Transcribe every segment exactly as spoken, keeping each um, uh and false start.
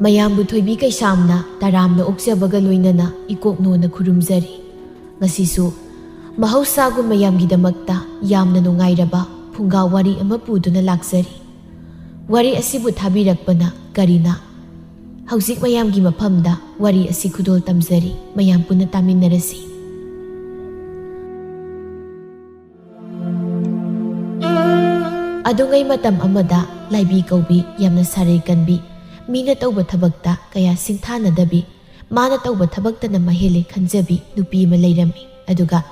ꯃꯌꯥꯝꯕꯨ ꯊꯣꯏꯕꯤ ꯀꯩꯁꯥꯝꯅ ꯇꯔꯥꯝꯅ ꯑꯣꯛꯆꯕꯒ ꯂꯣꯏꯅꯅ ꯏꯀꯣꯛꯅꯣꯅ ꯈꯨꯔꯨꯝꯖꯔꯤ꯫ ꯉꯁꯤꯁꯨ ꯃꯍꯧꯁꯥꯒꯨꯝ ꯃꯌꯥꯝꯒꯤꯗꯃꯛꯇ ꯌꯥꯝꯅ ꯅꯨꯡꯉꯥꯏꯔꯕ ꯐꯨꯡꯒꯥ ꯋꯥꯔꯤ ꯑꯃ ꯄꯨꯗꯨꯅ ꯂꯥꯛꯆꯔꯤ꯫ ꯋꯥꯔꯤ ꯑꯁꯤꯕꯨ ꯊꯥꯕꯤꯔꯛꯄꯅ ꯀꯔꯤꯅ? ꯍꯧꯖꯤꯛ ꯃꯌꯥꯝꯒꯤ ꯃꯐꯝꯗ ꯋꯥꯔꯤ ꯑꯁꯤ ꯈꯨꯗꯣꯜ ꯇꯝꯖꯔꯤ, ꯃꯌꯥꯝ ꯄꯨꯟꯅ ꯇꯥꯃꯤꯟꯅꯔꯁꯤ꯫ ꯑꯗꯨꯉꯩ ꯃꯇꯝ ꯑꯃꯗ ꯂꯥꯏꯕꯤ ꯀꯧꯕꯤ ꯌꯥꯝꯅ ꯁꯥꯔꯩ ꯀꯟꯕꯤ, ꯃꯤꯅ ꯇꯧꯕ ꯊꯕꯛꯇ ꯀꯌꯥ ꯁꯤꯡꯊꯥꯅꯗꯕꯤ, ꯃꯥꯅ ꯇꯧꯕ ꯊꯕꯛꯇꯅ ꯃꯍꯦꯜꯂꯦ ꯈꯟꯖꯕꯤ ꯅꯨꯄꯤ ꯑꯃ ꯂꯩꯔꯝꯃꯤ꯫ ꯑꯗꯨꯒ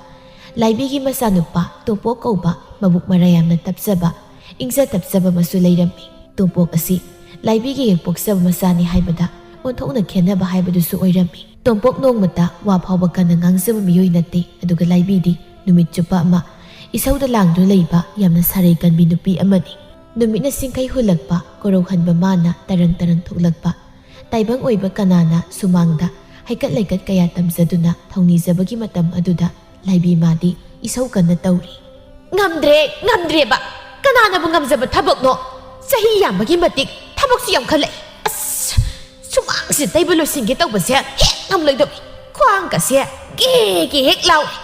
ꯂꯥꯏꯕꯤꯒꯤ ꯃꯆꯥꯅꯨꯄꯥ ꯇꯣꯝꯄꯣꯛ ꯀꯧꯕ ꯃꯕꯨꯛ ꯃꯔꯥ ꯌꯥꯝꯅ ꯇꯞꯆꯕ, ꯏꯪꯖ ꯇꯞꯆꯕ ꯑꯃꯁꯨ ꯂꯩꯔꯝꯃꯤ꯫ ꯇꯣꯝꯄꯣꯛ ꯑꯁꯤ ꯂꯥꯏꯕꯤꯒꯤ ꯍꯦꯛ ꯄꯣꯛꯆꯕ ꯃꯆꯥꯅꯤ ꯍꯥꯏꯕꯗ ꯑꯣꯟꯊꯣꯛꯅ ꯈꯦꯟꯅꯕ ꯍꯥꯏꯕꯗꯨꯁꯨ ꯑꯣꯏꯔꯝꯃꯤ꯫ ꯇꯣꯝꯄꯣꯛ ꯅꯣꯡꯃꯇ ꯋꯥ ꯐꯥꯎꯕ ꯀꯟꯅ ꯉꯥꯡꯖꯕ ꯃꯤꯑꯣꯏ ꯅꯠꯇꯦ꯫ ꯑꯗꯨꯒ ꯂꯥꯏꯕꯤꯗꯤ ꯅꯨꯃꯤꯠ ꯆꯨꯞꯄ ꯑꯃ ꯏꯁꯧꯗ ꯂꯥꯡꯗꯨꯅ ꯂꯩꯕ ꯌꯥꯝꯅ ꯁꯥꯔꯩ ꯀꯟꯕꯤ ꯅꯨꯄꯤ ꯑꯃꯅꯤ꯫ ꯅꯨꯃꯤꯠꯅ ꯁꯤꯡꯈꯩ ꯍꯨꯜꯂꯛꯄ, ꯀꯣꯔꯧꯍꯟꯕ ꯃꯥꯅ ꯇꯔꯪ ꯇꯔꯪ ꯊꯣꯛꯂꯛꯄ, ꯇꯥꯏꯕꯪ ꯑꯣꯏꯕ ꯀꯅꯥꯅ ꯁꯨꯃꯥꯡꯗ ꯍꯩꯀꯠ ꯂꯩꯀꯠ ꯀꯌꯥ ꯇꯝꯖꯗꯨꯅ ꯊꯧꯅꯤꯖꯕꯒꯤ ꯃꯇꯝ ꯑꯗꯨꯗ ꯂꯥꯏꯕꯤ ꯃꯥꯗꯤ ꯏꯁꯧ ꯀꯟꯅ ꯇꯧꯔꯤ꯫ "ꯉꯝꯗ꯭ꯔꯦ, ꯉꯝꯗ꯭ꯔꯦꯕ꯫ ꯀꯅꯥꯅꯕꯨ ꯉꯝꯖꯕ ꯊꯕꯛꯅꯣ? ꯆꯍꯤ ꯌꯥꯝꯕꯒꯤ ꯃꯇꯤꯛ ꯊꯕꯛꯁꯨ ꯌꯥꯝꯈꯠꯂꯛꯏ꯫ ꯑꯁ, ꯁꯨꯃꯥꯡꯁꯦ ꯇꯩꯕ ꯂꯣꯏꯁꯤꯟꯒꯦ ꯇꯧꯕꯁꯦ ꯍꯦꯛ ꯉꯝꯂꯣꯏꯗꯧꯔꯤ꯫ ꯈ꯭ꯋꯥꯡꯒꯁꯦ ꯒꯦ ꯒꯦ ꯍꯦꯛ ꯂꯥꯎꯔꯤ"꯫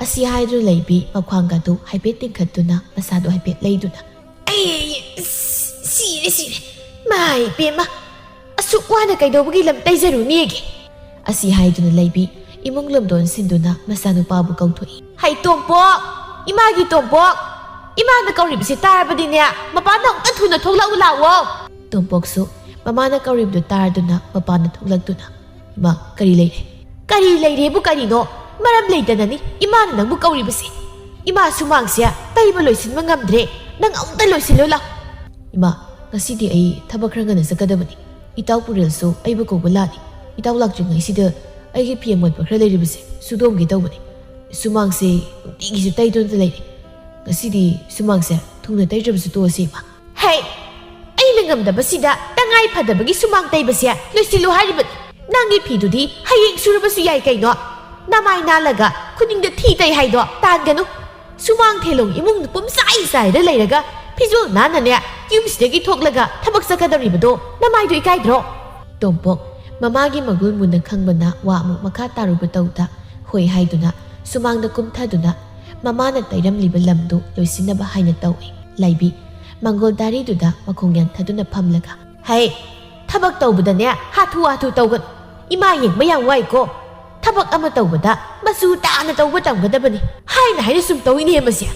ꯑꯁꯤ ꯍꯥꯏꯗꯨꯅ ꯂꯩꯕꯤ ꯃꯈ꯭ꯋꯥꯡꯒꯗꯨ ꯍꯥꯏꯐꯦꯠ ꯇꯤꯡꯈꯠꯇꯨꯅ ꯃꯁꯥꯗꯨ ꯍꯥꯏꯐꯦꯠ ꯂꯩꯗꯨꯅ, "ꯑꯩ ꯁꯤꯔꯦ, ꯁꯤꯔꯦ꯫ ꯃꯥꯏ ꯄꯦꯝꯃ, ꯑꯁꯨꯛ ꯋꯥꯅ ꯀꯩꯗꯧꯕꯒꯤ ꯂꯝ ꯇꯩꯖꯔꯨꯅꯦꯒꯦ?" ꯑꯁꯤ ꯍꯥꯏꯗꯨꯅ ꯂꯩꯕꯤ ꯏꯃꯨꯡ ꯂꯝꯗꯣꯟ ꯁꯤꯟꯗꯨꯅ ꯃꯆꯥꯅꯨꯄꯥꯕꯨ ꯀꯧꯊꯣꯛꯏ꯫ "ꯍꯩ ꯇꯣꯝꯄꯣꯛ! ꯏꯃꯥꯒꯤ ꯇꯣꯝꯄꯣꯛ! ꯏꯃꯥꯅ ꯀꯧꯔꯤꯕꯁꯤ ꯇꯥꯔꯕꯗꯤꯅꯦ, ꯃꯄꯥꯟꯗ ꯑꯃꯨꯛꯇ ꯊꯨꯅ ꯊꯣꯛꯂꯛꯎ ꯂꯥꯛꯑꯣ!" ꯇꯣꯝꯄꯣꯛꯁꯨ ꯃꯃꯥꯅ ꯀꯧꯔꯤꯕꯗꯨ ꯇꯥꯔꯗꯨꯅ ꯃꯄꯥꯟꯗ ꯊꯣꯛꯂꯛꯇꯨꯅ, "ꯏꯃꯥ, ꯀꯔꯤ ꯂꯩꯔꯦ?" "ꯀꯔꯤ ꯂꯩꯔꯦꯕꯨ ꯀꯔꯤꯅꯣ? ꯃꯔꯝ ꯂꯩꯇꯅꯅꯤ ꯏꯃꯥꯅ ꯅꯪꯕꯨ ꯀꯧꯔꯤꯕꯁꯦ꯫ ꯏꯃꯥ ꯁꯨꯃꯥꯡꯁꯦ ꯇꯩꯕ ꯂꯣꯏꯁꯤꯟꯕ ꯉꯝꯗ꯭ꯔꯦ꯫ ꯅꯪ ꯑꯃꯨꯛꯇ ꯂꯣꯏꯁꯤꯜꯂꯨ ꯂꯥꯎ꯫" "ꯏꯃꯥ, ꯉꯁꯤꯗꯤ ꯑꯩ ꯊꯕꯛ ꯈꯔ ꯉꯟꯅ ꯆꯠꯀꯗꯕꯅꯤ꯫ ꯏꯇꯥꯎ ꯄꯨꯔꯦꯜꯁꯨ ꯑꯩꯕꯨ ꯀꯧꯕ ꯂꯥꯛꯏ꯫ ꯏꯇꯥꯎ ꯂꯥꯛꯇ꯭ꯔꯤꯉꯩꯁꯤꯗ ꯑꯩꯒꯤ ꯐꯤ ꯑꯃꯣꯠꯄ ꯈꯔ ꯂꯩꯔꯤꯕꯁꯦ ꯁꯨꯗꯣꯛꯑꯝꯒꯦ ꯇꯧꯕꯅꯤ꯫ ꯁꯨꯃꯥꯡꯁꯦ ꯅꯨꯡꯇꯤꯒꯤꯁꯨ ꯇꯩꯗꯨꯅꯇ ꯂꯩꯔꯦ꯫ ꯉꯁꯤꯗꯤ ꯁꯨꯃꯥꯡꯁꯦ ꯊꯨꯅ ꯇꯩꯗ꯭ꯔꯕꯁꯨ ꯇꯣꯛꯑꯁꯦ, ꯏꯃꯥ꯫" "ꯍꯩ! ꯑꯩꯅ ꯉꯝꯗꯕꯁꯤꯗ ꯇꯉꯥꯏ ꯐꯗꯕꯒꯤ ꯁꯨꯃꯥꯡ ꯇꯩꯕꯁꯦ ꯂꯣꯏꯁꯤꯜꯂꯨ ꯍꯥꯏꯔꯤꯕꯅꯤ꯫ ꯅꯪꯒꯤ ꯐꯤꯗꯨꯗꯤ ꯍꯌꯦꯡ ꯁꯨꯔꯕꯁꯨ ꯌꯥꯏ ꯀꯩꯅꯣ꯫ ꯅꯃꯥꯏ ꯅꯥꯜꯂꯒ ꯈꯨꯅꯤꯡꯗ ꯊꯤ ꯇꯩ ꯍꯥꯏꯗꯣ ꯇꯥꯟꯒꯅꯨ꯫ ꯁꯨꯃꯥꯡ ꯊꯦꯂꯣꯡ ꯏꯃꯨꯡꯗ ꯄꯨꯝꯆꯥꯏ ꯆꯥꯏꯔ ꯂꯩꯔꯒ ꯐꯤꯖꯣꯜ ꯅꯥꯟꯅꯅꯦ ꯌꯨꯝꯁꯤꯗꯒꯤ ꯊꯣꯛꯂꯒ ꯊꯕꯛ ꯆꯠꯀꯗꯧꯔꯤꯕꯗꯣ ꯅꯃꯥꯏꯗꯣ ꯏꯀꯥꯏꯗ꯭ꯔꯣ?" ꯇꯣꯝꯄꯣꯛ ꯃꯃꯥꯒꯤ ꯃꯒꯨꯟ ꯃꯨꯟꯅ ꯈꯪꯕꯅ ꯋꯥ ꯑꯃꯨꯛ ꯃꯈꯥ ꯇꯥꯔꯨꯕ ꯇꯧꯗ ꯍꯣꯏ ꯍꯥꯏꯗꯨꯅ ꯁꯨꯃꯥꯡꯗ ꯀꯨꯝꯊꯗꯨꯅ ꯃꯃꯥꯅ ꯇꯩꯔꯝꯂꯤꯕ ꯂꯝꯗꯨ ꯂꯣꯏꯁꯤꯟꯅꯕ ꯍꯥꯏꯅ ꯇꯧꯏ꯫ ꯂꯥꯏꯕꯤ ꯃꯪꯒꯣꯜ ꯗꯥꯔꯤꯗꯨꯗ ꯃꯈꯣꯡ ꯌꯥꯟꯊꯗꯨꯅ ꯐꯝꯂꯒ, "ꯍꯩ, ꯊꯕꯛ ꯇꯧꯕꯗꯅꯦ ꯍꯥꯊꯨ ꯍꯥꯊꯨ ꯇꯧꯒꯅꯨ꯫ ꯏꯃꯥ ꯌꯦꯡꯕ ꯌꯥꯝ ꯋꯥꯏꯀꯣ꯫ ꯊꯕꯛ ꯑꯃ ꯇꯧꯕꯗ ꯃꯆꯨ ꯇꯥꯅ ꯇꯧꯕ ꯇꯝꯒꯗꯕꯅꯤ꯫ ꯍꯥꯏꯅ ꯍꯥꯏꯅ ꯁꯨꯝ ꯇꯧꯏꯅꯦ ꯃꯁꯦ꯫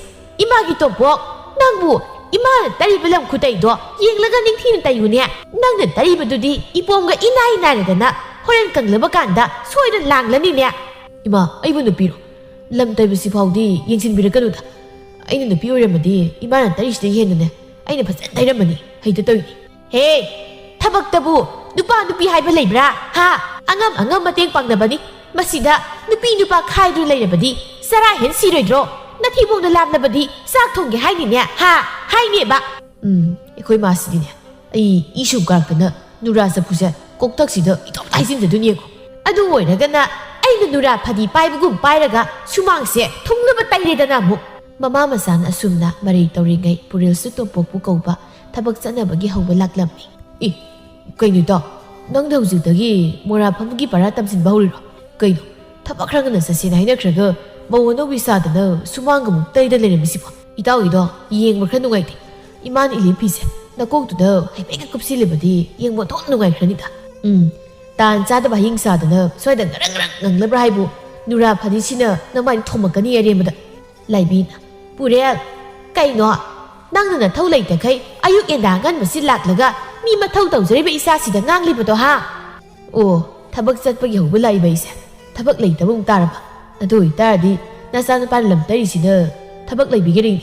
ꯏꯃꯥꯒꯤ ꯇꯣꯝꯄꯣꯛ, ꯅꯪꯕꯨ ꯏꯃꯥꯅ ꯇꯩꯔꯤꯕ ꯂꯝ ꯈꯨꯇꯩꯗꯣ ꯌꯦꯡꯂꯒ ꯅꯤꯡꯊꯤꯅ ꯇꯩꯌꯨꯅꯦ꯫ ꯅꯪꯅ ꯇꯩꯔꯤꯕꯗꯨꯗꯤ ꯏꯄꯣꯝꯒ ꯏꯅꯥꯏ ꯅꯥꯏꯔꯗꯅ ꯍꯣꯔꯦꯟ ꯀꯪꯂꯕ ꯀꯥꯟꯗ ꯁꯣꯏꯗꯅ ꯂꯥꯡꯂꯅꯤꯅꯦ꯫" "ꯏꯃꯥ, ꯑꯩꯕꯨ ꯅꯨꯄꯤꯔꯣ? ꯂꯝ ꯇꯩꯕꯁꯤ ꯐꯥꯎꯗꯤ ꯌꯦꯡꯁꯤꯟꯕꯤꯔꯛꯀꯅꯨꯗ꯫ ꯑꯩꯅ ꯅꯨꯄꯤ ꯑꯣꯏꯔꯝꯃꯗꯤ ꯏꯃꯥꯅ ꯇꯩꯔꯤꯁꯤꯗ ꯍꯦꯟꯅꯅꯦ ꯑꯩꯅ ꯐꯖꯅ ꯇꯩꯔꯝꯃꯅꯤ꯫ ꯍꯩꯇ ꯇꯧꯔꯤꯅꯤ꯫" "ꯍꯦ, ꯊꯕꯛꯇꯕꯨ ꯅꯨꯄꯥ ꯅꯨꯄꯤ ꯍꯥꯏꯕ ꯂꯩꯕ꯭ꯔꯥ? ꯍꯥ? ꯑꯉꯝ ꯑꯉꯝ ꯃꯇꯦꯡ ꯄꯥꯡꯅꯕꯅꯤ꯫ ꯃꯁꯤꯗ ꯅꯨꯄꯤ ꯅꯨꯄꯥ ꯈꯥꯏꯗꯨꯅ ꯂꯩꯔꯕꯗꯤ ꯆꯔꯥ ꯍꯦꯟ ꯁꯤꯔꯣꯏꯗ꯭ꯔꯣ? ꯅꯊꯤꯕꯣꯡꯗ ꯂꯥꯝꯂꯕꯗꯤ ꯆꯥꯛ ꯊꯣꯡꯒꯦ ꯍꯥꯏꯅꯤꯅꯦ, ꯍꯥ? ꯍꯥꯏꯅꯦꯕ꯫" ꯎꯝ, ꯑꯩꯈꯣꯏ ꯃꯥꯁꯤꯗꯤꯅꯦ, ꯑꯩ ꯏ ꯁꯨꯝ ꯀꯥꯔꯛꯇꯅ ꯅꯨꯔꯥ ꯆꯐꯨꯁꯦ ꯀꯣꯛꯇꯛꯁꯤꯗ ꯏꯇꯣꯝꯇ ꯍꯩꯖꯤꯟꯖꯗꯣꯏꯅꯦꯀꯣ꯫ ꯑꯗꯨ ꯑꯣꯏꯔꯒꯅ ꯑꯩꯅ ꯅꯨꯔꯥ ꯐꯗꯤ ꯄꯥꯏꯕꯒꯨꯝ ꯄꯥꯏꯔꯒ ꯁꯨꯃꯥꯡꯁꯦ ꯊꯨꯡꯅꯕ ꯇꯩꯔꯦꯗꯅ ꯑꯃꯨꯛ꯫ ꯃꯃꯥ ꯃꯆꯥꯅ ꯑꯁꯨꯝꯅ ꯃꯔꯩ ꯇꯧꯔꯤꯉꯩ ꯄꯨꯔꯦꯜꯁꯨ ꯇꯣꯝꯄꯣꯛꯄꯨ ꯀꯧꯕ ꯊꯕꯛ ꯆꯠꯅꯕꯒꯤ ꯍꯧꯕ ꯂꯥꯛꯂꯝꯃꯤ꯫ "ꯏ, ꯀꯩꯅꯣ ꯏꯇꯥꯎ, ꯅꯪꯗ ꯍꯧꯖꯤꯛꯇꯒꯤ ꯃꯣꯔꯥ ꯐꯝꯕꯒꯤ ꯄꯔꯥ ꯇꯝꯁꯤꯟꯕ ꯍꯧꯔꯤꯔꯣ? ꯀꯩꯅꯣ, ꯊꯕꯛ ꯈꯔ ꯉꯟꯅ ꯆꯠꯁꯦꯅ ꯍꯥꯏꯅꯈ꯭ꯔꯒ ꯃꯧ ꯑꯅꯧꯕꯤ ꯁꯥꯗꯅ ꯁꯨꯃꯥꯡꯒ ꯑꯃꯨꯛ ꯇꯩꯗ ꯂꯩꯔꯝꯃꯤꯁꯤꯕꯣ? ꯏꯇꯥꯎꯒꯤꯗꯣ ꯌꯦꯡꯕ ꯈꯔ ꯅꯨꯡꯉꯥꯏꯇꯦ꯫ ꯏꯃꯥꯅ ꯏꯜꯂꯤ ꯐꯤꯁꯦ ꯅꯀꯣꯛꯇꯨꯗ ꯍꯥꯏꯐꯦꯠꯀ ꯀꯨꯞꯁꯤꯜꯂꯕꯗꯤ ꯌꯦꯡꯕ ꯑꯣꯟꯊꯣꯛꯅ ꯅꯨꯡꯉꯥꯏꯈ꯭ꯔꯅꯤꯗ꯫" ꯎꯝ, ꯇꯥꯟ ꯆꯥꯗꯕ ꯍꯌꯤꯡ ꯁꯥꯗꯅ ꯁ꯭ꯋꯥꯏꯗ ꯉꯔꯪ ꯉꯔꯪ ꯉꯪꯂꯕ꯭ꯔꯥ ꯍꯥꯏꯕꯨ? ꯅꯨꯔꯥ ꯐꯗꯤꯁꯤꯅ ꯅꯃꯥꯏ ꯊꯣꯝꯃꯛꯀꯅꯤ ꯑꯔꯦꯝꯕꯗ꯫ ꯂꯥꯏꯕꯤꯅ, "ꯄꯨꯔꯦꯜ, ꯀꯩꯅꯣ? ꯅꯪꯅ ꯅꯊꯧ ꯂꯩꯇꯈꯩ ꯑꯌꯨꯛ ꯉꯟꯇꯥ ꯑꯉꯟꯕꯁꯤ ꯂꯥꯛꯂꯒ ꯃꯤ ꯃꯊꯧ ꯇꯧꯖꯔꯤꯕ ꯏꯆꯥꯁꯤꯗ ꯉꯥꯡꯂꯤꯕꯗꯣ, ꯍꯥ?" "ꯑꯣ, ꯊꯕꯛ ꯆꯠꯄꯒꯤ ꯍꯧꯕ ꯂꯥꯛꯏꯕ ꯑꯩꯁꯦ꯫ ꯊꯕꯛ ꯂꯩꯇꯕ ꯑꯃꯨꯛ ꯇꯥꯔꯕ? ꯑꯗꯨ ꯑꯣꯏꯇꯥꯔꯗꯤ ꯅꯆꯥꯅꯨꯄꯥꯅ ꯂꯝ ꯇꯩꯔꯤꯁꯤꯅ ꯊꯕꯛ ꯂꯩꯕꯤꯒꯤꯔꯤꯅꯦ?"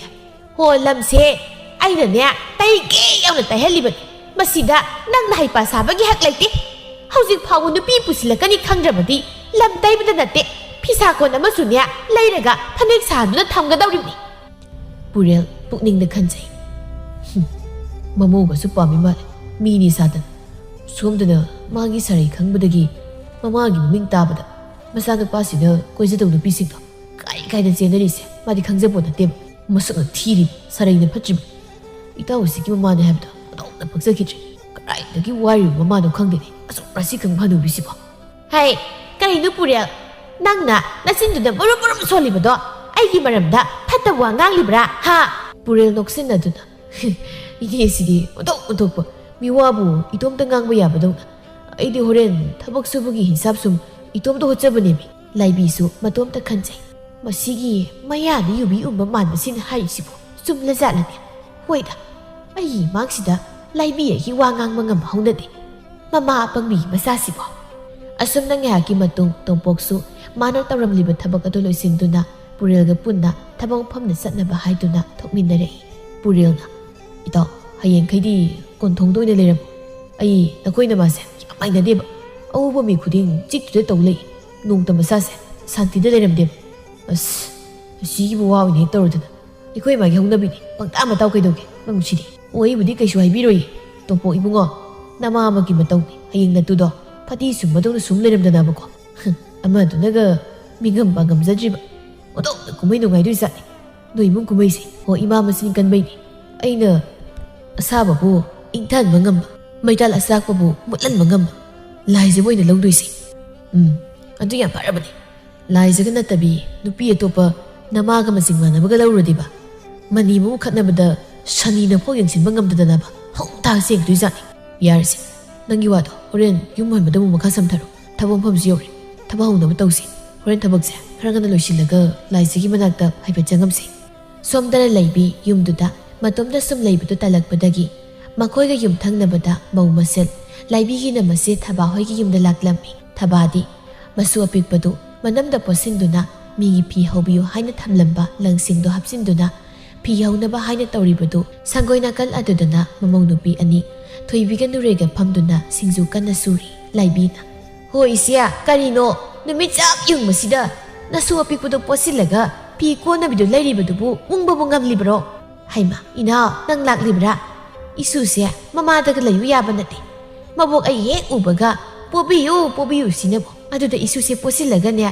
"ꯍꯣ, ꯂꯝꯁꯦ ꯑꯩꯅꯅꯦ ꯇꯩꯒꯦ ꯌꯥꯎꯅ ꯇꯩꯍꯜꯂꯤꯕꯅꯤ꯫ ꯃꯁꯤꯗ ꯅꯪꯅ ꯍꯩꯄꯥ ꯁꯥꯕꯒꯤ ꯍꯛ ꯂꯩꯇꯦ꯫ ꯍꯧꯖꯤꯛ ꯐꯥꯎꯕ ꯅꯨꯄꯤ ꯄꯨꯁꯤꯜꯂꯛꯀꯅꯤ ꯈꯪꯗ꯭ꯔꯕꯗꯤ ꯂꯝ ꯇꯩꯕꯗ ꯅꯠꯇꯦ, ꯐꯤꯁꯥꯀꯣꯟ ꯑꯃꯁꯨꯅꯦ ꯂꯩꯔꯒ ꯐꯅꯦꯛ ꯁꯥꯗꯨꯅ ꯊꯝꯒꯗꯧꯔꯤꯕꯅꯤ꯫" ꯄꯨꯔꯦꯜ ꯄꯨꯛꯅꯤꯡꯗ ꯈꯟꯖꯩ꯫ "ꯍꯨꯝ, ꯃꯃꯧꯒꯁꯨ ꯄꯥꯝꯃꯤ ꯃꯥꯜꯂꯦ, ꯃꯤꯅꯤ ꯁꯥꯗꯅ꯫ ꯁꯣꯝꯗꯅ ꯃꯥꯒꯤ ꯁꯥꯔꯩ ꯈꯪꯕꯗꯒꯤ ꯃꯃꯥꯒꯤ ꯃꯃꯤꯡ ꯇꯥꯕꯗ ꯃꯆꯥꯅꯨꯄꯥꯁꯤꯅ ꯀꯣꯏꯖꯗꯧ ꯅꯨꯄꯤꯁꯤꯡꯗꯣ ꯀꯥꯏ ꯀꯥꯏꯗ ꯆꯦꯟꯅꯔꯤꯁꯦ ꯃꯥꯗꯤ ꯈꯪꯖꯄꯣꯠ ꯅꯠꯇꯦꯕ꯫ ꯃꯁꯛꯅ ꯊꯤꯔꯤꯕ, ꯁꯥꯔꯩꯅ ꯐꯠꯇ꯭ꯔꯤꯕ꯫ ꯏꯇꯥꯎ ꯑꯁꯤꯒꯤ ꯃꯃꯥꯅꯦ ꯍꯥꯏꯕꯗꯣ ꯑꯣꯟꯊꯣꯛꯅ ꯄꯛꯆꯈꯤꯗ꯭ꯔꯦ꯫ ꯀꯗꯥꯏꯗꯒꯤ ꯋꯥꯔꯤꯕ ꯃꯃꯥꯅꯣ ꯈꯪꯗꯦꯅꯦ꯫ ꯔꯥꯁꯤ ꯈꯪꯕ ꯍꯅꯨꯕꯤꯁꯤꯕꯣ꯫ ꯍꯩ, ꯀꯔꯤꯅꯣ ꯄꯨꯔꯦꯜ? ꯅꯪꯅ ꯅꯆꯤꯟꯗꯨꯗ ꯃꯔꯨꯝ ꯃꯔꯨꯝ ꯁꯣꯜꯂꯤꯕꯗꯣ ꯑꯩꯒꯤ ꯃꯔꯝꯗ ꯐꯠꯇꯕ ꯋꯥ ꯉꯥꯡꯂꯤꯕ꯭ꯔꯥ? ꯍꯥ? ꯄꯨꯔꯦꯜ ꯅꯣꯛꯁꯤꯟꯅꯗꯨꯅ, "ꯏꯅꯦꯁꯤꯗꯤ ꯑꯣꯟꯊꯣꯛ ꯑꯣꯟꯊꯣꯛꯄ, ꯃꯤꯋꯥꯕꯨ ꯏꯇꯣꯝꯇ ꯉꯥꯡꯕ ꯌꯥꯕꯗꯧꯅ꯫ ꯑꯩꯗꯤ ꯍꯣꯔꯦꯟ ꯊꯕꯛ ꯁꯨꯕꯒꯤ ꯍꯤꯁꯥꯞ ꯁꯨꯝ ꯏꯇꯣꯝꯇ ꯍꯣꯠꯆꯕꯅꯦꯃꯤ꯫" ꯂꯥꯏꯕꯤꯁꯨ ꯃꯇꯣꯝꯇ ꯈꯟꯖꯩ, "ꯃꯁꯤꯒꯤ ꯃꯌꯥꯗ ꯌꯨꯕꯤ ꯎꯝꯕ ꯃꯥꯟꯕꯁꯤꯅ ꯍꯥꯏꯔꯤꯁꯤꯕꯨ ꯆꯨꯝꯂꯖꯥꯠꯂꯅꯦ? ꯍꯣꯏꯗ, ꯑꯩꯒꯤ ꯏꯃꯥꯡꯁꯤꯗ ꯂꯥꯏꯕꯤ ꯑꯩꯒꯤ ꯋꯥ ꯉꯥꯡꯕ ꯉꯝꯕ ꯍꯧꯅꯗꯦ꯫ ꯃꯃꯥ ꯑꯄꯪꯕꯤ ꯃꯆꯥꯁꯤꯕꯣ꯫" ꯑꯁꯨꯝꯅ ꯉꯥꯏꯍꯥꯛꯀꯤ ꯃꯇꯨꯡ ꯇꯣꯝꯄꯣꯛꯁꯨ ꯃꯥꯅ ꯇꯧꯔꯝꯂꯤꯕ ꯊꯕꯛ ꯑꯗꯨ ꯂꯣꯏꯁꯤꯟꯗꯨꯅ ꯄꯨꯔꯦꯜꯒ ꯄꯨꯟꯅ ꯊꯕꯛ ꯃꯐꯝꯗ ꯆꯠꯅꯕ ꯍꯥꯏꯗꯨꯅ ꯊꯣꯛꯃꯤꯟꯅꯔꯛꯏ꯫ ꯄꯨꯔꯦꯜꯅ, "ꯏꯇꯥꯎ, ꯍꯌꯦꯡꯈꯩꯗꯤ ꯀꯣꯟꯊꯣꯡꯗ ꯑꯣꯏꯅ ꯂꯩꯔꯝꯃꯨ꯫ ꯑꯩ ꯅꯈꯣꯏ ꯅꯃꯥꯁꯦ ꯌꯥꯝ ꯍꯩꯅꯗꯦꯕ꯫ ꯑꯎꯕ ꯃꯤ ꯈꯨꯗꯤꯡ ꯆꯤꯠꯇꯨꯗ ꯇꯧ ꯂꯩ꯫ ꯅꯣꯡꯇ ꯃꯆꯥꯁꯦ ꯁꯥꯟꯇꯤꯗ ꯂꯩꯔꯝꯗꯦꯕ꯫" "ꯑꯁ, ꯑꯁꯤꯒꯤꯕꯨ ꯋꯥ ꯑꯣꯏꯅ ꯍꯦꯛ ꯇꯧꯔꯗꯅ꯫ ꯑꯩꯈꯣꯏ ꯃꯥꯒꯤ ꯍꯧꯅꯕꯤꯅꯤ, ꯄꯪꯇꯥ ꯃꯇꯥꯎ ꯀꯩꯗꯧꯒꯦ ꯅꯪꯁꯤꯗꯤ?" "ꯑꯣ, ꯑꯩꯕꯨꯗꯤ ꯀꯩꯁꯨ ꯍꯥꯏꯕꯤꯔꯣꯏꯌꯦ꯫ ꯇꯣꯝꯄꯣꯛ ꯏꯕꯨꯡꯉꯣ, ꯅꯃꯥ ꯑꯃꯒꯤ ꯃꯇꯧꯅꯤ, ꯍꯌꯦꯡ ꯅꯠꯇꯨꯗꯣ ꯐꯗꯤ ꯁꯨꯝꯕꯗꯧꯅ ꯁꯨꯝ ꯂꯩꯔꯝꯗꯅꯕꯀꯣ꯫ ꯑꯃꯗꯨꯅꯒ ꯃꯤꯉꯝ ꯄꯥꯡꯉꯝꯖꯗ꯭ꯔꯤꯕ꯫ ꯑꯣꯟꯊꯣꯛꯅ ꯀꯨꯝꯍꯩ ꯅꯨꯡꯉꯥꯏꯗꯣꯏꯖꯥꯠꯅꯤ ꯅꯣꯏ ꯏꯃꯨꯡ ꯀꯨꯝꯍꯩꯁꯦ꯫ ꯍꯣ, ꯏꯃꯥ ꯃꯆꯤꯟ ꯀꯟꯕꯩꯅꯤ꯫ ꯑꯩꯅ ꯑꯁꯥꯕꯕꯨ ꯏꯪꯊꯍꯟꯕ ꯉꯝꯕ, ꯃꯩꯇꯥꯜ ꯑꯆꯥꯛꯄꯕꯨ ꯃꯨꯠꯍꯟꯕ ꯉꯝꯕ ꯂꯥꯏꯖꯕ ꯑꯣꯏꯅ ꯂꯧꯗꯣꯏꯁꯦ꯫ ꯎꯝ, ꯑꯗꯨ ꯌꯥꯝ ꯐꯔꯕꯅꯤ꯫ ꯂꯥꯏꯖꯒ ꯅꯠꯇꯕꯤ ꯅꯨꯄꯤ ꯑꯇꯣꯞꯄ ꯅꯃꯥꯒ ꯃꯆꯤꯡ ꯃꯥꯟꯅꯕꯒ ꯂꯧꯔꯨꯔꯗꯤꯕ, ꯃꯅꯤ ꯑꯃꯕꯨ ꯈꯠꯅꯕꯗ ꯁꯅꯤꯅ ꯐꯥꯎ ꯌꯦꯡꯁꯤꯟꯕ ꯉꯝꯗꯗꯅꯕ ꯍꯧ ꯊꯥ ꯆꯦꯟꯈꯤꯗꯣꯏꯖꯥꯠꯅꯤ꯫ ꯌꯥꯔꯦꯁꯦ, ꯅꯪꯒꯤ ꯋꯥꯗꯣ ꯍꯣꯔꯦꯟ ꯌꯨꯝ ꯍꯟꯕꯗ ꯑꯃꯨꯛ ꯃꯈꯥ ꯁꯝꯊꯔꯣ꯫ ꯊꯕꯛ ꯃꯐꯝꯁꯨ ꯌꯧꯔꯦ, ꯊꯕꯛ ꯍꯧꯅꯕ ꯇꯧꯁꯤ꯫ ꯍꯣꯔꯦꯟ ꯊꯕꯛꯁꯦ ꯈꯔ ꯉꯟꯅ ꯂꯣꯏꯁꯤꯜꯂꯒ ꯂꯥꯏꯖꯒꯤ ꯃꯅꯥꯛꯇ ꯍꯥꯏꯐꯦꯠ ꯆꯪꯉꯝꯁꯤ꯫" ꯁꯣꯝꯗꯅ ꯂꯩꯕꯤ ꯌꯨꯝꯗꯨꯗ ꯃꯇꯣꯝꯇ ꯁꯨꯝ ꯂꯩꯕꯗꯨ ꯇꯜꯂꯛꯄꯗꯒꯤ ꯃꯈꯣꯏꯒ ꯌꯨꯝꯊꯪꯅꯕꯗ ꯃꯧ ꯃꯁꯦꯜ ꯂꯥꯏꯕꯤꯒꯤꯅ ꯃꯆꯦ ꯊꯕꯥ ꯍꯣꯏꯒꯤ ꯌꯨꯝꯗ ꯂꯥꯛꯂꯝꯃꯤ꯫ ꯊꯕꯥꯗꯤ ꯃꯁꯨ ꯑꯄꯤꯛꯄꯗꯨ ꯃꯅꯝꯗ ꯄꯣꯠꯁꯤꯟꯗꯨꯅ ꯃꯤꯒꯤ ꯐꯤ ꯍꯧꯕꯤꯌꯨ ꯍꯥꯏꯅ ꯊꯝꯂꯝꯕ ꯂꯪꯁꯤꯡꯗꯨ ꯍꯥꯞꯆꯤꯟꯗꯨꯅ ꯐꯤ ꯍꯧꯅꯕ ꯍꯥꯏꯅ ꯇꯧꯔꯤꯕꯗꯨ ꯁꯪꯒꯣꯏ ꯅꯥꯀꯜ ꯑꯗꯨꯗꯅ ꯃꯃꯧ ꯅꯨꯄꯤ ꯑꯅꯤ ꯊꯣꯏꯕꯤꯒ ꯅꯨꯔꯦꯒ ꯐꯝꯗꯨꯅ ꯁꯤꯡꯖꯨ ꯀꯟꯅ ꯁꯨꯔꯤ꯫ ꯂꯥꯏꯕꯤꯅ, "ꯍꯣ ꯏꯆꯦ, ꯀꯔꯤꯅꯣ ꯅꯨꯃꯤꯠ ꯆꯞ ꯌꯨꯡꯕꯁꯤꯗ ꯅꯁꯨ ꯑꯄꯤꯛꯄꯗꯨ ꯄꯣꯠꯁꯤꯜꯂꯒ ꯐꯤ ꯀꯣꯟꯅꯕꯤꯗꯨ ꯂꯩꯔꯤꯕꯗꯨꯕꯨ ꯎꯪꯕꯕꯨ ꯉꯝꯂꯤꯕꯔꯣ? ꯍꯩꯃꯥ, ꯏꯅꯥꯎ, ꯅꯪ ꯂꯥꯛꯂꯤꯕ꯭ꯔꯥ? ꯏꯁꯨꯁꯦ ꯃꯃꯥꯗꯒ ꯂꯩꯌꯨ ꯌꯥꯕ ꯅꯠꯇꯦ꯫ ꯃꯕꯣꯛ ꯑꯩ ꯍꯦꯛ ꯎꯕꯒ 'ꯄꯣꯕꯤꯌꯨ, ꯄꯣꯕꯤꯌꯨ' ꯁꯤꯅꯕꯨ꯫ ꯑꯗꯨꯗ ꯏꯁꯨꯁꯦ ꯄꯣꯠꯁꯤꯜꯂꯒꯅꯦ,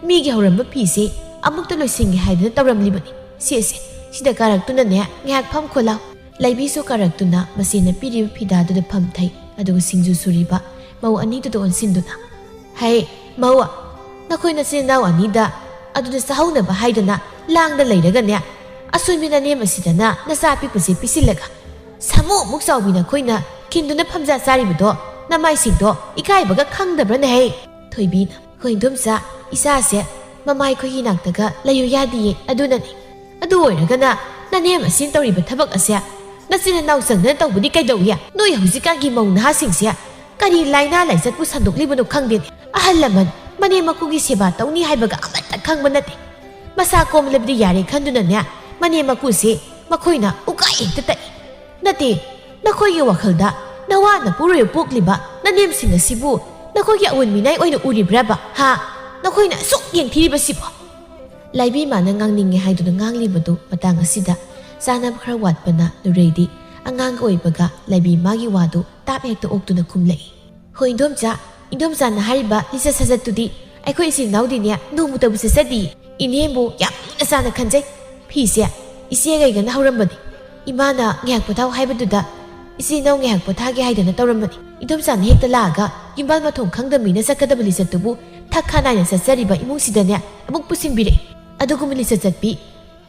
ꯃꯤꯒꯤ ꯍꯧꯔꯝꯕ ꯐꯤꯁꯦ ꯑꯃꯨꯛꯇ ꯂꯣꯏꯁꯤꯟꯒꯦ ꯍꯥꯏꯗꯅ ꯇꯧꯔꯝꯂꯤꯕꯅꯤ꯫ ꯁꯦ, ꯁꯦ, ꯁꯤꯗ ꯀꯥꯔꯛꯇꯨꯅꯅꯦ ꯉꯥꯏꯍꯥꯛ ꯐꯝꯈꯣ ꯂꯥꯎ꯫" ꯂꯩꯕꯤꯁꯨ ꯀꯥꯔꯛꯇꯨꯅ ꯃꯆꯦꯅ ꯄꯤꯔꯤꯕ ꯐꯤꯗꯥꯗꯨꯗ ꯐꯝꯊꯩ꯫ ꯑꯗꯨꯒ ꯁꯤꯡꯖꯨ ꯁꯨꯔꯤꯕ ꯃꯧ ꯑꯅꯤꯗꯨꯗ ꯑꯣꯟꯁꯤꯟꯗꯨꯅ, "ꯍꯩ, ꯃꯧ, ꯅꯈꯣꯏ ꯅꯆꯤꯟ ꯅꯅꯥꯎ ꯑꯅꯤꯗ ꯑꯗꯨꯗ ꯆꯥꯍꯧꯅꯕ ꯍꯥꯏꯗꯅ ꯂꯥꯡꯗ ꯂꯩꯔꯒꯅꯦ, ꯑꯁꯣꯏꯕꯤ ꯅꯅꯦꯝ ꯑꯁꯤꯗꯅ ꯅꯆꯥ ꯑꯄꯤꯛꯄꯁꯦ ꯄꯤꯁꯤꯜꯂꯒ ꯁꯥꯃꯨꯃꯨꯛ ꯆꯥꯎꯕꯤ ꯅꯈꯣꯏꯅ ꯈꯤꯟꯗꯨꯅ ꯐꯝꯖꯥ ꯆꯥꯔꯤꯕꯗꯣ ꯅꯃꯥꯏꯁꯤꯡꯗꯣ ꯏꯀꯥꯏꯕꯒ ꯈꯪꯗꯕ꯭ꯔꯅꯦ ꯍꯩ?" ꯊꯣꯏꯕꯤꯅ, "ꯍꯣꯏ ꯏꯟꯗꯣꯝꯆꯥ, ꯏꯆꯥꯁꯦ ꯃꯃꯥꯏ ꯈꯣꯏꯒꯤ ꯅꯥꯛꯇꯒ ꯂꯩꯌꯨ ꯌꯥꯗꯤꯌꯦ, ꯑꯗꯨꯅꯅꯦ꯫ ꯑꯗꯨ ꯑꯣꯏꯔꯒꯅ ꯅꯅꯦꯝ ꯑꯁꯤꯅ ꯇꯧꯔꯤꯕ ꯊꯕꯛ ꯑꯁꯦ ꯅꯆꯤꯟ ꯅꯅꯥꯎ ꯆꯪꯗꯅ ꯇꯧꯕꯗꯤ ꯀꯩꯗꯧꯏ? ꯅꯣꯏ ꯍꯧꯖꯤꯛꯀꯥꯟꯒꯤ ꯃꯧ ꯅꯍꯥꯁꯤꯡꯁꯦ ꯀꯔꯤ ꯂꯥꯏꯅꯥ ꯂꯥꯏꯆꯠꯄꯨ ꯁꯟꯗꯣꯛꯂꯤꯕꯅꯣ ꯈꯪꯗꯦꯅꯦ꯫ ꯑꯍꯜ ꯂꯃꯟ ꯃꯅꯦꯝ ꯃꯀꯨꯒꯤ ꯁꯦꯕꯥ ꯇꯧꯅꯤ ꯍꯥꯏꯕꯒ ꯑꯃꯠꯇ ꯈꯪꯕ ꯅꯠꯇꯦ꯫ ꯃꯁꯥ ꯀꯣꯝꯂꯕꯗꯤ ꯌꯥꯔꯦ ꯈꯟꯗꯨꯅꯅꯦ, ꯃꯅꯦꯝ ꯃꯀꯨꯁꯦ ꯃꯈꯣꯏꯅ ꯎꯀꯥꯏ ꯍꯦꯛꯇ ꯇꯛꯏ꯫ ꯅꯠꯇꯦ, ꯅꯈꯣꯏꯒꯤ ꯋꯥꯈꯜꯗ ꯅꯋꯥ ꯅꯄꯨꯔꯣꯏꯕ ꯄꯣꯛꯂꯤꯕ ꯅꯅꯦꯝꯁꯤꯡ ꯑꯁꯤꯕꯨ ꯅꯈꯣꯏꯒꯤ ꯑꯑꯣꯟ ꯃꯤꯅꯥꯏ ꯑꯣꯏꯅ ꯎꯔꯤꯕ꯭ꯔꯕ? ꯍꯥ? ꯅꯈꯣꯏꯅ ꯑꯁꯨꯛ ꯌꯦꯡꯊꯤꯔꯤꯕꯁꯤꯕꯣ?" ꯂꯥꯏꯕꯤ ꯃꯥꯅ ꯉꯥꯡꯅꯤꯡꯉꯦ ꯍꯥꯏꯗꯨꯅ ꯉꯥꯡꯂꯤꯕꯗꯨ ꯃꯇꯥꯡ ꯑꯁꯤꯗ ꯆꯥꯅꯕ ꯈꯔ ꯋꯥꯠꯄꯅ ꯅꯨꯔꯩꯗꯤ ꯑꯉꯥꯡꯒ ꯑꯣꯏꯕꯒ ꯂꯥꯏꯕꯤ ꯃꯥꯒꯤ ꯋꯥꯗꯨ ꯇꯥꯞ ꯍꯦꯛꯇ ꯑꯣꯛꯇꯨꯅ ꯈꯨꯝꯂꯛꯏ꯫ "ꯍꯣꯏ ꯏꯟꯗꯣꯝꯆꯥ, ꯏꯟꯗꯣꯝꯆꯥꯅ ꯍꯥꯏꯔꯤꯕ ꯂꯤꯆꯠ ꯁꯥꯖꯠꯇꯨꯗꯤ ꯑꯩꯈꯣꯏ ꯏꯆꯤꯜ ꯏꯅꯥꯎꯗꯤꯅꯦ ꯅꯣꯡꯃꯇꯕꯨ ꯆꯠꯆꯗꯦ꯫ ꯏꯅꯦꯕꯨ ꯌꯥꯝ ꯂꯨꯅ ꯆꯥꯅ ꯈꯟꯖꯩ꯫ ꯐꯤꯁꯦ ꯏꯆꯦꯒ ꯑꯩꯒꯅ ꯍꯧꯔꯝꯕꯅꯤ꯫ ꯏꯃꯥꯅ ꯉꯥꯏꯍꯥꯛ ꯄꯣꯊꯥꯎ ꯍꯥꯏꯕꯗꯨꯗ ꯏꯆꯤꯜ ꯏꯅꯥꯎ ꯉꯥꯏꯍꯥꯛ ꯄꯣꯊꯥꯒꯦ ꯍꯥꯏꯗꯅ ꯇꯧꯔꯝꯕꯅꯤ꯫ ꯏꯟꯗꯣꯝꯆꯥꯅ ꯍꯦꯛꯇ ꯂꯥꯛꯑꯒ ꯌꯨꯝꯕꯥꯜ ꯃꯊꯣꯡ ꯈꯪꯗꯕ ꯃꯤꯅ ꯆꯠꯀꯗꯕ ꯂꯤꯆꯠꯇꯨꯕꯨ ꯊꯛ ꯈꯥ ꯅꯥꯏꯅ ꯆꯠꯆꯔꯤꯕ ꯏꯃꯨꯡꯁꯤꯗꯅꯦ ꯑꯃꯨꯛ ꯄꯨꯁꯤꯟꯕꯤꯔꯛꯏ꯫ ꯑꯗꯨꯒꯨꯝꯕ ꯂꯤꯆꯠ ꯆꯠꯄꯤ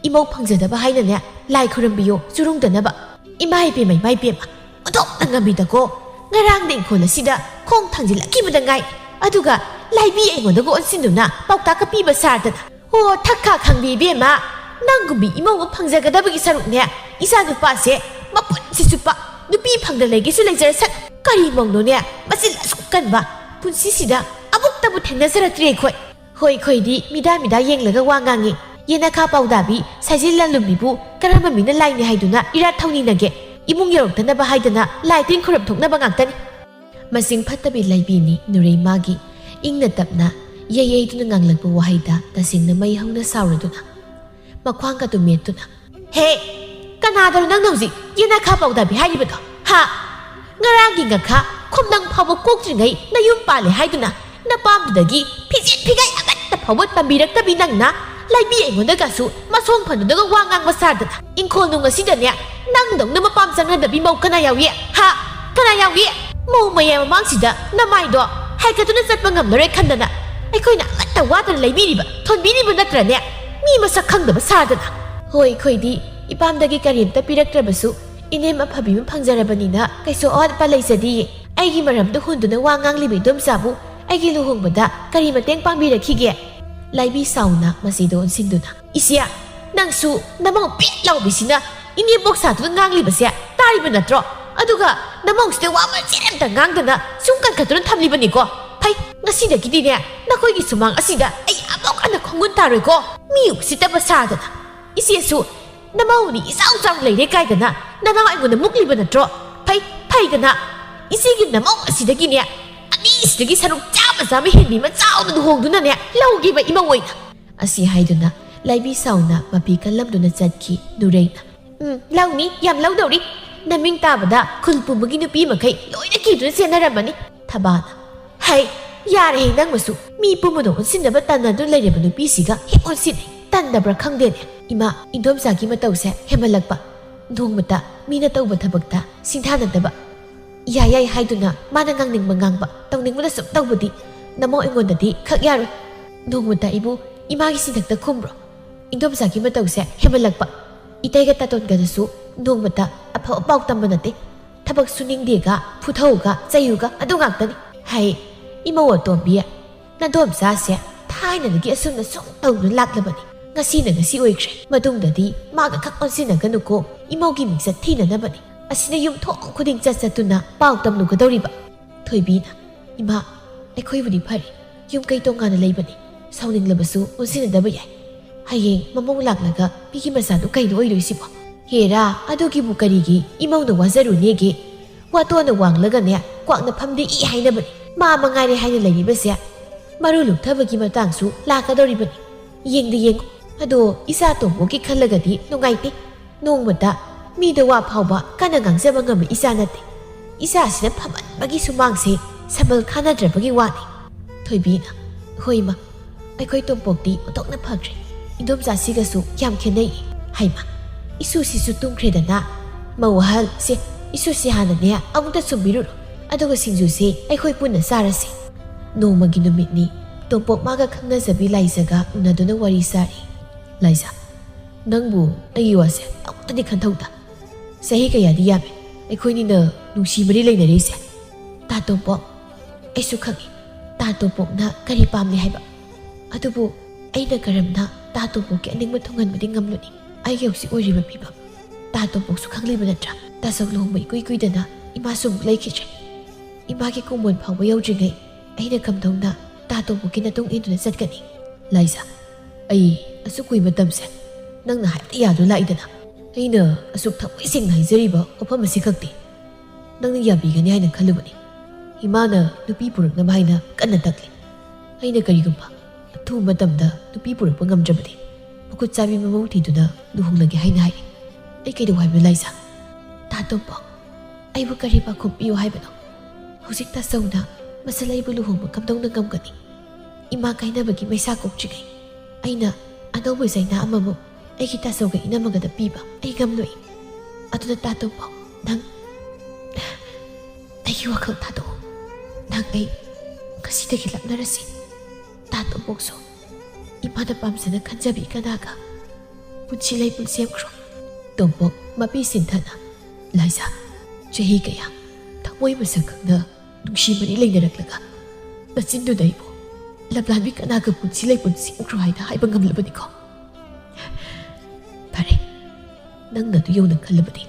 ꯏꯃꯧ ꯐꯪꯖꯗꯕ ꯍꯥꯏꯅꯅꯦ ꯂꯥꯏ ꯈꯨꯔꯨꯝꯕꯤꯌꯣ ꯆꯨꯔꯨꯡꯗꯅꯕ꯫ ꯏꯃꯥ ꯏꯕꯦꯝꯃ, ꯏꯃꯥ ꯏꯕꯦꯝꯃ, ꯑꯣꯟꯊꯣꯛꯅ ꯉꯝꯃꯤꯗꯀꯣ꯫ ꯉꯔꯥꯡꯗ ꯏꯪꯈꯣꯜ ꯑꯁꯤꯗ ꯈꯣꯡ ꯊꯥꯡꯖꯤꯜꯂꯛꯈꯤꯕꯗ ꯉꯥꯏ, ꯑꯗꯨꯒ ꯂꯥꯏꯕꯤ ꯑꯩꯉꯣꯟꯗꯒ ꯑꯣꯟꯁꯤꯟꯗꯨꯅ ꯄꯥꯎꯇꯥꯛꯀ ꯄꯤꯕ ꯁꯥꯔꯗꯅ꯫ ꯍꯣ, ꯊꯛ ꯈꯥ ꯈꯪꯕꯤ ꯏꯕꯦꯝꯃ, ꯅꯪꯒꯨꯝꯕꯤ ꯏꯃꯧ ꯑꯃ ꯐꯪꯖꯒꯗꯕꯒꯤ ꯁꯔꯨꯛꯅꯦ ꯏꯆꯥ ꯅꯨꯄꯥꯁꯦ ꯃꯄꯨꯟꯁꯤ ꯆꯨꯞꯄ ꯅꯨꯄꯤ ꯐꯪꯗ ꯂꯩꯒꯦꯁꯨ ꯂꯩꯖꯔꯁꯅꯨ꯫ ꯀꯔꯤ ꯃꯧꯅꯣꯅꯦ, ꯃꯆꯤꯟ ꯑꯁꯨꯛ ꯀꯟꯕ? ꯄꯨꯟꯁꯤꯁꯤꯗ ꯑꯃꯨꯛꯇꯕꯨ ꯊꯦꯡꯅꯖꯔꯛꯇ꯭ꯔꯤ ꯑꯩꯈꯣꯏ꯫ ꯍꯣꯏ, ꯑꯩꯈꯣꯏꯗꯤ ꯃꯤꯗꯥ ꯃꯤꯗꯥ ꯌꯦꯡꯂꯒ ꯋꯥ ꯉꯥꯡꯉꯤ꯫ ꯌꯦꯅꯈꯥ ꯄꯥꯎꯗꯥꯕꯤ ꯁꯥꯏꯖꯤꯟ ꯂꯥꯂꯨꯝꯕꯤꯕꯨ ꯀꯔꯝꯕ ꯃꯤꯅ ꯂꯥꯏꯅꯤ ꯍꯥꯏꯗꯨꯅ ꯏꯔꯥꯠ ꯊꯧꯅꯤꯅꯒꯦ? ꯏꯃꯨꯡ ꯌꯧꯔꯛꯇꯅꯕ ꯍꯥꯏꯗꯅ ꯂꯥꯏ ꯇꯤꯟ ꯈꯨꯔꯨꯝ ꯊꯣꯛꯅꯕ ꯉꯥꯛꯇꯅꯤ꯫ ꯃꯁꯤꯡ ꯐꯠꯇꯕꯤ ꯂꯩꯕꯤꯅꯤ ꯅꯨꯔꯩꯃꯥꯒꯤ ꯏꯪꯅ ꯇꯞꯅ ꯌꯩ ꯌꯩꯗꯨꯅ ꯉꯥꯡꯂꯛꯄ ꯋꯥꯍꯩꯗ ꯇꯁꯦꯡꯅ ꯃꯩ ꯍꯧꯅ ꯁꯥꯎꯔꯗꯨꯅ ꯃꯈ꯭ꯋꯥꯡꯒꯗꯨ ꯃꯦꯠꯇꯨꯅ, "ꯍꯦ! ꯀꯅꯥꯗꯅꯣ ꯅꯪꯅ ꯍꯧꯖꯤꯛ ꯌꯦꯅꯈꯥ ꯄꯥꯎꯗꯥꯕꯤ ꯍꯥꯏꯔꯤꯕꯗꯣ? ꯍꯥ? ꯉꯔꯥꯡꯒꯤ ꯉꯈꯥ ꯈꯣꯝꯅꯪ ꯐꯥꯎꯕ ꯀꯣꯛꯇ꯭ꯔꯤꯉꯩ ꯅꯌꯨꯝ ꯄꯥꯜꯂꯦ ꯍꯥꯏꯗꯨꯅ ꯅꯄꯥꯝꯗꯨꯗꯒꯤ ꯐꯤꯖꯦꯠ ꯐꯤꯒꯥꯏ ꯑꯃꯠꯇ ꯐꯥꯎꯕ ꯇꯝꯕꯤꯔꯛꯇꯕꯤ ꯅꯪꯅ ꯂꯩꯕꯤ ꯑꯩꯉꯣꯟꯗꯒꯁꯨ ꯃꯁꯣꯡ ꯐꯟꯗꯨꯅꯒ ꯋꯥ ꯉꯥꯡꯕ ꯁꯥꯗꯅ ꯏꯪꯈꯣꯜ ꯅꯨꯡ ꯑꯁꯤꯗꯅꯦ ꯅꯪꯗꯧꯅ ꯃꯄꯥꯝ ꯆꯪꯅꯗꯕꯤ ꯃꯧ ꯀꯅꯥ ꯌꯥꯎꯏ? ꯍꯥ? ꯀꯅꯥ ꯌꯥꯎꯏ?" ꯃꯧ ꯃꯌꯥꯝ ꯃꯃꯥꯡꯁꯤꯗ ꯅꯃꯥꯏꯗꯣ ꯍꯥꯏꯒꯠꯇꯨꯅ ꯆꯠꯄ ꯉꯝꯂꯔꯣꯏ ꯈꯟꯗꯅ ꯑꯩꯈꯣꯏꯅ ꯑꯃꯠꯇ ꯋꯥꯗꯅ ꯂꯩꯕꯤꯔꯤꯕ, ꯊꯣꯟꯕꯤꯔꯤꯕ ꯅꯠꯇ꯭ꯔꯅꯦ? ꯃꯤ ꯃꯁꯛ ꯈꯪꯗꯕ ꯁꯥꯗꯅ꯫ ꯍꯣꯏ, ꯑꯩꯈꯣꯏꯗꯤ ꯏꯄꯥꯝꯗꯒꯤ ꯀꯔꯤꯝꯇ ꯄꯤꯔꯛꯇ꯭ꯔꯕꯁꯨ ꯏꯅꯦꯝ ꯑꯐꯕꯤ ꯑꯃ ꯐꯪꯖꯔꯕꯅꯤꯅ ꯀꯩꯁꯨ ꯑꯋꯥꯠꯄ ꯂꯩꯖꯗꯤꯌꯦ꯫ ꯑꯩꯒꯤ ꯃꯔꯝꯗ ꯍꯨꯟꯗꯨꯅ ꯋꯥ ꯉꯥꯡꯂꯤꯕ ꯏꯗꯣꯝꯆꯥꯕꯨ ꯑꯩꯒꯤ ꯂꯨꯍꯣꯡꯕꯗ ꯀꯔꯤ ꯃꯇꯦꯡ ꯄꯥꯡꯕꯤꯔꯛꯈꯤꯒꯦ? ꯂꯥꯏꯕꯤ ꯁꯥꯎꯅ ꯃꯁꯤꯗ ꯑꯣꯟꯁꯤꯟꯗꯨꯅ, "ꯏꯆꯦ, ꯅꯪꯁꯨ ꯅꯃꯧ ꯄꯦꯠ ꯂꯥꯎꯕꯤꯁꯤꯅ ꯏꯅꯦꯝꯕꯣꯛ ꯁꯥꯗꯨꯅ ꯉꯥꯡꯂꯤꯕꯁꯦ ꯇꯥꯔꯤꯕ ꯅꯠꯇ꯭ꯔꯣ? ꯑꯗꯨꯒ ꯅꯃꯧꯁꯤꯗ ꯋꯥ ꯃꯆꯦꯠ ꯑꯝꯇ ꯉꯥꯡꯗꯅ ꯁꯨꯝ ꯀꯟꯈꯠꯇꯨꯅ ꯊꯝꯂꯤꯕꯅꯤꯀꯣ꯫ ꯐꯩ, ꯉꯁꯤꯗꯒꯤꯗꯤꯅꯦ ꯅꯈꯣꯏꯒꯤ ꯁꯨꯃꯥꯡ ꯑꯁꯤꯗ ꯑꯩ ꯑꯃꯨꯛ ꯍꯟꯅ ꯈꯣꯡꯒꯨꯟ ꯇꯥꯔꯣꯏꯀꯣ꯫ ꯃꯤ ꯎꯁꯤꯠꯇꯕ ꯁꯥꯗꯅ꯫ ꯏꯆꯦꯁꯨ ꯅꯃꯧꯅꯤ ꯏꯆꯥꯎ ꯆꯥꯎ ꯂꯩꯔꯦ ꯀꯥꯏꯗꯅ ꯅꯅꯥꯎ ꯑꯩꯉꯣꯟꯗ ꯃꯨꯛꯂꯤꯕ ꯅꯠꯇ꯭ꯔꯣ? ꯐꯩ, ꯐꯩꯗꯅ ꯏꯆꯦꯒꯤ ꯅꯃꯧ ꯑꯁꯤꯗꯒꯤꯅꯦ ꯑꯅꯤꯁꯤꯗꯒꯤ ꯁꯔꯨꯛ ꯆꯥꯝꯃ ꯆꯥꯝꯃ ꯍꯦꯟꯕꯤ ꯑꯃ ꯆꯥꯎꯅ ꯂꯨꯍꯣꯡꯗꯨꯅꯅꯦ ꯂꯧꯒꯦꯕ ꯏꯃꯧ ꯑꯣꯏꯅ"꯫ ꯑꯁꯤ ꯍꯥꯏꯗꯨꯅ ꯂꯥꯏꯕꯤ ꯁꯥꯎꯅ ꯃꯄꯤ ꯀꯜꯂꯝꯗꯨꯅ ꯆꯠꯈꯤ꯫ ꯅꯨꯔꯩꯅ, "ꯎꯝ, ꯂꯧꯅꯤ, ꯌꯥꯝ ꯂꯧꯗꯧꯔꯤ꯫ ꯅꯃꯤꯡ ꯇꯥꯕꯗ ꯈꯨꯜ ꯄꯨꯝꯕꯒꯤ ꯅꯨꯄꯤ ꯃꯈꯩ ꯂꯣꯏꯅ ꯀꯤꯗꯨꯅ ꯆꯦꯟꯅꯔꯝꯃꯅꯤ"꯫ ꯊꯕꯥꯅ, "ꯍꯩ, ꯌꯥꯔꯦꯍꯦ ꯅꯪꯃꯁꯨ꯫ ꯃꯤ ꯄꯨꯝꯕꯗꯣ ꯑꯣꯟꯁꯤꯟꯅꯕ ꯇꯟꯅꯗꯨꯅ ꯂꯩꯔꯤꯕ ꯅꯨꯄꯤꯁꯤꯒ ꯍꯦꯛ ꯑꯣꯟꯁꯤꯟꯅꯩ꯫ ꯇꯟꯗꯕ꯭ꯔꯥ ꯈꯪꯗꯦꯅꯦ꯫ ꯏꯃꯥ, ꯏꯟꯗꯣꯝꯆꯥꯒꯤ ꯃꯇꯧꯁꯦ ꯍꯦꯟꯃꯜꯂꯛꯄ꯫ ꯅꯣꯡꯃꯇ ꯃꯤꯅ ꯇꯧꯕ ꯊꯕꯛꯇ ꯁꯤꯡꯊꯥꯅꯗꯕ꯫ ꯌꯥꯏ ꯌꯥꯏ ꯍꯥꯏꯗꯨꯅ ꯃꯥꯅ ꯉꯥꯡꯅꯤꯡꯕ ꯉꯥꯡꯕ, ꯇꯧꯅꯤꯡꯕꯗ ꯁꯨꯝ ꯇꯧꯕꯗꯤ ꯅꯃꯧ ꯑꯩꯉꯣꯟꯗꯗꯤ ꯈꯛ ꯌꯥꯔꯣꯏ꯫ ꯅꯣꯡꯃꯇ ꯑꯩꯕꯨ ꯏꯃꯥꯒꯤ ꯁꯤꯟꯊꯛꯇ ꯈꯨꯝꯕ꯭ꯔꯣ? ꯏꯟꯗꯣꯝꯆꯥꯒꯤ ꯃꯇꯧꯁꯦ ꯍꯦꯟꯃꯜꯂꯛꯄ꯫ ꯏꯇꯩꯒ ꯇꯥꯇꯣꯟꯒꯗꯁꯨ ꯅꯣꯡꯃꯇ ꯑꯐꯕ ꯄꯥꯎ ꯇꯝꯕ ꯅꯠꯇꯦ꯫ ꯊꯕꯛ ꯁꯨꯅꯤꯡꯗꯦꯒ, ꯐꯨꯊꯧꯒ, ꯆꯩꯌꯨꯒ ꯑꯗꯨ ꯉꯥꯛꯇꯅꯤ꯫ ꯍꯩ, ꯏꯃꯧ ꯑꯇꯣꯝꯕꯤ, ꯅꯗꯣꯝꯆꯥꯁꯦ ꯊꯥꯏꯅꯗꯒꯤ ꯑꯁꯨꯝꯅ ꯁꯨꯝ ꯇꯧꯗꯨꯅ ꯂꯥꯛꯂꯕꯅꯤ꯫ ꯉꯁꯤꯅ ꯉꯁꯤ ꯑꯣꯏꯈ꯭ꯔꯦ꯫ ꯃꯇꯨꯡꯗꯗꯤ ꯃꯥꯒ ꯈꯛ ꯑꯣꯟꯁꯤꯟꯅꯒꯅꯨꯀꯣ꯫ ꯏꯃꯧꯒꯤ ꯃꯤꯡꯆꯠ ꯊꯤꯅꯅꯕꯅꯤ꯫ ꯑꯁꯤꯅ ꯌꯨꯝꯊꯣꯡ ꯈꯨꯗꯤꯡ ꯆꯠ ꯆꯠꯇꯨꯅ ꯄꯥꯎ ꯇꯝꯂꯨꯒꯗꯧꯔꯤꯕ꯫ ꯊꯣꯏꯕꯤꯅ, "ꯏꯃꯥ, ꯑꯩꯈꯣꯏꯕꯨꯗꯤ ꯐꯔꯦ꯫ ꯌꯨꯝ ꯀꯩ ꯇꯣꯉꯥꯟꯅ ꯂꯩꯕꯅꯤ꯫ ꯁꯥꯎꯅꯤꯡꯂꯕꯁꯨ ꯑꯣꯟꯁꯤꯟꯅꯗꯕ ꯌꯥꯏ꯫ ꯍꯌꯦꯡ ꯃꯃꯧ ꯂꯥꯛꯂꯒ ꯃꯤꯒꯤ ꯃꯆꯥꯗꯨ ꯀꯩꯅꯣ ꯑꯣꯏꯗꯣꯏꯁꯤꯕꯣ?" "ꯍꯦꯔꯥ, ꯑꯗꯨꯒꯤꯕꯨ ꯀꯔꯤꯒꯤ ꯏꯃꯧꯅ ꯋꯥꯖꯔꯨꯅꯦꯒꯦ? ꯋꯥꯇꯣꯟꯅ ꯋꯥꯡꯂꯒꯅꯦ ꯀ꯭ꯋꯥꯛꯅ ꯐꯝꯗꯦ ꯏ ꯍꯥꯏꯅꯕꯅꯤ꯫ ꯃꯥ ꯃꯉꯥꯏꯔꯦ ꯍꯥꯏꯅ ꯂꯩꯔꯤꯕꯁꯦ꯫ ꯃꯔꯨ ꯂꯨꯞꯊꯕꯒꯤ ꯃꯇꯥꯡꯁꯨ ꯂꯥꯛꯀꯗꯧꯔꯤꯕꯅꯤ꯫ ꯌꯦꯡꯗ ꯌꯦꯡꯉꯨ꯫ ꯑꯗꯣ ꯏꯆꯥ ꯇꯣꯝꯕꯣꯛꯀꯤ ꯈꯜꯂꯒꯗꯤ ꯅꯨꯡꯉꯥꯏꯇꯦ꯫ ꯅꯣꯡꯃꯇ ꯃꯤꯗ ꯋꯥ ꯐꯥꯎꯕ ꯀꯟꯅ ꯉꯥꯡꯖꯕ ꯉꯝꯕ ꯏꯆꯥ ꯅꯠꯇꯦ꯫ ꯏꯆꯥꯁꯤꯅ ꯐꯃꯟꯕꯒꯤ ꯁꯨꯃꯥꯡꯁꯦ ꯁꯝꯕꯜ ꯈꯥꯅꯗ꯭ꯔꯕꯒꯤ ꯋꯥꯅꯤ"꯫ ꯊꯣꯏꯕꯤꯅ, "ꯍꯣꯏ ꯏꯃꯥ, ꯑꯩꯈꯣꯏ ꯇꯣꯝꯄꯣꯛꯇꯤ ꯑꯣꯟꯊꯣꯛꯅ ꯐꯈ꯭ꯔꯦ꯫ ꯏꯟꯗꯣꯝꯆꯥꯁꯤꯒꯁꯨ ꯌꯥꯝ ꯈꯦꯠꯅꯩ"꯫ ꯍꯩꯃꯥ, ꯏꯁꯨꯁꯤꯁꯨ ꯇꯨꯝꯈ꯭ꯔꯦꯗꯅ꯫ ꯃꯧ ꯑꯍꯜ, ꯁꯦ, ꯏꯁꯨꯁꯤ ꯍꯥꯟꯅꯅꯦ ꯑꯃꯨꯛꯇ ꯁꯨꯝꯕꯤꯔꯨꯔꯣ꯫ ꯑꯗꯨꯒ ꯁꯤꯡꯖꯨꯁꯤ ꯑꯩꯈꯣꯏ ꯄꯨꯟꯅ ꯆꯥꯔꯁꯤ꯫ ꯅꯣꯡꯃꯒꯤ ꯅꯨꯃꯤꯠꯅꯤ꯫ ꯇꯣꯝꯄꯣꯛ ꯃꯥꯒ ꯈꯪꯅꯖꯕꯤ ꯂꯥꯏꯖꯒ ꯎꯅꯗꯨꯅ ꯋꯥꯔꯤ ꯁꯥꯔꯤ꯫ "ꯂꯥꯏꯖ, ꯅꯪꯕꯨ ꯑꯩꯒꯤ ꯋꯥꯁꯦ ꯑꯃꯨꯛꯇꯗꯤ ꯈꯟꯊꯧꯗ꯫ ꯆꯍꯤ ꯀꯌꯥꯗꯤ ꯌꯥꯝꯃꯦ ꯑꯩꯈꯣꯏꯅꯤꯅ ꯅꯨꯡꯁꯤ ꯃꯔꯤ ꯂꯩꯅꯔꯤꯁꯦ꯫ ꯇꯥ ꯇꯣꯝꯄꯣꯛ, ꯑꯩꯁꯨ ꯈꯪꯏ ꯇꯥ ꯇꯣꯝꯄꯣꯛꯅ ꯀꯔꯤ ꯄꯥꯝꯂꯤ ꯍꯥꯏꯕ꯫ ꯑꯗꯨꯕꯨ ꯑꯩꯅ ꯀꯔꯝꯅ ꯇꯥ ꯇꯣꯝꯄꯣꯛꯀꯤ ꯑꯅꯤꯡꯕ ꯊꯨꯡꯍꯟꯕꯗꯤ ꯉꯝꯂꯨꯅꯤ? ꯑꯩꯒꯤ ꯍꯧꯖꯤꯛ ꯑꯣꯏꯔꯤꯕ ꯐꯤꯕꯝ ꯇꯥ ꯇꯣꯝꯄꯣꯛꯁꯨ ꯈꯪꯂꯤꯕ ꯅꯠꯇ꯭ꯔꯥ? ꯇꯥꯆꯧ ꯂꯨꯍꯣꯡꯕ ꯏꯀꯨꯏ ꯀꯨꯏꯗꯅ ꯏꯃꯥꯁꯨ ꯑꯃꯨꯛ ꯂꯩꯈꯤꯗ꯭ꯔꯦ꯫ ꯏꯃꯥꯒꯤ ꯀꯨꯝꯑꯣꯟ ꯐꯥꯎꯕ ꯌꯧꯗ꯭ꯔꯤꯉꯩ ꯑꯩꯅ ꯀꯝꯗꯧꯅ ꯇꯥ ꯇꯣꯝꯄꯣꯛꯀꯤ ꯅꯇꯨꯡ ꯏꯟꯗꯨꯅ ꯆꯠꯀꯅꯤ?" "ꯂꯥꯏꯖ, ꯑꯩ ꯑꯁꯨꯛ ꯀꯨꯏ ꯃꯇꯝꯁꯦ ꯅꯪꯅ ꯍꯥꯏꯕꯗ ꯌꯥꯗꯨ ꯂꯥꯛꯏꯗꯅ꯫ ꯑꯩꯅ ꯑꯁꯨꯛ ꯊꯃꯣꯏ ꯁꯦꯡꯅ ꯍꯥꯏꯖꯔꯤꯕ ꯋꯥꯐꯝ ꯑꯁꯤꯈꯛꯇꯤ ꯅꯪꯅ ꯌꯥꯕꯤꯒꯅꯤ ꯍꯥꯏꯅ ꯈꯜꯂꯨꯕꯅꯤ꯫ ꯏꯃꯥꯅ ꯅꯨꯄꯤ ꯄꯨꯔꯛꯅꯕ ꯍꯥꯏꯅ ꯀꯟꯅ ꯇꯛꯂꯤ꯫ ꯑꯩꯅ ꯀꯔꯤꯒꯨꯝꯕ ꯑꯊꯨꯕ ꯃꯇꯝꯗ ꯅꯨꯄꯤ ꯄꯨꯔꯛꯄ ꯉꯝꯗ꯭ꯔꯕꯗꯤ ꯃꯈꯨꯠ ꯆꯥꯕꯤ ꯃꯃꯧ ꯊꯤꯗꯨꯅ ꯂꯨꯍꯣꯡꯂꯒꯦ ꯍꯥꯏꯅ ꯍꯥꯏꯔꯤ꯫ ꯑꯩ ꯀꯩꯗꯧ ꯍꯥꯏꯕꯅꯣ ꯂꯥꯏꯖ? ꯇꯥ ꯇꯣꯝꯄꯣꯛ, ꯑꯩꯕꯨ ꯀꯔꯤ ꯄꯥꯎꯈꯨꯝ ꯄꯤꯌꯨ ꯍꯥꯏꯕꯅꯣ? ꯍꯧꯖꯤꯛ ꯇꯥꯆꯧꯅ ꯃꯁꯜ ꯑꯩꯕꯨ ꯂꯨꯍꯣꯡꯕ ꯀꯝꯗꯧꯅ ꯉꯝꯒꯅꯤ? ꯏꯃꯥ ꯀꯥꯏꯅꯕꯒꯤ ꯃꯩꯁꯥ ꯀꯣꯛꯇ꯭ꯔꯤꯉꯩ ꯑꯩꯅ ꯑꯅꯧꯕ ꯆꯩꯅꯥ ꯑꯃꯃꯨꯛ ꯑꯩꯒꯤ ꯇꯥꯆꯧꯒ ꯏꯅꯝꯃꯒꯗ ꯄꯤꯕ ꯑꯩ ꯉꯝꯂꯣꯏ꯫ ꯑꯗꯨꯅ ꯇꯥ ꯇꯣꯝꯄꯣꯛ, ꯅꯪ ꯑꯩꯒꯤ ꯋꯥꯈꯜ ꯊꯥꯗꯣꯛꯎ꯫ ꯅꯪ ꯑꯩ ꯉꯁꯤꯗꯒꯤ ꯂꯥꯞꯅꯔꯁꯤ꯫ ꯇꯥ ꯇꯣꯝꯄꯣꯛꯁꯨ ꯏꯃꯥꯅ ꯄꯥꯝꯖꯅ ꯈꯟꯖꯕꯤ ꯀꯅꯥꯒ ꯄꯨꯟꯁꯤ ꯂꯩꯄꯨꯟ ꯁꯦꯝꯈ꯭ꯔꯣ꯫" ꯇꯣꯝꯄꯣꯛ ꯃꯄꯤ ꯁꯤꯟꯊꯅ, "ꯂꯥꯏꯖ, ꯆꯍꯤ ꯀꯌꯥ ꯊꯃꯣꯏ ꯃꯁꯛ ꯈꯪꯅ ꯅꯨꯡꯁꯤ ꯃꯔꯤ ꯂꯩꯅꯔꯛꯂꯒ ꯅꯆꯤꯟꯗꯨꯅ ꯑꯩꯕꯨ ꯂꯝꯂꯥꯟꯕꯤ ꯀꯅꯥꯒ ꯄꯨꯟꯁꯤ ꯂꯩꯄꯨꯟ ꯁꯦꯝꯈ꯭ꯔꯣ ꯍꯥꯏꯅ ꯍꯥꯏꯕ ꯉꯝꯂꯕꯅꯤꯀꯣ? ꯐꯔꯦ, ꯅꯪꯅ ꯑꯗꯨ ꯌꯧꯅ ꯈꯜꯂꯕꯗꯤ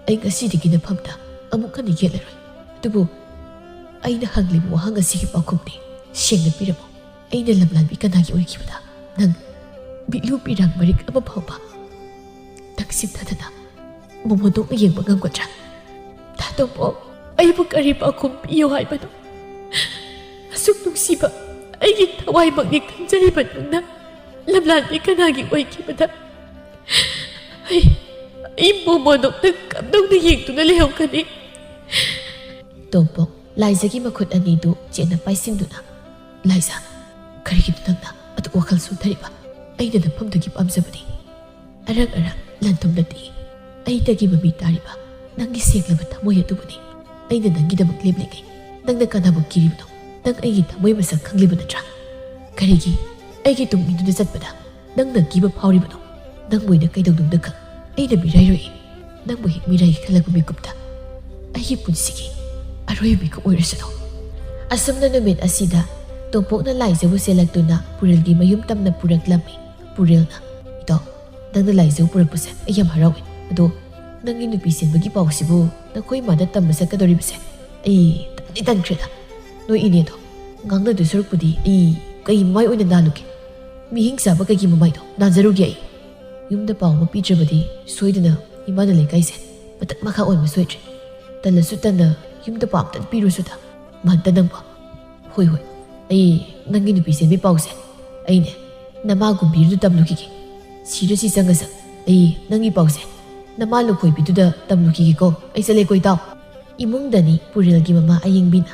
ꯑꯩ ꯉꯁꯤꯗꯒꯤ ꯅꯐꯝꯗ ꯑꯃꯨꯛ ꯍꯟꯅ ꯌꯦꯠꯂꯔꯣꯏ꯫ ꯑꯗꯨꯕꯨ ꯑꯩꯅ ꯍꯪꯂꯤꯕ ꯋꯥꯍꯪ ꯑꯁꯤꯒꯤ ꯄꯥꯎꯈꯨꯝꯗꯤ ꯁꯦꯡꯅ ꯄꯤꯔꯝꯃꯨ꯫ ꯑꯩꯅ ꯂꯝꯂꯥꯟꯕꯤ ꯀꯅꯥꯒꯤ ꯑꯣꯏꯈꯤꯕꯗ ꯅꯪ ꯃꯤꯠꯂꯨ ꯄꯤꯔꯥꯡ ꯃꯔꯤꯛ ꯑꯃ ꯐꯥꯎꯕ ꯅꯪ ꯁꯤꯟꯊꯗꯅ ꯃꯣꯃꯣꯟꯗꯣꯛꯅ ꯌꯦꯡꯕ ꯉꯝꯒꯗ꯭ꯔꯥ? ꯇꯥ ꯇꯣꯝꯄꯣꯛ, ꯑꯩꯕꯨ ꯀꯔꯤ ꯄꯥꯎꯈꯨꯝ ꯄꯤꯌꯨ ꯍꯥꯏꯕꯅꯣ? ꯑꯁꯨꯛ ꯅꯨꯡꯁꯤꯕ ꯑꯩꯒꯤ ꯊꯋꯥꯏꯃꯛꯅꯤ ꯈꯟꯖꯔꯤꯕ ꯅꯪꯅ ꯂꯝꯂꯥꯟꯕꯤ ꯀꯅꯥꯒꯤ ꯑꯣꯏꯈꯤꯕꯗ ꯑꯩ, ꯑꯩ ꯃꯣꯃꯣꯟꯗꯣꯛꯅ ꯀꯝꯗꯧꯅ ꯌꯦꯡꯗꯨꯅ ꯂꯩꯍꯧꯒꯅꯤ?" ꯇꯣꯝꯄꯣꯛ ꯂꯥꯏꯖꯒꯤ ꯃꯈꯨꯠ ꯑꯅꯤꯗꯨ ꯆꯦꯠꯅ ꯄꯥꯏꯁꯤꯟꯗꯨꯅ, "ꯂꯥꯏꯖ, ꯀꯔꯤꯒꯤꯅꯣ ꯅꯪꯅ ꯑꯗꯨꯛ ꯋꯥꯈꯜ ꯁꯣꯟꯊꯔꯤꯕ? ꯑꯩꯅ ꯅꯐꯝꯗꯨꯒꯤ ꯄꯥꯝꯖꯕꯅꯤ꯫ ꯑꯔꯪ ꯑꯔꯪ ꯂꯟꯊꯨꯝꯅꯗꯤ ꯑꯩꯇꯒꯤ ꯃꯃꯤ ꯇꯥꯔꯤꯕ ꯅꯪꯒꯤ ꯁꯦꯡꯂꯕ ꯊꯃꯣꯏ ꯑꯗꯨꯕꯨꯅꯤ꯫ ꯑꯩꯅ ꯅꯪꯒꯤꯗꯃꯛ ꯂꯦꯞꯂꯤꯉꯩ ꯅꯪꯅ ꯀꯅꯥꯕꯨ ꯀꯤꯔꯤꯕꯅꯣ? ꯅꯪ ꯑꯩꯒꯤ ꯊꯃꯣꯏ ꯃꯁꯛ ꯈꯪꯂꯤꯕ ꯅꯠꯇ꯭ꯔꯥ? ꯀꯔꯤꯒꯤ ꯑꯩꯒꯤ ꯇꯨꯡ ꯏꯟꯗꯨꯅ ꯆꯠꯄꯗ ꯅꯪꯅ ꯀꯤꯕ ꯐꯥꯎꯔꯤꯕꯅꯣ? ꯅꯪꯕꯨ ꯑꯩꯅ ꯀꯩꯗꯧꯅꯨꯡꯗ ꯈꯛ ꯑꯩꯅ ꯃꯤꯔꯥꯏꯔꯣꯏ꯫ ꯅꯪꯕꯨ ꯍꯦꯛ ꯃꯤꯔꯥꯏꯒꯦ ꯈꯜꯂꯛꯄ ꯃꯤꯀꯨꯞꯇ ꯑꯩꯒꯤ ꯄꯨꯟꯁꯤꯒꯤ ꯑꯔꯣꯏꯕ ꯃꯤꯀꯨꯞ ꯑꯣꯏꯔꯁꯅꯨ꯫ ꯑꯁꯨꯝꯅ ꯅꯨꯃꯤꯠ ꯑꯁꯤꯗ ꯇꯣꯝꯄꯣꯛꯅ ꯂꯥꯏꯖꯧ ꯆꯦꯜꯂꯛꯇꯨꯅ ꯄꯨꯔꯦꯜꯒꯤ ꯃꯌꯨꯝ ꯇꯝꯅ ꯄꯨꯔꯛꯂꯝꯃꯤ꯫ ꯄꯨꯔꯦꯜꯅ, "ꯏꯇꯥꯎ, ꯅꯪꯅ ꯂꯥꯏꯖꯧ ꯄꯨꯔꯛꯄꯁꯦ ꯑꯩ ꯌꯥꯝ ꯍꯔꯥꯎꯏ꯫ ꯑꯗꯣ ꯅꯪꯒꯤ ꯅꯨꯄꯤ ꯆꯦꯟꯕꯒꯤ ꯄꯥꯎꯁꯤꯕꯨ ꯅꯈꯣꯏ ꯏꯃꯥꯗ ꯇꯝꯕ ꯆꯠꯀꯗꯧꯔꯤꯕꯁꯦ ꯑꯩ ꯇꯟꯗꯤ ꯇꯟꯈ꯭ꯔꯦꯗ꯫ ꯅꯣꯏ ꯏꯅꯦꯗꯣ ꯉꯥꯡꯅꯗꯣꯏ ꯁꯔꯨꯛꯄꯨꯗꯤ ꯑꯩ ꯀꯩ ꯃꯃꯥꯏ ꯑꯣꯏꯅ ꯅꯥꯜꯂꯨꯒꯦ? ꯃꯤꯍꯤꯡ ꯆꯥꯕ ꯀꯩꯒꯤ ꯃꯃꯥꯏꯗꯣ ꯅꯥꯟꯖꯔꯨꯒꯦ ꯑꯩ? ꯌꯨꯝꯗ ꯄꯥꯎ ꯑꯃ ꯄꯤꯗ꯭ꯔꯕꯗꯤ ꯁꯣꯏꯗꯅ ꯏꯃꯥꯅ ꯂꯩꯀꯥꯏꯁꯦ ꯃꯊꯛ ꯃꯈꯥ ꯑꯣꯟꯕ ꯁꯣꯏꯗ꯭ꯔꯦ꯫ ꯇꯜꯂꯁꯨ ꯇꯟꯅ ꯌꯨꯝꯗ ꯄꯥꯎ ꯑꯝꯇ ꯄꯤꯔꯨꯁꯨꯗ, ꯃꯍꯟꯇ ꯅꯪꯕꯣ꯫ ꯍꯣꯏ, ꯍꯣꯏ, ꯑꯩ ꯅꯪꯒꯤ ꯅꯨꯄꯤ ꯆꯦꯟꯕꯤ ꯄꯥꯎꯁꯦ ꯑꯩꯅꯦ ꯅꯃꯥ ꯒꯨꯝꯕꯤꯔꯗꯨ ꯇꯝꯂꯨꯈꯤꯒꯦ꯫ ꯁꯤꯔꯁꯤ ꯆꯪꯉꯁꯨ ꯑꯩ ꯅꯪꯒꯤ ꯄꯥꯎꯁꯦ ꯅꯃꯥ ꯂꯨꯈꯣꯏꯕꯤꯗꯨꯗ ꯇꯝꯂꯨꯈꯤꯒꯦꯀꯣ꯫ ꯑꯩ ꯆꯠꯂꯦꯀꯣ ꯏꯇꯥꯎ꯫ ꯏꯃꯨꯡꯗꯅꯤ ꯄꯨꯔꯦꯜꯒꯤ ꯃꯃꯥ ꯑꯌꯦꯡꯕꯤꯅ,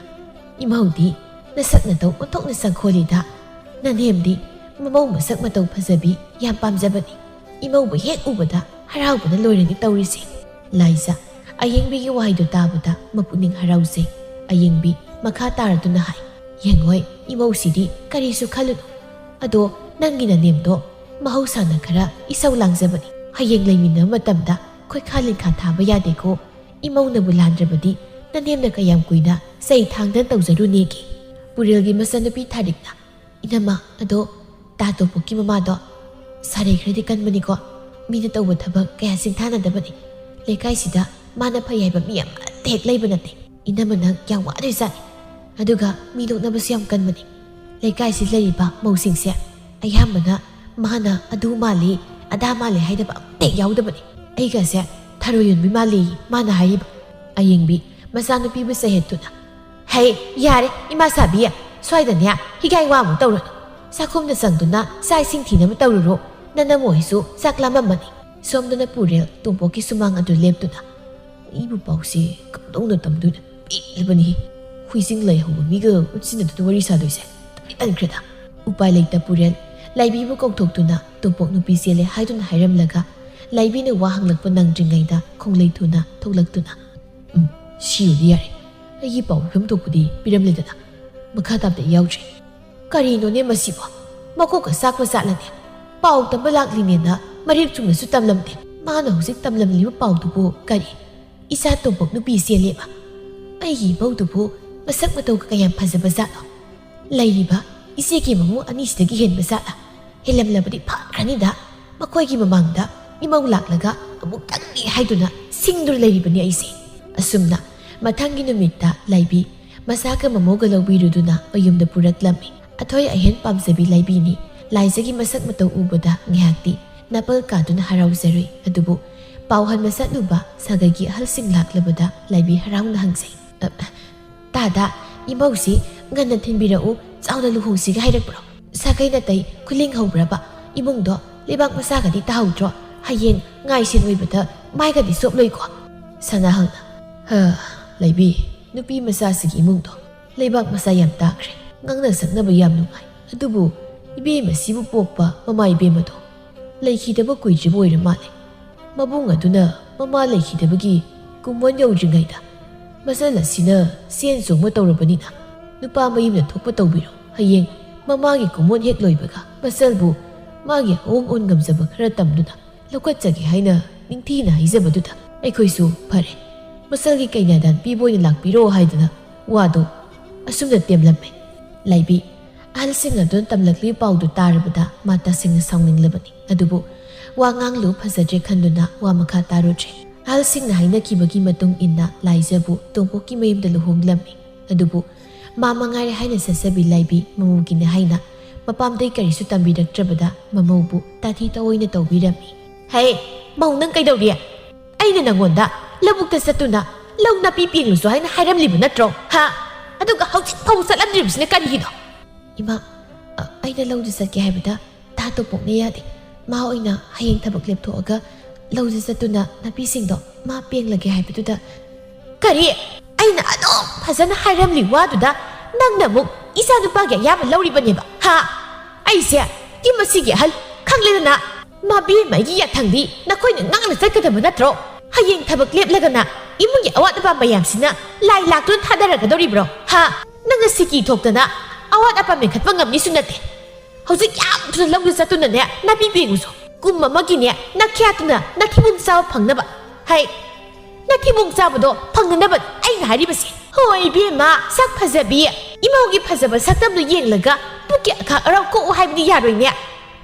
"ꯏꯃꯧꯗꯤ ꯅꯁꯛ ꯅꯇꯧ ꯑꯣꯟꯊꯣꯛꯅ ꯆꯪꯈꯣꯜꯂꯤꯗ꯫ ꯅꯅꯦꯝꯗꯤ ꯃꯃꯧ ꯃꯁꯛ ꯃꯇꯧ ꯐꯖꯕꯤ ꯌꯥꯝ ꯄꯥꯝꯖꯕꯅꯤ꯫ ꯏꯃꯧꯕꯨ ꯍꯦꯛ ꯎꯕꯗ ꯍꯔꯥꯎꯕꯅ ꯂꯣꯏꯔꯅꯤ ꯇꯧꯔꯤꯁꯦ꯫" ꯂꯥꯏꯖ ꯑꯌꯦꯡꯕꯤꯒꯤ ꯋꯥꯍꯩꯗꯨ ꯇꯥꯕꯗ ꯃꯄꯨꯛꯅꯤꯡ ꯍꯔꯥꯎꯖꯩ꯫ ꯑꯌꯦꯡꯕꯤ ꯃꯈꯥ ꯇꯥꯔꯗꯨꯅ ꯍꯥꯏ, "ꯌꯦꯡꯉꯣꯏ, ꯏꯃꯧꯁꯤꯗꯤ ꯀꯔꯤꯁꯨ ꯈꯜꯂꯨꯅꯨ꯫ ꯑꯗꯣ ꯅꯪꯒꯤ ꯅꯅꯦꯝꯗꯣ ꯃꯍꯧꯁꯥꯅ ꯈꯔ ꯏꯁꯧ ꯂꯥꯡꯖꯕꯅꯤ꯫ ꯍꯌꯦꯡ ꯂꯩꯃꯤꯟꯅꯕ ꯃꯇꯝꯗ ꯈꯣꯏꯈꯥ ꯂꯤꯟꯈꯥ ꯊꯥꯕ ꯌꯥꯗꯦꯀꯣ꯫ ꯏꯃꯧꯅꯕꯨ ꯂꯥꯟꯗ꯭ꯔꯕꯗꯤ ꯅꯅꯦꯝꯅ ꯀꯌꯥꯝ ꯀꯨꯏꯅ ꯆꯩ ꯊꯥꯡꯗꯅ ꯇꯧꯖꯔꯨꯅꯦꯒꯦ?" ꯄꯨꯔꯦꯜꯒꯤ ꯃꯆꯥꯅꯨꯄꯤ ꯊꯥꯔꯤꯛꯅ, "ꯏꯅꯝꯃ, ꯑꯗꯣ ꯇꯥ ꯇꯣꯝꯄꯣꯛꯀꯤ ꯃꯃꯥꯗꯣ ꯁꯥꯔꯩ ꯈꯔꯗꯤ ꯀꯟꯕꯅꯤꯀꯣ꯫ ꯃꯤꯅ ꯇꯧꯕ ꯊꯕꯛ ꯀꯌꯥ ꯁꯤꯡꯊꯥꯅꯗꯕꯅꯤ꯫ ꯂꯩꯀꯥꯏꯁꯤꯗ ꯃꯥꯅ ꯐꯩ ꯍꯥꯏꯕ ꯃꯤ ꯑꯃꯠꯇ ꯍꯦꯛ ꯂꯩꯕ ꯅꯠꯇꯦ꯫ ꯏꯅꯝꯃ ꯅꯪ ꯌꯥꯝ ꯋꯥꯗꯣꯏꯖꯥꯠꯅꯤ꯫ ꯑꯗꯨꯒ ꯃꯤ ꯅꯣꯛꯅꯕꯁꯨ ꯌꯥꯝ ꯀꯟꯕꯅꯤ꯫ ꯂꯩꯀꯥꯏꯁꯤ ꯂꯩꯔꯤꯕ ꯃꯧꯁꯤꯡꯁꯦ ꯑꯌꯥꯝꯕꯅ ꯃꯥꯅ ꯑꯗꯨ ꯃꯥꯜꯂꯤ, ꯑꯗꯥ ꯃꯥꯜꯂꯤ ꯍꯥꯏꯗꯕ ꯑꯝꯇ ꯍꯦꯛ ꯌꯥꯎꯗꯕꯅꯤ꯫ ꯑꯩꯒꯁꯦ ꯊꯔꯣꯏ ꯌꯣꯟꯕꯤ ꯃꯥꯜꯂꯤ ꯃꯥꯅ ꯍꯥꯏꯔꯤꯕ꯫" ꯑꯌꯦꯡꯕꯤ ꯃꯆꯥꯅꯨꯄꯤꯕꯨ ꯆꯩꯍꯠꯇꯨꯅ, "ꯍꯩ, ꯌꯥꯔꯦ, ꯏꯃꯥ ꯁꯥꯕꯤ, ꯁ꯭ꯋꯥꯏꯗꯅꯦ ꯍꯤꯒꯥꯏ ꯋꯥ ꯑꯃꯨꯛ ꯇꯧꯔꯨꯅꯨ꯫ ꯆꯥꯛꯈꯨꯝꯗ ꯆꯪꯗꯨꯅ ꯆꯥꯛ ꯏꯁꯤꯡ ꯊꯤꯅꯕ ꯇꯧꯔꯨꯔꯣ꯫ ꯅꯅꯝꯃꯣ ꯍꯣꯏꯁꯨ ꯆꯥꯛ ꯂꯥꯝꯃꯝꯃꯅꯤ꯫" ꯁꯣꯝꯗꯅ ꯄꯨꯔꯦꯜ ꯇꯣꯝꯄꯣꯛꯀꯤ ꯁꯨꯃꯥꯡ ꯑꯗꯨ ꯂꯦꯞꯇꯨꯅ, "ꯑꯩꯕꯨ ꯄꯥꯎꯁꯦ ꯀꯝꯗꯧꯅ ꯇꯝꯗꯣꯏꯅꯣ? ꯄꯦꯜꯂꯕꯅꯤꯍꯦ꯫ ꯍꯨꯏꯁꯤꯡ ꯂꯩꯍꯧꯕ ꯃꯤꯒ ꯎꯠꯁꯤꯟꯅꯗꯨꯅ ꯋꯥꯔꯤ ꯁꯥꯗꯣꯏꯁꯦ ꯇꯟꯗꯤ ꯇꯟꯈ꯭ꯔꯦꯗ꯫" ꯎꯄꯥꯏ ꯂꯩꯇ ꯄꯨꯔꯦꯜ ꯂꯥꯏꯕꯤꯕꯨ ꯀꯧꯊꯣꯛꯇꯨꯅ ꯇꯣꯝꯄꯣꯛ ꯅꯨꯄꯤ ꯆꯦꯜꯂꯦ ꯍꯥꯏꯗꯨꯅ ꯍꯥꯏꯔꯝꯂꯒ ꯂꯥꯏꯕꯤꯅ ꯋꯥ ꯍꯪꯂꯛꯄ ꯅꯪꯗ꯭ꯔꯤꯉꯩꯗ ꯈꯣꯡꯂꯩ ꯊꯨꯅ ꯊꯣꯛꯂꯛꯇꯨꯅ, "ꯎꯝ, ꯁꯤꯌꯨꯗꯤ ꯌꯥꯔꯦ, ꯑꯩꯒꯤ ꯄꯥꯎ ꯐꯤꯕꯝ ꯊꯣꯛꯄꯗꯤ ꯄꯤꯔꯝꯂꯦꯗꯅ꯫ ꯃꯈꯥ ꯇꯥꯕꯗ ꯌꯥꯎꯗ꯭ꯔꯦ꯫ ꯀꯔꯤꯅꯣꯅꯦ ꯃꯁꯤꯕꯣ? ꯃꯀꯣꯛꯀ ꯆꯥꯛꯄ ꯆꯥꯠꯂꯅꯦ? ꯄꯥꯎ ꯇꯝꯕ ꯂꯥꯛꯂꯤꯅꯦꯅ ꯃꯔꯤꯛ ꯆꯨꯝꯅꯁꯨ ꯇꯝꯂꯝꯗꯦ꯫ ꯃꯥꯅ ꯍꯧꯖꯤꯛ ꯇꯝꯂꯝꯂꯤꯕ ꯄꯥꯎꯗꯨꯕꯨ ꯀꯔꯤ? ꯏꯆꯥ ꯇꯣꯝꯄꯣꯛ ꯅꯨꯄꯤ ꯆꯦꯜꯂꯦꯕ꯫ ꯑꯩꯒꯤ ꯏꯃꯧꯗꯨꯕꯨ ꯃꯁꯛ ꯃꯇꯧꯒ ꯀꯌꯥꯝ ꯐꯖꯕ ꯖꯥꯠꯅꯣ? ꯂꯩꯔꯤꯕ ꯏꯆꯦꯒꯤ ꯃꯃꯧ ꯑꯅꯤꯁꯤꯗꯒꯤ ꯍꯦꯟꯕ ꯖꯥꯠꯂ? ꯍꯦꯜꯂꯝꯂꯕꯗꯤ ꯐꯈ꯭ꯔꯅꯤꯗ꯫ ꯃꯈꯣꯏꯒꯤ ꯃꯃꯥꯡꯗ ꯏꯃꯧ ꯂꯥꯛꯂꯒ ꯑꯃꯨꯛꯇꯪꯗꯤ ꯍꯥꯏꯗꯨꯅ ꯁꯤꯡꯗꯨꯅ ꯂꯩꯔꯤꯕꯅꯤ ꯑꯩꯁꯦ꯫ ꯑꯁꯨꯝꯅ ꯃꯊꯪꯒꯤ ꯅꯨꯃꯤꯠꯇ ꯂꯥꯏꯕꯤ ꯃꯆꯥꯒ ꯃꯃꯧꯒ ꯂꯧꯕꯤꯔꯨꯗꯨꯅ ꯃꯌꯨꯝꯗ ꯄꯨꯔꯛꯂꯝꯃꯤ꯫ ꯑꯊꯣꯏ ꯑꯍꯦꯟ ꯄꯥꯝꯖꯕꯤ ꯂꯥꯏꯕꯤꯅꯤ꯫ ꯂꯥꯏꯖꯒꯤ ꯃꯁꯛ ꯃꯇꯧ ꯎꯕꯗ ꯉꯥꯏꯍꯥꯛꯇꯤ ꯅꯥꯄꯜ ꯀꯥꯗꯨꯅ ꯍꯔꯥꯎꯖꯔꯨꯏ꯫ ꯑꯗꯨꯕꯨ ꯄꯥꯎ ꯍꯟꯕ ꯆꯠꯂꯨꯕ ꯁꯥꯒꯩꯒꯤ ꯑꯍꯜꯁꯤꯡ ꯂꯥꯛꯂꯕꯗ ꯂꯥꯏꯕꯤ ꯍꯔꯥꯎꯅ ꯍꯪꯖꯩ, "ꯑ, ꯇꯥꯗ, ꯏꯃꯧꯁꯤ ꯉꯟꯅ ꯊꯤꯟꯕꯤꯔꯛꯎ, ꯆꯥꯎꯅ ꯂꯨꯍꯣꯡꯁꯤꯒ ꯍꯥꯏꯔꯛꯄ꯭ꯔꯣ? ꯁꯥꯒꯩ ꯅꯥꯇꯩ ꯈꯨꯂꯤꯡ ꯍꯧꯕ꯭ꯔꯕ? ꯏꯃꯨꯡꯗꯣ ꯂꯩꯕꯥꯛ ꯃꯆꯥꯒꯗꯤ ꯇꯥꯍꯧꯗ꯭ꯔꯣ? ꯍꯌꯦꯡ ꯉꯥꯏꯁꯦꯟ ꯑꯣꯏꯕꯗ ꯃꯥꯏꯒꯗꯤ ꯆꯣꯞꯂꯣꯏꯀꯣ?" ꯁꯅꯥꯍꯜꯅ, "ꯍ, ꯂꯩꯕꯤ, ꯅꯨꯄꯤ ꯃꯆꯥꯁꯤꯒꯤ ꯏꯃꯨꯡꯗꯣ ꯂꯩꯕꯥꯛ ꯃꯆꯥ ꯌꯥꯝ ꯇꯥꯈ꯭ꯔꯦ꯫ ꯉꯥꯡꯅ ꯁꯛꯅꯕ ꯌꯥꯝ ꯅꯨꯡꯉꯥꯏ꯫ ꯑꯗꯨꯕꯨ ꯏꯕꯦꯝꯃꯁꯤꯕꯨ ꯄꯣꯛꯄ ꯃꯃꯥ ꯏꯕꯦꯝꯃꯗꯣ ꯂꯩꯈꯤꯗꯕ ꯀꯨꯏꯗ꯭ꯔꯤꯕ ꯑꯣꯏꯔ ꯃꯥꯜꯂꯦ꯫ ꯃꯕꯨꯡ ꯑꯗꯨꯅ ꯃꯃꯥ ꯂꯩꯈꯤꯗꯕꯒꯤ ꯀꯨꯝꯑꯣꯟ ꯌꯧꯗ꯭ꯔꯤꯉꯩꯗ ꯃꯆꯜ ꯑꯁꯤꯅ ꯆꯦꯟ ꯆꯣꯡꯕ ꯇꯧꯔꯕꯅꯤꯅ ꯅꯨꯄꯥ ꯃꯌꯨꯝꯅ ꯊꯣꯛꯄ ꯇꯧꯕꯤꯔꯣ꯫ ꯍꯌꯦꯡ ꯃꯃꯥꯒꯤ ꯀꯨꯝꯑꯣꯟ ꯍꯦꯛ ꯂꯣꯏꯕꯒ ꯃꯆꯜꯕꯨ ꯃꯥꯒꯤ ꯑꯑꯣꯡ ꯑꯑꯣꯟ ꯉꯝꯖꯕ ꯈꯔ ꯇꯝꯗꯨꯅ ꯂꯧꯈꯠꯆꯒꯦ ꯍꯥꯏꯅ ꯅꯤꯡꯊꯤꯅ ꯍꯥꯏꯖꯕꯗꯨꯗ ꯑꯩꯈꯣꯏꯁꯨ ꯐꯔꯦ, ꯃꯆꯜꯒꯤ ꯀꯩꯅꯥꯗꯥꯟ ꯄꯤꯕ ꯑꯣꯏꯅ ꯂꯥꯛꯄꯤꯔꯣ" ꯍꯥꯏꯗꯅ ꯋꯥꯗꯣ ꯑꯁꯨꯝꯅ ꯇꯦꯝꯂꯝꯃꯦ꯫ ꯂꯥꯏꯕꯤ ꯑꯍꯜꯁꯤꯡ ꯑꯗꯨꯅ ꯇꯝꯂꯛꯂꯤꯕ ꯄꯥꯎꯗꯨ ꯇꯥꯔꯕꯗ ꯃꯥ ꯇꯁꯦꯡꯅ ꯁꯥꯎꯅꯤꯡꯂꯕꯅꯤ꯫ ꯑꯗꯨꯕꯨ ꯋꯥ ꯉꯥꯡꯂꯨ ꯐꯖꯗ꯭ꯔꯦ ꯈꯟꯗꯨꯅ ꯋꯥ ꯃꯈꯥ ꯇꯥꯔꯨꯗ꯭ꯔꯦ꯫ ꯑꯍꯜꯁꯤꯡꯅ ꯍꯥꯏꯅꯈꯤꯕꯒꯤ ꯃꯇꯨꯡ ꯏꯟꯅ ꯂꯥꯏꯖꯕꯨ ꯇꯣꯝꯄꯣꯛꯀꯤ ꯃꯌꯨꯝꯗ ꯂꯨꯍꯣꯡꯂꯝꯃꯤ꯫ ꯑꯗꯨꯕꯨ ꯃꯥ ꯃꯉꯥꯏꯔꯦ ꯍꯥꯏꯅ ꯆꯠꯆꯕꯤ ꯂꯥꯏꯕꯤ ꯃꯃꯧꯒꯤꯅꯦ ꯍꯥꯏꯅ ꯃꯄꯥꯝꯗꯩ ꯀꯔꯤꯁꯨ ꯇꯝꯕꯤꯔꯛꯇ꯭ꯔꯕꯗ ꯃꯃꯧꯕꯨ ꯇꯥꯊꯤ ꯇꯑꯣꯏꯅ ꯇꯧꯕꯤꯔꯝꯃꯤ꯫ "ꯍꯦ, ꯃꯧ ꯅꯪ ꯀꯩꯗꯧꯔꯤ? ꯑꯩꯅ ꯅꯪꯉꯣꯟꯗ ꯂꯧꯕꯨꯛꯇ ꯆꯠꯇꯨꯅ ꯂꯧ ꯅꯥꯄꯤ ꯄꯦꯡꯂꯨꯁꯨ ꯍꯥꯏꯅ ꯍꯥꯏꯔꯝꯂꯤꯕ ꯅꯠꯇ꯭ꯔꯣ? ꯍꯥ? ꯑꯗꯨꯒ ꯍꯧꯖꯤꯛ ꯐꯥꯎ ꯆꯠꯂꯝꯗ꯭ꯔꯤꯕꯁꯤꯅ ꯀꯔꯤꯒꯤꯅꯣ?" "ꯏꯃꯥ, ꯑ, ꯑꯩꯅ ꯂꯧꯗ ꯆꯠꯀꯦ ꯍꯥꯏꯕꯗ ꯇꯥ ꯇꯣꯝꯄꯣꯛꯅ ꯌꯥꯗꯦ꯫ ꯃꯥ ꯑꯣꯏꯅ ꯍꯌꯦꯡ ꯊꯕꯛ ꯂꯦꯞꯊꯣꯛꯑꯒ ꯂꯧꯗ ꯆꯠꯇꯨꯅ ꯅꯥꯄꯤꯁꯤꯡꯗꯣ ꯃꯥ ꯄꯦꯡꯂꯒꯦ ꯍꯥꯏꯕꯗꯨꯗ"꯫ "ꯀꯔꯤ? ꯑꯩꯅ ꯑꯗꯨꯝ ꯐꯖꯅ ꯍꯥꯏꯔꯝꯂꯤ ꯋꯥꯗꯨꯗ ꯅꯪꯅ ꯑꯃꯨꯛ ꯏꯆꯥ ꯅꯨꯄꯥꯒꯤ ꯑꯌꯥꯕ ꯂꯧꯔꯤꯕꯅꯦꯕ, ꯍꯥ? ꯑꯩꯁꯦ ꯌꯨꯝ ꯑꯁꯤꯒꯤ ꯑꯍꯜ ꯈꯪꯂꯦꯗꯅ꯫ ꯃꯥ ꯕꯦꯝꯃ ꯑꯩꯒꯤ ꯌꯥꯊꯪꯗꯤ ꯅꯈꯣꯏꯅ ꯉꯥꯛꯅ ꯆꯠꯀꯗꯕ ꯅꯠꯇ꯭ꯔꯣ? ꯍꯌꯦꯡ ꯊꯕꯛ ꯂꯦꯞꯂꯒꯅ ꯏꯃꯨꯡꯒꯤ ꯑꯋꯥꯠ ꯑꯄꯥ ꯃꯌꯥꯝꯁꯤꯅ ꯂꯥꯏ ꯂꯥꯛꯇꯨꯅ ꯊꯥꯗꯔꯒꯗꯧꯔꯤꯕ꯭ꯔꯣ? ꯍꯥ? ꯅꯪꯅ ꯁꯤꯀꯤ ꯊꯣꯛꯇꯅ ꯑꯋꯥꯠ ꯑꯄꯥ ꯃꯦꯟꯈꯠꯄ ꯉꯝꯅꯤꯁꯨ ꯅꯠꯇꯦ꯫ ꯍꯧꯖꯤꯛ ꯌꯥꯝ ꯊꯨꯅ ꯂꯧꯗꯨ ꯆꯠꯇꯨꯅꯅꯦ ꯅꯥꯄꯤ ꯄꯦꯡꯉꯨꯁꯨ꯫ ꯀꯨꯝ ꯑꯃꯒꯤꯅꯦ ꯅꯈ꯭ꯌꯥꯠꯇꯨꯅ ꯅꯊꯤꯕꯣꯡ ꯆꯥꯕ ꯐꯪꯅꯕ꯫ ꯍꯥꯏ, ꯅꯊꯤꯕꯣꯡ ꯆꯥꯕꯗꯣ ꯐꯪꯅꯅꯕ ꯑꯩꯅ ꯍꯥꯏꯔꯤꯕꯁꯦ꯫ ꯍꯣꯏ ꯏꯕꯦꯝꯃ, ꯁꯛ ꯐꯖꯕꯤ, ꯏꯃꯧꯒꯤ ꯐꯖꯕ ꯁꯛꯇꯝꯗꯨ ꯌꯦꯡꯂꯒ ꯄꯨꯛꯀꯤ ꯑꯈꯥꯛ ꯑꯔꯥꯎ ꯀꯣꯛꯎ ꯍꯥꯏꯕꯗꯤ ꯌꯥꯔꯣꯏꯅꯦ꯫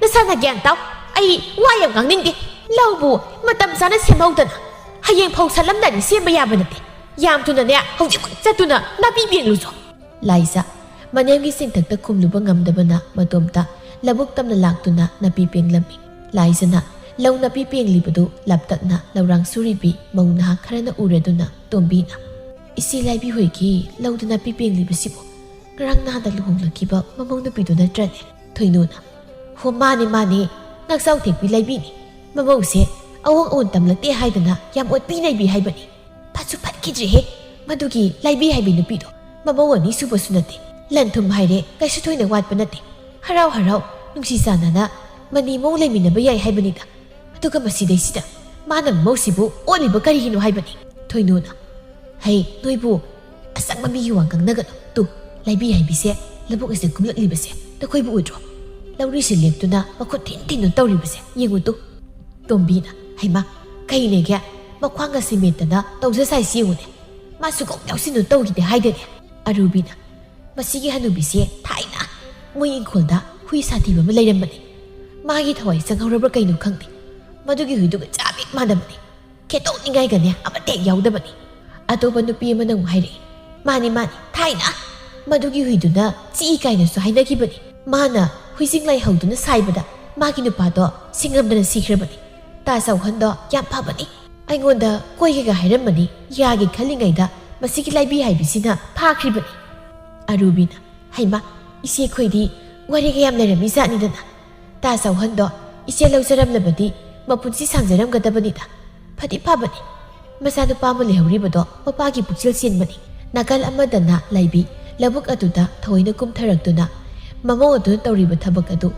ꯅꯁꯥꯅ ꯒ꯭ꯌꯥꯟ ꯇꯥꯎ꯫ ꯑꯩ ꯋꯥ ꯌꯥꯝ ꯉꯥꯡꯅꯤꯡꯗꯦ꯫ ꯂꯧꯕꯨ ꯃꯇꯝ ꯆꯥꯅ ꯁꯦꯝꯍꯧꯗꯅ ꯍꯌꯦꯡ ꯐꯧ ꯁꯥꯠꯂꯝꯗꯥꯏꯗ ꯁꯦꯝꯕ ꯌꯥꯕ ꯅꯠꯇꯦ꯫ ꯌꯥꯝ ꯊꯨꯅꯅꯦ ꯍꯧꯖꯤꯛꯃꯛ ꯆꯠꯇꯨꯅ ꯅꯥꯄꯤ ꯄꯦꯡꯂꯨꯆꯣ꯫ ꯂꯥꯏꯖ ꯃꯅꯦꯝꯒꯤ ꯆꯤꯡꯊꯛꯇ ꯈꯨꯝꯂꯨꯕ ꯉꯝꯗꯕꯅ ꯃꯇꯣꯝꯇ ꯂꯧꯕꯨꯛ ꯇꯝꯅ ꯂꯥꯛꯇꯨꯅ ꯅꯥꯄꯤ ꯄꯦꯡꯂꯝꯃꯤ꯫ ꯂꯥꯏꯖꯅ ꯂꯧ ꯅꯥꯄꯤ ꯄꯦꯡꯂꯤꯕꯗꯨ ꯂꯞꯇꯛꯅ ꯂꯧꯔꯥꯡ ꯁꯨꯔꯤꯕꯤ ꯃꯧ ꯅꯍꯥ ꯈꯔꯅ ꯎꯔꯗꯨꯅ ꯇꯣꯝꯕꯤꯅ, "ꯏꯆꯦ ꯂꯥꯏꯕꯤ ꯍꯣꯏꯒꯤ ꯂꯧꯗ ꯅꯥꯄꯤ ꯄꯦꯡꯂꯤꯕꯁꯤꯕꯨ ꯉꯔꯥꯡ ꯅꯍꯥꯟꯗ ꯂꯨꯍꯣꯡꯂꯛꯈꯤꯕ ꯃꯃꯧ ꯅꯨꯄꯤꯗꯨ ꯅꯠꯇ꯭ꯔꯅꯦ?" ꯊꯣꯏꯅꯨꯅ, "ꯍꯣ, ꯃꯥꯅꯦ, ꯃꯥꯅꯦ, ꯉꯥꯛꯆꯥꯎ ꯊꯦꯛꯄꯤ ꯂꯥꯏꯕꯤꯅꯤ꯫ ꯃꯃꯧꯁꯦ ꯑꯑꯣꯟ ꯑꯑꯣꯟ ꯇꯝꯂꯛꯇꯦ ꯍꯥꯏꯗꯅ ꯌꯥꯝ ꯑꯣꯠꯄꯤ ꯅꯩꯕꯤ ꯍꯥꯏꯕꯅꯤ꯫ ꯐꯠꯁꯨ ꯐꯠꯈꯤꯗ꯭ꯔꯦꯍꯦ ꯃꯗꯨꯒꯤ ꯂꯥꯏꯕꯤ ꯍꯥꯏꯕꯤ ꯅꯨꯄꯤꯗꯣ꯫ ꯃꯃꯧ ꯑꯅꯤ ꯁꯨꯕꯁꯨ ꯅꯠꯇꯦ, ꯂꯟ ꯊꯨꯝ ꯍꯥꯏꯔꯦ ꯀꯩꯁꯨ ꯊꯣꯏꯅ ꯋꯥꯠꯄ ꯅꯠꯇꯦ꯫ ꯍꯔꯥꯎ ꯍꯔꯥꯎ ꯅꯨꯡꯁꯤ ꯆꯥꯟꯅꯅ ꯃꯅꯦ ꯃꯧ ꯂꯩꯃꯤꯟꯅꯕ ꯌꯥꯏ ꯍꯥꯏꯕꯅꯤꯗ꯫ ꯑꯗꯨꯒ ꯃꯁꯤꯗꯩꯁꯤꯗ ꯃꯥꯅ ꯃꯃꯧꯁꯤꯕꯨ ꯑꯣꯠꯂꯤꯕ ꯀꯔꯤꯒꯤꯅꯣ ꯍꯥꯏꯕꯅꯤ?" ꯊꯣꯏꯅꯨꯅ, "ꯍꯩ, ꯅꯣꯏꯕꯨ ꯑꯆꯪꯕ ꯃꯤꯒꯤ ꯋꯥ ꯉꯥꯡꯅꯒꯅꯨ꯫ ꯇꯨ, ꯂꯥꯏꯕꯤ ꯍꯥꯏꯕꯤꯁꯦ ꯂꯧꯕꯨꯛ ꯑꯁꯤꯗ ꯀꯨꯝꯂꯛꯂꯤꯕꯁꯦ ꯅꯈꯣꯏꯕꯨ ꯎꯗ꯭ꯔꯣ? ꯂꯧꯔꯤꯁꯤ ꯂꯦꯞꯇꯨꯅ ꯃꯈꯨꯠ ꯊꯤꯟ ꯊꯤꯟꯗꯨꯅ ꯇꯧꯔꯤꯕꯁꯦ ꯌꯦꯡꯉꯨ ꯇꯨ꯫" ꯇꯣꯝꯕꯤꯅ, "ꯍꯩꯃꯥ, ꯀꯩꯅꯦꯒꯦ? ꯃꯈ꯭ꯋꯥꯡꯒ ꯁꯤꯃꯦꯟꯇꯅ ꯇꯧꯖ ꯁꯥꯏꯁꯤ ꯌꯦꯡꯉꯨꯅꯦ꯫ ꯃꯥꯁꯨ ꯀꯣꯛ ꯌꯥꯎꯁꯤꯟꯗꯨꯅ ꯇꯧꯈꯤꯗꯦ ꯍꯥꯏꯗꯦꯅꯦ?" ꯑꯔꯨꯕꯤꯅ, "ꯃꯁꯤꯒꯤ ꯍꯅꯨꯕꯤꯁꯦ ꯊꯥꯏꯅ ꯃꯣꯏ ꯏꯪꯈꯣꯜꯗ ꯍꯨꯏ ꯁꯥꯊꯤꯕ ꯑꯃ ꯂꯩꯔꯝꯕꯅꯤ꯫ ꯃꯥꯒꯤ ꯊꯋꯥꯏ ꯆꯪꯍꯧꯔꯕ꯭ꯔꯥ ꯀꯩꯅꯣ ꯈꯪꯗꯦ꯫ ꯃꯗꯨꯒꯤ ꯍꯨꯏꯗꯨꯒ ꯆꯞ ꯍꯦꯛ ꯃꯥꯟꯅꯕꯅꯤ꯫ ꯈꯦꯠꯇꯣꯛꯅꯤꯡꯉꯥꯏꯒꯅꯦ ꯑꯃꯠꯇ ꯍꯦꯛ ꯌꯥꯎꯗꯕꯅꯤ꯫" ꯑꯇꯣꯞꯄ ꯅꯨꯄꯤ ꯑꯃꯅ ꯑꯃꯨꯛ ꯍꯥꯏꯔꯛꯏ, "ꯃꯥꯅꯤ, ꯃꯥꯅꯤ, ꯊꯥꯏꯅ ꯃꯗꯨꯒꯤ ꯍꯨꯏꯗꯨꯅ ꯆꯤꯛꯏ ꯀꯥꯏꯅꯁꯨ ꯍꯥꯏꯅꯈꯤꯕꯅꯤ꯫ ꯃꯥꯅ ꯍꯨꯏꯁꯤꯡ ꯂꯥꯏꯍꯧꯗꯨꯅ ꯁꯥꯏꯕꯗ ꯃꯥꯒꯤ ꯅꯨꯄꯥꯗꯣ ꯁꯤꯡꯉꯝꯗꯅ ꯁꯤꯈ꯭ꯔꯕꯅꯤ꯫ ꯇꯥ ꯆꯥꯎꯍꯟꯗꯣ ꯌꯥꯝ ꯐꯕꯅꯤ꯫ ꯑꯩꯉꯣꯟꯗ ꯀꯣꯏꯒꯦꯒ ꯍꯥꯏꯔꯝꯕꯅꯤ, ꯌꯥꯒꯦ ꯈꯜꯂꯤꯉꯩꯗ ꯃꯁꯤꯒꯤ ꯂꯥꯏꯕꯤ ꯍꯥꯏꯕꯤꯁꯤꯅ ꯐꯥꯈ꯭ꯔꯤꯕꯅꯤ꯫" ꯑꯔꯨꯕꯤꯅ, "ꯍꯩꯃꯥ, ꯏꯆꯦꯈꯣꯏꯗꯤ ꯋꯥꯔꯤꯒ ꯌꯥꯝ ꯂꯩꯔꯝꯃꯤ ꯖꯥꯠꯅꯤꯗꯅ꯫ ꯇꯥ ꯆꯥꯎꯍꯟꯗꯣ ꯏꯆꯦ ꯂꯧꯖꯔꯝꯂꯕꯗꯤ ꯃꯄꯨꯟꯁꯤ ꯁꯥꯡꯖꯔꯝꯒꯗꯕꯅꯤꯗ꯫ ꯐꯗꯤ ꯐꯕꯅꯤ꯫ ꯃꯆꯥꯅꯨꯄꯥ ꯑꯃ ꯂꯩꯍꯧꯔꯤꯕꯗꯣ ꯃꯄꯥꯒꯤ ꯄꯨꯛꯆꯦꯜ ꯆꯦꯟꯕꯅꯤ꯫" ꯅꯥꯀꯜ ꯑꯃꯗꯅ ꯂꯥꯏꯕꯤ ꯂꯧꯕꯨꯛ ꯑꯗꯨꯗ ꯊꯑꯣꯏꯅ ꯀꯨꯝꯊꯔꯛꯇꯨꯅ ꯃꯃꯧ ꯑꯗꯨꯅ ꯇꯧꯔꯤꯕ ꯊꯕꯛ ꯑꯗꯨ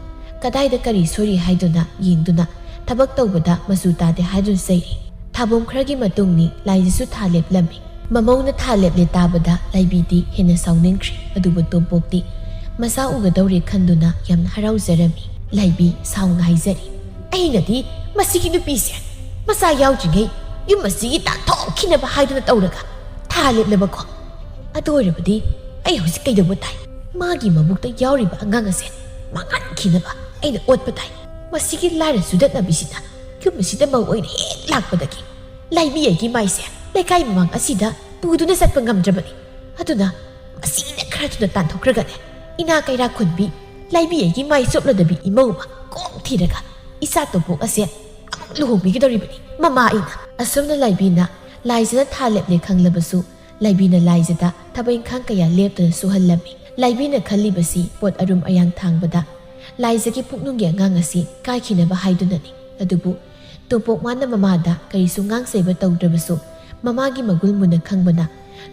ꯀꯗꯥꯏꯗ ꯀꯔꯤ ꯁꯣꯏꯔꯤ ꯍꯥꯏꯗꯨꯅ ꯌꯦꯡꯗꯨꯅ ꯊꯕꯛ ꯇꯧꯕꯗ ꯃꯆꯨ ꯇꯥꯗꯦ ꯍꯥꯏꯗꯨꯅ ꯆꯩꯔꯤ꯫ ꯊꯥꯕꯣꯝ ꯈꯔꯒꯤ ꯃꯇꯨꯡꯅꯤ ꯂꯥꯏꯖꯁꯨ ꯊꯥ ꯂꯦꯞꯂꯝꯃꯤ꯫ ꯃꯃꯧꯅ ꯊꯥ ꯂꯦꯞꯂꯦ ꯇꯥꯕꯗ ꯂꯥꯏꯕꯤꯗꯤ ꯍꯦꯟꯅ ꯁꯥꯎꯅꯤꯡꯈ꯭ꯔꯦ, ꯑꯗꯨꯕꯨ ꯇꯣꯝꯄꯣꯛꯇꯤ ꯃꯆꯥ ꯎꯒꯗꯧꯔꯦ ꯈꯟꯗꯨꯅ ꯌꯥꯝꯅ ꯍꯔꯥꯎꯖꯔꯝꯃꯤ꯫ ꯂꯥꯏꯕꯤ ꯁꯥꯎꯅ ꯍꯥꯏꯖꯔꯤ, "ꯑꯩꯅꯗꯤ ꯃꯁꯤꯒꯤ ꯅꯨꯄꯤꯁꯦ ꯃꯆꯥ ꯌꯥꯎꯗ꯭ꯔꯤꯉꯩ ꯌꯨꯝ ꯑꯁꯤꯒꯤ ꯇꯥꯟꯊꯣꯛꯈꯤꯅꯕ ꯍꯥꯏꯗꯨꯅ ꯇꯧꯔꯒ ꯊꯥ ꯂꯦꯞꯂꯕꯀꯣ꯫ ꯑꯗꯨ ꯑꯣꯏꯔꯕꯗꯤ ꯑꯩ ꯍꯧꯖꯤꯛ ꯀꯩꯗꯧꯕ ꯇꯥꯏ? ꯃꯥꯒꯤ ꯃꯕꯨꯛꯇ ꯌꯥꯎꯔꯤꯕ ꯑꯉꯥꯡ ꯑꯁꯦ ꯃꯥꯡꯍꯟꯈꯤꯅꯕ ꯑꯩꯅ ꯑꯣꯠꯄ ꯇꯥꯏ꯫ ꯃꯁꯤꯒꯤ ꯂꯥꯏꯔ ꯆꯨꯗꯠꯅꯕꯤꯁꯤꯅ ꯌꯨꯝ ꯑꯁꯤꯗ ꯃꯧ ꯑꯣꯏꯅ ꯍꯦꯛ ꯂꯥꯛꯄꯗꯒꯤ ꯂꯥꯏꯕꯤ ꯑꯩꯒꯤ ꯃꯥꯏꯁꯦ ꯂꯩꯀꯥꯏ ꯃꯃꯥꯡ ꯑꯁꯤꯗ ꯄꯨꯗꯨꯅ ꯆꯠꯄ ꯉꯝꯗ꯭ꯔꯕꯅꯤ꯫ ꯑꯗꯨꯅ ꯃꯁꯤꯅ ꯈꯔ ꯊꯨꯅ ꯇꯥꯟꯊꯣꯛꯈ꯭ꯔꯒꯅꯦ, ꯏꯅꯥ ꯀꯩꯔꯥꯛ ꯈꯨꯟꯕꯤ ꯂꯥꯏꯕꯤ ꯑꯩꯒꯤ ꯃꯥꯏ ꯆꯣꯞꯂꯗꯕꯤ ꯏꯃꯧ ꯑꯃ ꯀꯣꯛ ꯊꯤꯔꯒ ꯏꯆꯥ ꯇꯣꯝꯄꯣꯛ ꯑꯁꯦ ꯑꯃꯨꯛ ꯂꯨꯍꯣꯡꯕꯤꯒꯗꯧꯔꯤꯕꯅꯤ ꯃꯃꯥ ꯑꯩꯅ꯫" ꯑꯁꯨꯝꯅ ꯂꯥꯏꯕꯤꯅ ꯂꯥꯏꯖꯅ ꯊꯥ ꯂꯦꯞꯂꯦ ꯈꯪꯂꯕꯁꯨ, ꯂꯥꯏꯕꯤꯅ ꯂꯥꯏꯖꯗ ꯊꯕꯛ ꯏꯪꯈꯥꯡ ꯀꯌꯥ ꯂꯦꯞꯇꯅ ꯁꯨꯍꯜꯂꯝꯃꯤ꯫ ꯂꯥꯏꯕꯤꯅ ꯈꯜꯂꯤꯕꯁꯤ ꯄꯣꯠ ꯑꯔꯨꯝ ꯑꯌꯥꯡ ꯊꯥꯡꯕꯗ ꯂꯥꯏꯖꯒꯤ ꯄꯨꯛꯅꯨꯡꯒꯤ ꯑꯉꯥꯡ ꯑꯁꯤ ꯀꯥꯏꯈꯤꯅꯕ ꯍꯥꯏꯗꯨꯅꯅꯤ꯫ ꯑꯗꯨꯕꯨ ꯇꯣꯝꯄꯣꯛ ꯃꯥꯅ ꯃꯃꯥꯗ ꯀꯔꯤꯁꯨ ꯉꯥꯡ ꯁꯩꯕ ꯇꯧꯗ꯭ꯔꯕꯁꯨ, ꯃꯃꯥꯒꯤ ꯃꯒꯨꯟ ꯃꯨꯟꯅ ꯈꯪꯕꯅ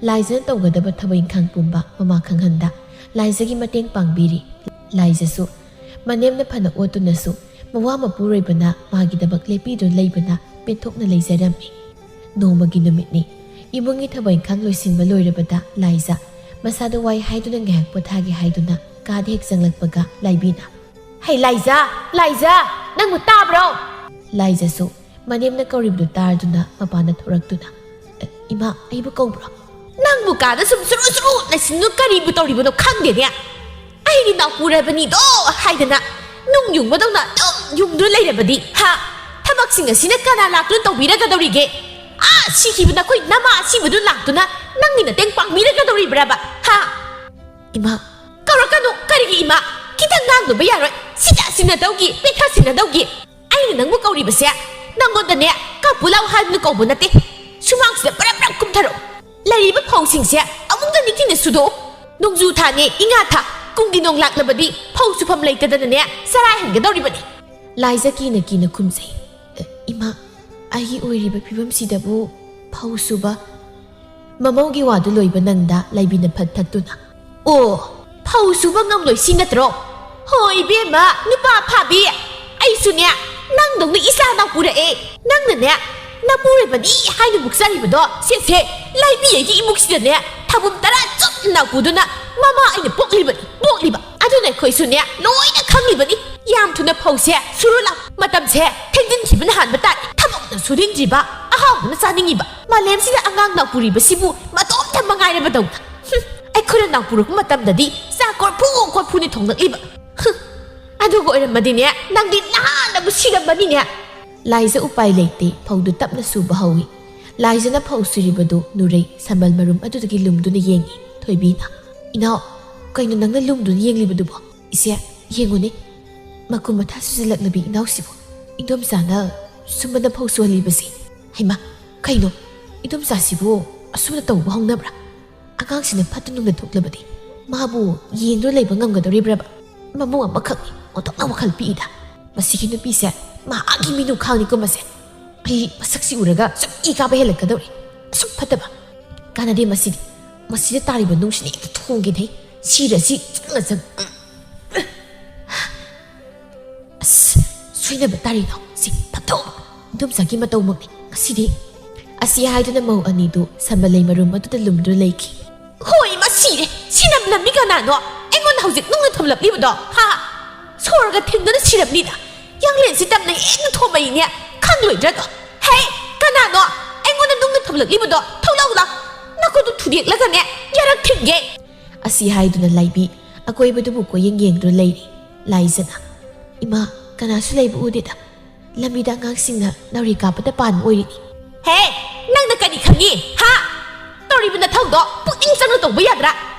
ꯂꯥꯏꯖꯅ ꯇꯧꯒꯗꯕ ꯊꯕꯛ ꯏꯪꯈꯥꯡ ꯄꯨꯝꯕ ꯃꯃꯥ ꯈꯪꯍꯟꯗ ꯂꯥꯏꯖꯒꯤ ꯃꯇꯦꯡ ꯄꯥꯡꯕꯤꯔꯤ꯫ ꯂꯥꯏꯖꯁꯨ ꯃꯅꯦꯝꯅ ꯐꯅ ꯑꯣꯠꯇꯨꯅꯁꯨ ꯃꯋꯥ ꯃꯄꯨꯔꯣꯏꯕꯅ ꯃꯥꯒꯤꯗꯃꯛ ꯂꯦꯞꯄꯤꯗꯨꯅ ꯂꯩꯕꯅ ꯄꯦꯟꯊꯣꯛꯅ ꯂꯩꯖꯔꯝꯃꯤ꯫ ꯅꯣꯡꯃꯒꯤ ꯅꯨꯃꯤꯠꯅꯤ꯫ ꯏꯃꯨꯡꯒꯤ ꯊꯕꯛ ꯏꯪꯈꯥꯡ ꯂꯣꯏꯁꯤꯟꯕ ꯂꯣꯏꯔꯕꯗ ꯂꯥꯏꯖ ꯃꯁꯥꯗ ꯋꯥꯏ ꯍꯥꯏꯗꯨꯅ ꯉꯥꯏꯍꯥꯛ ꯄꯣꯊꯥꯒꯦ ꯍꯥꯏꯗꯨꯅ ꯀꯥꯗ ꯍꯦꯛ ꯆꯪꯂꯛꯄꯒ ꯂꯥꯏꯕꯤꯅ, "ꯍꯩ ꯂꯥꯏꯖ! ꯂꯥꯏꯖ! ꯅꯪꯕꯨ ꯇꯥꯕ꯭ꯔꯣ?" ꯂꯥꯏꯖꯁꯨ ꯃꯅꯦꯝꯅ ꯀꯧꯔꯤꯕꯗꯨ ꯇꯥꯔꯗꯨꯅ ꯃꯄꯥꯟꯗ ꯊꯣꯔꯛꯇꯨꯅ, "ꯑꯦ, ꯏꯃꯥ, ꯑꯩꯕꯨ ꯀꯧꯕ꯭ꯔꯣ?" "ꯅꯪꯕꯨ ꯀꯥꯗ ꯁꯨꯝ ꯁꯨꯔꯨ ꯁꯨꯔꯨ ꯂꯩꯁꯤꯟꯗꯨꯅ ꯀꯔꯤꯕꯨ ꯇꯧꯔꯤꯕꯅꯣ ꯈꯪꯗꯦꯅꯦ꯫ ꯑꯩꯒꯤ ꯅꯥꯎꯄꯨꯔꯕꯅꯤꯗꯣ ꯍꯥꯏꯗꯅ ꯅꯨꯡ ꯌꯨꯡꯕꯗꯧꯅ ꯑꯗꯨꯝ ꯌꯨꯡꯗꯨꯅ ꯂꯩꯔꯕꯗꯤ, ꯍꯥ? ꯊꯕꯛꯁꯤꯡ ꯑꯁꯤꯅ ꯀꯅꯥ ꯂꯥꯛꯇꯨꯅ ꯇꯧꯕꯤꯔꯒꯗꯧꯔꯤꯒꯦ? ꯑꯥ, ꯁꯤꯈꯤꯕ ꯅꯈꯣꯏ ꯅꯃꯥ ꯑꯁꯤꯕꯗꯨ ꯂꯥꯛꯇꯨꯅ ꯅꯪꯒꯤ ꯃꯇꯦꯡ ꯄꯥꯡꯕꯤꯔꯒꯗꯧꯔꯤꯕ꯭ꯔꯕ, ꯍꯥ?" "ꯏꯃꯥ!" "ꯀꯧꯔꯛꯀꯅꯨ꯫ ꯀꯔꯤꯒꯤ ꯏꯃꯥ? ꯈꯤꯇꯪ ꯉꯥꯡꯗꯕ ꯌꯥꯔꯣꯏ꯫ ꯁꯤꯗ ꯁꯤꯟꯅꯗꯧꯒꯤ, ꯄꯦꯊꯥ ꯁꯤꯟꯅꯗꯧꯒꯤ꯫ ꯑꯩꯅ ꯅꯪꯕꯨ ꯀꯧꯔꯤꯕꯁꯦ ꯅꯪꯉꯣꯟꯗꯅꯦ, ꯀꯞꯄꯨ ꯂꯥꯎ ꯍꯥꯏꯗꯨꯅ ꯀꯧꯕ ꯅꯠꯇꯦ꯫ ꯁꯨꯃꯥꯡꯁꯤꯗ ꯄꯔꯞ ꯄꯔꯞ ꯀꯨꯝꯊꯔꯛꯎ꯫ ꯂꯩꯔꯤꯕ ꯐꯧꯁꯤꯡꯁꯦ ꯑꯃꯨꯛꯇ ꯅꯤꯡꯊꯤꯅ ꯁꯨꯗꯣꯛꯎ꯫ ꯅꯣꯡꯖꯨ ꯊꯥꯅꯦ, ꯏꯉꯥ ꯊꯥ, ꯀꯨꯝꯒꯤ ꯅꯣꯡ ꯂꯥꯛꯂꯕꯗꯤ ꯐꯧ ꯁꯨꯐꯝ ꯂꯩꯇꯗꯅꯅꯦ ꯆꯔꯥ ꯍꯦꯟꯒꯗꯧꯔꯤꯕꯅꯤ꯫" ꯂꯥꯏꯖ ꯀꯤꯅ ꯀꯤꯅ ꯈꯨꯝꯖꯩ, "ꯏꯃꯥ, ꯑꯩꯒꯤ ꯑꯣꯏꯔꯤꯕ ꯐꯤꯕꯝꯁꯤꯗꯕꯨ ꯐꯧ ꯁꯨꯕ?" ꯃꯃꯧꯒꯤ ꯋꯥꯗꯨ ꯂꯣꯏꯕ ꯅꯪꯗ ꯂꯥꯏꯕꯤꯅ ꯐꯠ ꯊꯠꯇꯨꯅ, "ꯑꯣ, ꯐꯧ ꯁꯨꯕ ꯉꯝꯂꯣꯏ ꯁꯤ ꯅꯠꯇ꯭ꯔꯣ? ꯍꯣ ꯏꯕꯦꯝꯃ, ꯅꯨꯄꯥ ꯐꯥꯕꯤ, ꯑꯩꯁꯨꯅꯦ ꯅꯪꯗꯧꯅ ꯏꯆꯥ ꯅꯥꯎ ꯄꯨꯔꯛꯑꯦ꯫ ꯅꯪꯅꯅꯦ ꯅꯄꯨꯔꯣꯏꯕꯅꯤ ꯍꯥꯏꯅ ꯃꯨꯛꯆꯔꯤꯕꯗꯣ ꯁꯦꯁꯦ, ꯂꯥꯏꯕꯤ ꯑꯩꯒꯤ ꯏꯃꯨꯡꯁꯤꯗꯅꯦ ꯊꯥꯕꯨꯝ ꯇꯔꯥ ꯆꯨꯞꯅ ꯄꯨꯗꯨꯅ ꯃꯃꯥ ꯑꯩꯅ ꯄꯣꯛꯂꯤꯕꯅꯤ, ꯄꯣꯛꯂꯤꯕ꯫ ꯑꯗꯨꯅ ꯑꯩꯈꯣꯏꯁꯨꯅꯦ ꯂꯣꯏꯅ ꯈꯪꯂꯤꯕꯅꯤ꯫ ꯌꯥꯝ ꯊꯨꯅ ꯐꯧꯁꯦ ꯁꯨꯔꯨ ꯂꯥꯎ꯫ ꯃꯇꯝꯁꯦ ꯊꯦꯡꯖꯤꯟꯈꯤꯕꯅ ꯍꯥꯟꯕ ꯇꯥꯔꯦ꯫ ꯊꯕꯛꯅ ꯁꯨꯅꯤꯡꯗ꯭ꯔꯤꯕ, ꯑꯍꯥꯎꯕꯅ ꯆꯥꯅꯤꯡꯉꯤꯕ꯫ ꯃꯥꯂꯦꯝꯁꯤꯗ ꯑꯉꯥꯡ ꯅꯥꯎꯄꯨꯔꯤꯕꯁꯤꯕꯨ ꯃꯇꯣꯝꯇ ꯃꯉꯥꯏꯔꯕꯗꯧꯅ꯫ ꯍꯨꯝ, ꯑꯩꯈꯣꯏꯅ ꯅꯥꯎꯄꯨꯔꯛꯄ ꯃꯇꯝꯗꯗꯤ ꯆꯥ ꯀꯣꯔꯐꯨ ꯀꯣꯔꯐꯨꯅꯤ ꯊꯣꯡꯂꯛꯂꯤꯕ꯫ ꯍꯨꯝ, ꯑꯗꯨꯒ ꯑꯣꯏꯔꯝꯃꯗꯤꯅꯦ ꯅꯪꯗꯤ ꯅꯍꯥꯟꯅꯕꯨ ꯁꯤꯔꯝꯃꯅꯤꯅꯦ꯫ ꯂꯥꯏꯖ ꯎꯄꯥꯏ ꯂꯩꯇꯦ꯫ ꯐꯧꯗꯨ ꯇꯞꯅ ꯁꯨꯕ ꯍꯧꯏ꯫ ꯂꯥꯏꯖꯅ ꯐꯧ ꯁꯨꯔꯤꯕꯗꯨ ꯅꯨꯔꯩ ꯁꯝꯕꯜ ꯃꯔꯨꯝ ꯑꯗꯨꯗꯒꯤ ꯂꯨꯝꯗꯨꯅ ꯌꯦꯡꯏ꯫ ꯊꯣꯏꯕꯤꯅ, "ꯏꯅꯥꯎ, ꯀꯩꯅꯣ ꯅꯪꯅ ꯂꯨꯝꯗꯨꯅ ꯌꯦꯡꯂꯤꯕꯗꯨꯕꯣ?" "ꯏꯆꯦ, ꯌꯦꯡꯉꯨꯅꯦ, ꯃꯀꯨꯝ ꯃꯊꯥ ꯁꯨꯖꯤꯜꯂꯛꯂꯕꯤ ꯏꯅꯥꯎꯁꯤꯕꯨ ꯏꯟꯗꯣꯝꯆꯥꯅ ꯁꯨꯝꯕꯅ ꯐꯧ ꯁꯨꯍꯜꯂꯤꯕꯁꯤ꯫ ꯍꯩꯃꯥ, ꯀꯩꯅꯣ, ꯏꯟꯗꯣꯝꯆꯥꯁꯤꯕꯨ ꯑꯁꯨꯝꯅ ꯇꯧꯕ ꯍꯧꯅꯕ꯭ꯔꯥ? ꯑꯉꯥꯡꯁꯤꯅ ꯐꯠꯇ ꯅꯨꯡꯗ ꯊꯣꯛꯂꯕꯗꯤ ꯃꯥꯕꯨ ꯌꯦꯡꯗꯨꯅ ꯂꯩꯕ ꯉꯝꯒꯗꯧꯔꯤꯕ꯭ꯔꯕ? ꯃꯕꯨꯡ ꯑꯃꯈꯛꯅꯤ, ꯑꯣꯟꯊꯣꯛꯅ ꯋꯥꯈꯜ ꯄꯤꯛꯏꯗ꯫ ꯃꯁꯤꯒꯤ ꯅꯨꯄꯤꯁꯦ ꯃꯍꯥꯛꯀꯤ ꯃꯤꯅꯨ ꯈꯥꯡꯅꯤꯀꯣ ꯃꯁꯦ꯫ ꯑꯩ ꯃꯁꯛꯁꯤ ꯎꯔꯒ ꯁꯨꯝ ꯏ ꯀꯥꯕ ꯍꯦꯜꯂꯛꯀꯗꯧꯔꯦ꯫ ꯑꯁꯨꯛ ꯐꯠꯇꯕ꯫ ꯀꯥꯟꯅꯗꯦ ꯃꯁꯤꯗꯤ꯫ ꯃꯁꯤꯗ ꯇꯥꯔꯤꯕ ꯅꯨꯡꯁꯤꯅ ꯍꯦꯛꯇ ꯊꯣꯡꯒꯦꯅꯦ꯫ ꯁꯤꯔꯁꯤ ꯆꯪꯅ ꯆꯪ-" "ꯑꯁ, ꯁꯣꯏꯅꯕ ꯇꯥꯔꯦ ꯏꯅꯥꯎ꯫ ꯁꯤ ꯐꯝꯊꯣꯛꯑꯣ꯫ ꯏꯟꯗꯣꯝꯆꯥꯒꯤ ꯃꯇꯧꯃꯛꯅꯤ ꯉꯁꯤꯗꯤ"꯫ ꯑꯁꯤ ꯍꯥꯏꯗꯨꯅ ꯃꯧ ꯑꯅꯤꯗꯨ ꯁꯝꯕꯜ ꯂꯩ ꯃꯔꯨꯝ ꯑꯗꯨꯗ ꯂꯨꯝꯗꯨꯅ ꯂꯩꯈꯤ꯫ "ꯍꯣꯏ, ꯃꯁꯤꯔꯦ꯫ ꯁꯤꯅꯝ ꯅꯝꯃꯤ ꯀꯅꯥꯅꯣ? ꯑꯩꯉꯣꯟꯗ ꯍꯧꯖꯤꯛ ꯅꯨꯡꯅ ꯊꯣꯝꯂꯛꯂꯤꯕꯗꯣ, ꯍꯥ? ꯁꯣꯔꯒ ꯊꯤꯡꯗꯨꯅ ꯁꯤꯔꯝꯅꯤꯗ꯫ ꯌꯥꯡꯂꯦꯟꯁꯤ ꯇꯝꯅ ꯍꯦꯟꯅ ꯊꯣꯝꯃꯛꯏꯅꯦ꯫ ꯈꯪꯂꯣꯏꯗ꯭ꯔꯗꯣ꯫ ꯍꯦ, ꯀꯅꯥꯅꯣ ꯑꯩꯉꯣꯟꯗ ꯅꯨꯡꯅ ꯊꯣꯝꯂꯛꯂꯤꯕꯗꯣ? ꯊꯣꯛꯂꯛꯎ ꯂꯥꯎ꯫ ꯅꯈꯨꯠꯇꯨ ꯊꯨꯗꯦꯛꯂꯒꯅꯦ ꯌꯥꯔꯛ ꯊꯤꯟꯒꯦ"꯫ ꯑꯁꯤ ꯍꯥꯏꯗꯨꯅ ꯂꯥꯏꯕꯤ ꯑꯀꯣꯏꯕꯗꯨꯕꯨ ꯀꯣꯏꯌꯦꯡ ꯌꯦꯡꯗꯨꯅ ꯂꯩꯔꯤ꯫ ꯂꯥꯏꯖꯅ, "ꯏꯃꯥ, ꯀꯅꯥꯁꯨ ꯂꯩꯕ ꯎꯗꯦꯗ꯫ ꯂꯝꯕꯤꯗ ꯑꯉꯥꯡꯁꯤꯡꯅ ꯅꯥꯎꯔꯤ ꯀꯥꯞꯄꯗ ꯄꯥꯟꯕ ꯑꯣꯏꯔꯤꯅꯤ"꯫ "ꯍꯦ, ꯅꯪꯅ ꯀꯔꯤ ꯈꯪꯉꯤ, ꯍꯥ? ꯇꯧꯔꯤꯕ ꯅꯊꯧꯗꯣ ꯄꯨꯛꯅꯤꯡ ꯆꯪꯅ ꯇꯧꯕ ꯌꯥꯗ꯭ꯔꯥ?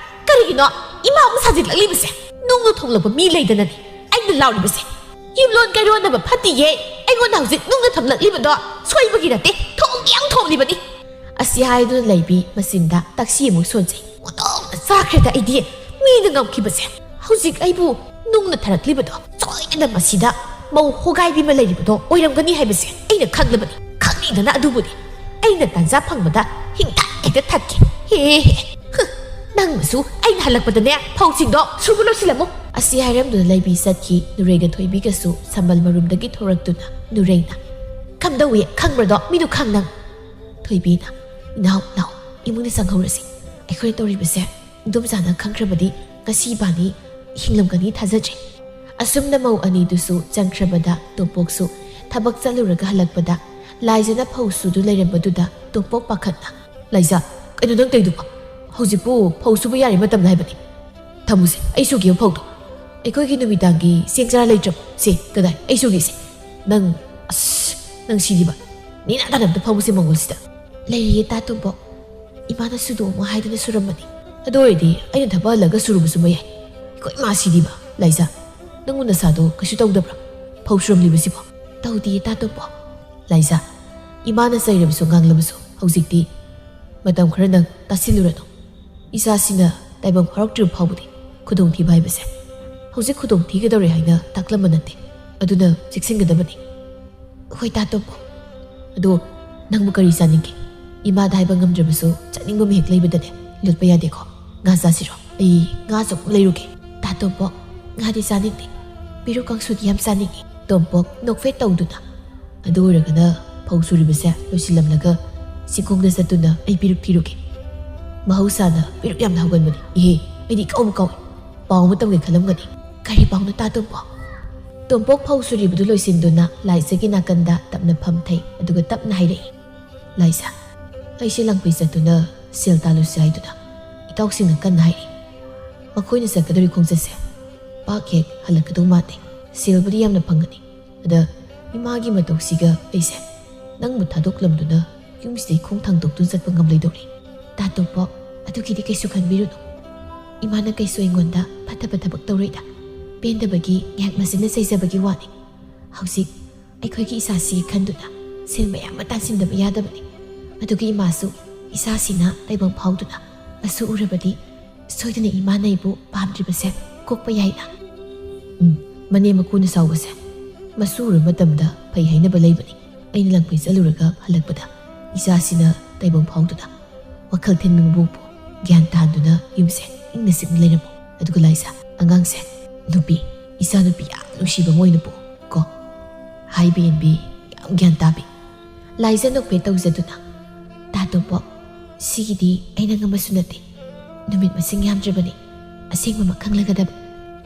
ꯀꯔꯤꯒꯤꯅꯣ ꯏꯃꯥ ꯑꯃꯨꯛ ꯁꯥꯖꯤꯜꯂꯛꯂꯤꯕꯁꯦ? ꯅꯨꯡꯅ ꯊꯣꯡꯂꯛꯄ ꯃꯤ ꯂꯩꯗꯅꯅꯤ ꯑꯩꯅ ꯂꯥꯎꯔꯤꯕꯁꯦ꯫ ꯌꯨꯝꯂꯣꯟ ꯀꯩꯔꯣꯟꯅꯕ ꯐꯠꯇꯤꯌꯦ꯫ ꯑꯩꯉꯣꯟꯗ ꯍꯧꯖꯤꯛ ꯅꯨꯡꯅ ꯊꯣꯝꯂꯛꯂꯤꯕꯗꯣ ꯁꯣꯏꯕꯒꯤ ꯅꯠꯇꯦ, ꯊꯣꯝꯒꯦ ꯌꯥꯝ ꯊꯣꯝꯂꯤꯕꯅꯤ"꯫ ꯑꯁꯤ ꯍꯥꯏꯗꯨꯅ ꯂꯩꯕꯤ ꯃꯆꯤꯟꯗ ꯇꯛꯁꯤ ꯑꯃꯨꯛ ꯁꯣꯟꯖꯩ꯫ ꯑꯣꯟꯊꯣꯛꯅ ꯆꯥꯈ꯭ꯔꯦꯗ ꯑꯩꯗꯤ꯫ ꯃꯤꯅ ꯉꯝꯈꯤꯕꯁꯦ꯫ ꯍꯧꯖꯤꯛ ꯑꯩꯕꯨ ꯅꯨꯡꯅ ꯊꯥꯔꯛꯂꯤꯕꯗꯣ ꯁꯣꯏꯗꯅ ꯃꯁꯤꯗ ꯃꯧ ꯍꯣꯒꯥꯏꯕꯤ ꯑꯃ ꯂꯩꯔꯤꯕꯗꯣ ꯑꯣꯏꯔꯝꯒꯅꯤ ꯍꯥꯏꯕꯁꯦ ꯑꯩꯅ ꯈꯪꯂꯕꯅꯤ꯫ ꯈꯪꯂꯤꯗꯅ ꯑꯗꯨꯕꯨꯗꯤ꯫ ꯑꯩꯅ ꯇꯥꯟꯖꯥ ꯐꯪꯕꯗ ꯍꯤꯡꯊꯥ ꯍꯦꯛꯇ ꯊꯛꯀꯦ꯫ ꯍꯦ ꯍꯦ꯫ ꯍꯨ, ꯅꯪꯅꯁꯨ ꯑꯩꯅ ꯍꯜꯂꯛꯄꯗꯅꯦ ꯐꯧꯁꯤꯡꯗꯣ ꯁꯨꯕ ꯂꯣꯏꯁꯤꯜꯂꯝꯃꯨ꯫ ꯑꯁꯤ ꯍꯥꯏꯔꯝꯗꯨꯅ ꯂꯩꯕꯤ ꯆꯠꯈꯤ꯫ ꯅꯨꯔꯩꯒ ꯊꯣꯏꯕꯤꯒꯁꯨ ꯁꯝꯕꯜ ꯃꯔꯨꯝꯗꯒꯤ ꯊꯣꯔꯛꯇꯨꯅ ꯅꯨꯔꯩꯅ, ꯀꯝꯗꯧꯏ ꯈꯪꯕ꯭ꯔꯗꯣ? ꯃꯤꯗꯣ ꯈꯪ ꯅꯪ꯫ ꯊꯣꯏꯕꯤꯅ, "ꯏꯅꯥꯎ, ꯂꯥꯛꯑꯣ, ꯏꯃꯨꯡꯗ ꯆꯪꯍꯧꯔꯁꯤ꯫ ꯑꯩꯈꯣꯏꯅ ꯇꯧꯔꯤꯕꯁꯦ ꯏꯗꯣꯝꯆꯥꯅ ꯈꯪꯈ꯭ꯔꯕꯗꯤ ꯉꯁꯤ ꯏꯕꯥꯅꯤ ꯍꯤꯡꯂꯝꯒꯅꯤ ꯊꯥꯖꯗ꯭ꯔꯦ꯫" ꯑꯁꯨꯝꯅ ꯃꯧ ꯑꯅꯤꯗꯨꯁꯨ ꯆꯪꯈ꯭ꯔꯕꯗ ꯇꯣꯝꯄꯣꯛꯁꯨ ꯊꯕꯛ ꯆꯠꯂꯨꯔꯒ ꯍꯜꯂꯛꯄꯗ ꯂꯥꯏꯖꯅ ꯐꯧ ꯁꯨꯗꯨ ꯂꯩꯔꯝꯕꯗꯨꯗ ꯇꯣꯝꯄꯣꯛ ꯄꯥꯈꯠꯅ, "ꯂꯥꯏꯖ, ꯀꯩꯅꯣ ꯅꯪ ꯇꯧꯏꯗꯨꯕꯣ? ꯍꯧꯖꯤꯛꯄꯨ ꯐꯧ ꯁꯨꯕ ꯌꯥꯔꯤ ꯃꯇꯝꯂ ꯍꯥꯏꯕꯅꯤ꯫ ꯊꯝꯃꯨꯁꯦ, ꯑꯩ ꯁꯨꯒꯦꯕ ꯐꯧꯗꯣ꯫ ꯑꯩꯈꯣꯏꯒꯤ ꯅꯨꯃꯤꯗꯥꯡꯒꯤ ꯆꯦꯡ ꯆꯔꯥ ꯂꯩꯇ꯭ꯔꯕꯣ? ꯁꯦ, ꯀꯗꯥꯏ? ꯑꯩ ꯁꯨꯒꯦꯁꯦ꯫ ꯅꯪ, ꯑꯁ, ꯅꯪ ꯁꯤꯗꯤꯕ꯫ ꯅꯦꯅꯥ ꯇꯥꯅ ꯑꯝꯇ ꯐꯝꯃꯨꯁꯦ ꯃꯪꯒꯣꯜꯁꯤꯗ꯫" "ꯂꯩꯔꯤꯌꯦ ꯇꯥ ꯇꯣꯝꯄꯣꯛ꯫ ꯏꯃꯥꯅ ꯁꯨꯗꯣꯛꯑꯝꯃꯣ ꯍꯥꯏꯗꯨꯅ ꯁꯨꯔꯝꯕꯅꯤ꯫" "ꯑꯗꯨ ꯑꯣꯏꯔꯗꯤ ꯑꯩꯅ ꯊꯕꯛ ꯍꯜꯂꯒ ꯁꯨꯔꯨꯕꯁꯨ ꯃꯌꯥꯏ꯫ ꯑꯩꯈꯣꯏ ꯏꯃꯥ ꯁꯤꯗꯤꯕ꯫ ꯂꯥꯏꯖ, ꯅꯪꯕꯨ ꯅꯁꯥꯗꯣ ꯀꯩꯁꯨ ꯇꯧꯗꯕ꯭ꯔꯥ? ꯐꯧ ꯁꯨꯔꯝꯂꯤꯕꯁꯤꯕꯣ?" "ꯇꯧꯗꯤꯌꯦ ꯇꯥ ꯇꯣꯝꯄꯣꯛ꯫" "ꯂꯥꯏꯖ, ꯏꯃꯥꯅ ꯆꯩꯔꯕꯁꯨ ꯉꯥꯡꯂꯕꯁꯨ ꯍꯧꯖꯤꯛꯇꯤ ꯃꯇꯝ ꯈꯔ ꯅꯪ ꯇꯥꯁꯤꯜꯂꯨꯔꯅꯨ꯫ ꯏꯆꯥꯁꯤꯅ ꯇꯥꯏꯕꯪ ꯐꯥꯎꯔꯛꯇ꯭ꯔꯤꯕ ꯐꯥꯎꯕꯗꯤ ꯈꯨꯗꯣꯡꯊꯤꯕ ꯍꯥꯏꯕꯁꯦ ꯍꯧꯖꯤꯛ ꯈꯨꯗꯣꯡꯊꯤꯒꯗꯧꯔꯦ ꯍꯥꯏꯅ ꯇꯥꯛꯂꯝꯕ ꯅꯠꯇꯦ꯫ ꯑꯗꯨꯅ ꯆꯦꯛꯁꯤꯟꯒꯗꯕꯅꯤ꯫" "ꯍꯣꯏ ꯇꯥ ꯇꯣꯝꯄꯣꯛ꯫ ꯑꯗꯣ ꯅꯪꯕꯨ ꯀꯔꯤ ꯆꯥꯅꯤꯡꯒꯦ? ꯏꯃꯥꯗ ꯍꯥꯏꯕ ꯉꯝꯗ꯭ꯔꯕꯁꯨ ꯆꯥꯅꯤꯡꯕ ꯑꯃ ꯍꯦꯛ ꯂꯩꯕꯗꯅꯦ ꯂꯣꯠꯄ ꯌꯥꯗꯦꯀꯣ꯫ ꯉꯥ ꯆꯥꯁꯤꯔꯣ? ꯑꯩ ꯉꯥ ꯑꯆꯧꯕ ꯂꯩꯔꯨꯒꯦ꯫" "ꯇꯥ ꯇꯣꯝꯄꯣꯛ, ꯉꯥꯗꯤ ꯆꯥꯅꯤꯡꯗꯦ꯫ ꯄꯦꯔꯨꯛ ꯀꯥꯡꯁꯨꯗꯤ ꯌꯥꯝ ꯆꯥꯅꯤꯡꯉꯤ꯫" ꯇꯣꯝꯄꯣꯛ ꯅꯣꯛꯐꯦꯠ ꯇꯧꯗꯨꯅ, "ꯑꯗꯨ ꯑꯣꯏꯔꯒꯅ ꯐꯧ ꯁꯨꯔꯤꯕꯁꯦ ꯂꯣꯏꯁꯤꯜꯂꯝꯂꯒ ꯆꯤꯡꯈꯣꯡꯗ ꯆꯠꯇꯨꯅ ꯑꯩ ꯄꯦꯔꯨꯛ ꯊꯤꯔꯨꯒꯦ꯫ ꯃꯍꯧꯁꯥꯅ ꯄꯦꯔꯨꯛ ꯌꯥꯝꯅ ꯍꯧꯒꯟꯕꯅꯤ꯫ ꯏꯍꯦ, ꯑꯩꯗꯤ ꯏꯀꯥꯎꯕꯨ ꯀꯥꯎꯏ꯫ ꯄꯥꯎ ꯑꯃ ꯇꯝꯒꯦ ꯈꯜꯂꯝꯒꯅꯤ꯫" "ꯀꯔꯤ ꯄꯥꯎꯅꯣ ꯇꯥ ꯇꯣꯝꯄꯣꯛ?" ꯇꯣꯝꯄꯣꯛ ꯐꯧ ꯁꯨꯔꯤꯕꯗꯨ ꯂꯣꯏꯁꯤꯟꯗꯨꯅ ꯂꯥꯏꯖꯒꯤ ꯅꯥꯀꯟꯗ ꯇꯞꯅ ꯐꯝꯊꯩ, ꯑꯗꯨꯒ ꯇꯞꯅ ꯍꯥꯏꯔꯛꯏ, "ꯂꯥꯏꯖ, ꯑꯩꯁꯦ ꯂꯪꯐꯩ ꯆꯠꯇꯨꯅ ꯁꯦꯜ ꯇꯥꯜꯂꯨꯁꯤ ꯍꯥꯏꯗꯨꯅ ꯏꯇꯥꯎꯁꯤꯡꯅ ꯀꯟꯅ ꯍꯥꯏꯔꯤ꯫ ꯃꯈꯣꯏꯅ ꯆꯠꯀꯗꯧꯔꯤ ꯈꯣꯡꯆꯠꯁꯦ ꯄꯥꯛ ꯍꯦꯛ ꯍꯜꯂꯛꯀꯗꯧ ꯃꯥꯟꯗꯦ꯫ ꯁꯦꯜꯕꯨꯗꯤ ꯌꯥꯝꯅ ꯐꯪꯒꯅꯤ꯫ ꯑꯗ ꯏꯃꯥꯒꯤ ꯃꯇꯧꯁꯤꯒ ꯑꯩꯁꯦ ꯅꯪꯕꯨ ꯊꯥꯗꯣꯛꯂꯝꯗꯨꯅ ꯌꯨꯝꯁꯤꯗꯩ ꯈꯣꯡ ꯊꯥꯡꯗꯣꯛꯇꯨꯅ ꯆꯠꯄ ꯉꯝꯂꯣꯏꯗꯧꯔꯤ꯫ ꯇꯥ ꯇꯣꯝꯄꯣꯛ, ꯑꯗꯨꯒꯤꯗꯤ ꯀꯩꯁꯨ ꯈꯟꯕꯤꯔꯨꯅꯨ꯫ ꯏꯃꯥꯅ ꯀꯩꯁꯨ ꯑꯩꯉꯣꯟꯗ ꯐꯠꯇꯕ ꯊꯕꯛ ꯇꯧꯔꯣꯏꯗ꯫ ꯄꯦꯟꯗꯕꯒꯤ ꯉꯥꯏꯍꯥꯛ ꯃꯁꯤꯟꯅ ꯆꯩꯖꯕꯒꯤ ꯋꯥꯅꯤ꯫ ꯍꯧꯖꯤꯛ ꯑꯩꯈꯣꯏꯒꯤ ꯏꯆꯥꯁꯤ ꯈꯟꯗꯨꯅ ꯁꯦꯜ ꯃꯌꯥꯝ ꯑꯃ ꯇꯥꯟꯁꯤꯟꯗꯕ ꯌꯥꯗꯕꯅꯤ꯫ ꯑꯗꯨꯒ ꯏꯃꯥꯁꯨ ꯏꯆꯥꯁꯤꯅ ꯇꯥꯏꯕꯪ ꯐꯥꯎꯗꯨꯅ ꯃꯁꯨ ꯎꯔꯕꯗꯤ ꯁꯣꯏꯗꯅ ꯏꯃꯥꯅ ꯑꯩꯕꯨ ꯄꯥꯝꯗ꯭ꯔꯤꯕꯁꯦ ꯀꯣꯛꯄ ꯌꯥꯏꯅ꯫ ꯎꯝ, ꯃꯅꯦꯝ ꯃꯀꯨꯅ ꯁꯥꯎꯕꯁꯦ ꯃꯁꯨ ꯎꯔꯕ ꯃꯇꯝꯗ ꯐꯩ ꯍꯥꯏꯅꯕ ꯂꯩꯕꯅꯤ꯫ ꯑꯩꯅ ꯂꯪꯐꯩ ꯆꯠꯂꯨꯔꯒ ꯍꯜꯂꯛꯄꯗ ꯏꯆꯥꯁꯤꯅ ꯇꯥꯏꯕꯪ ꯐꯥꯎꯗꯨꯅ ꯋꯥꯈꯜ ꯊꯤꯟꯕ ꯃꯕꯣꯛꯄꯨ ꯒ꯭ꯌꯥꯟ ꯇꯥꯍꯟꯗꯨꯅ ꯌꯨꯝꯁꯦ ꯏꯪꯅ ꯆꯤꯛꯅ ꯂꯩꯔꯝꯃꯨ꯫ ꯑꯗꯨꯒ ꯂꯥꯏꯖ, ꯑꯉꯥꯡꯁꯦ ꯅꯨꯄꯤ, ꯏꯆꯥ ꯅꯨꯄꯤ ꯌꯥꯝ ꯅꯨꯡꯁꯤꯕ ꯑꯃ ꯑꯣꯏꯅ ꯄꯣꯛꯎ ꯀꯣ꯫ ꯍꯥꯏꯕ ꯏꯟꯕꯤ, ꯌꯥꯝ ꯒ꯭ꯌꯥꯟ ꯇꯥꯕꯤ꯫ ꯂꯥꯏꯖ ꯅꯣꯛꯐꯦꯠ ꯇꯧꯖꯗꯨꯅ, "ꯇꯥ ꯇꯣꯝꯄꯣꯛ, ꯁꯤꯒꯤꯗꯤ ꯑꯩꯅ ꯉꯝꯕꯁꯨ ꯅꯠꯇꯦ꯫ ꯅꯨꯃꯤꯠ ꯃꯁꯤꯡ ꯌꯥꯝꯗ꯭ꯔꯕꯅꯤ꯫ ꯑꯁꯦꯡꯕꯃꯛ ꯈꯪꯂꯒꯗꯕ꯫"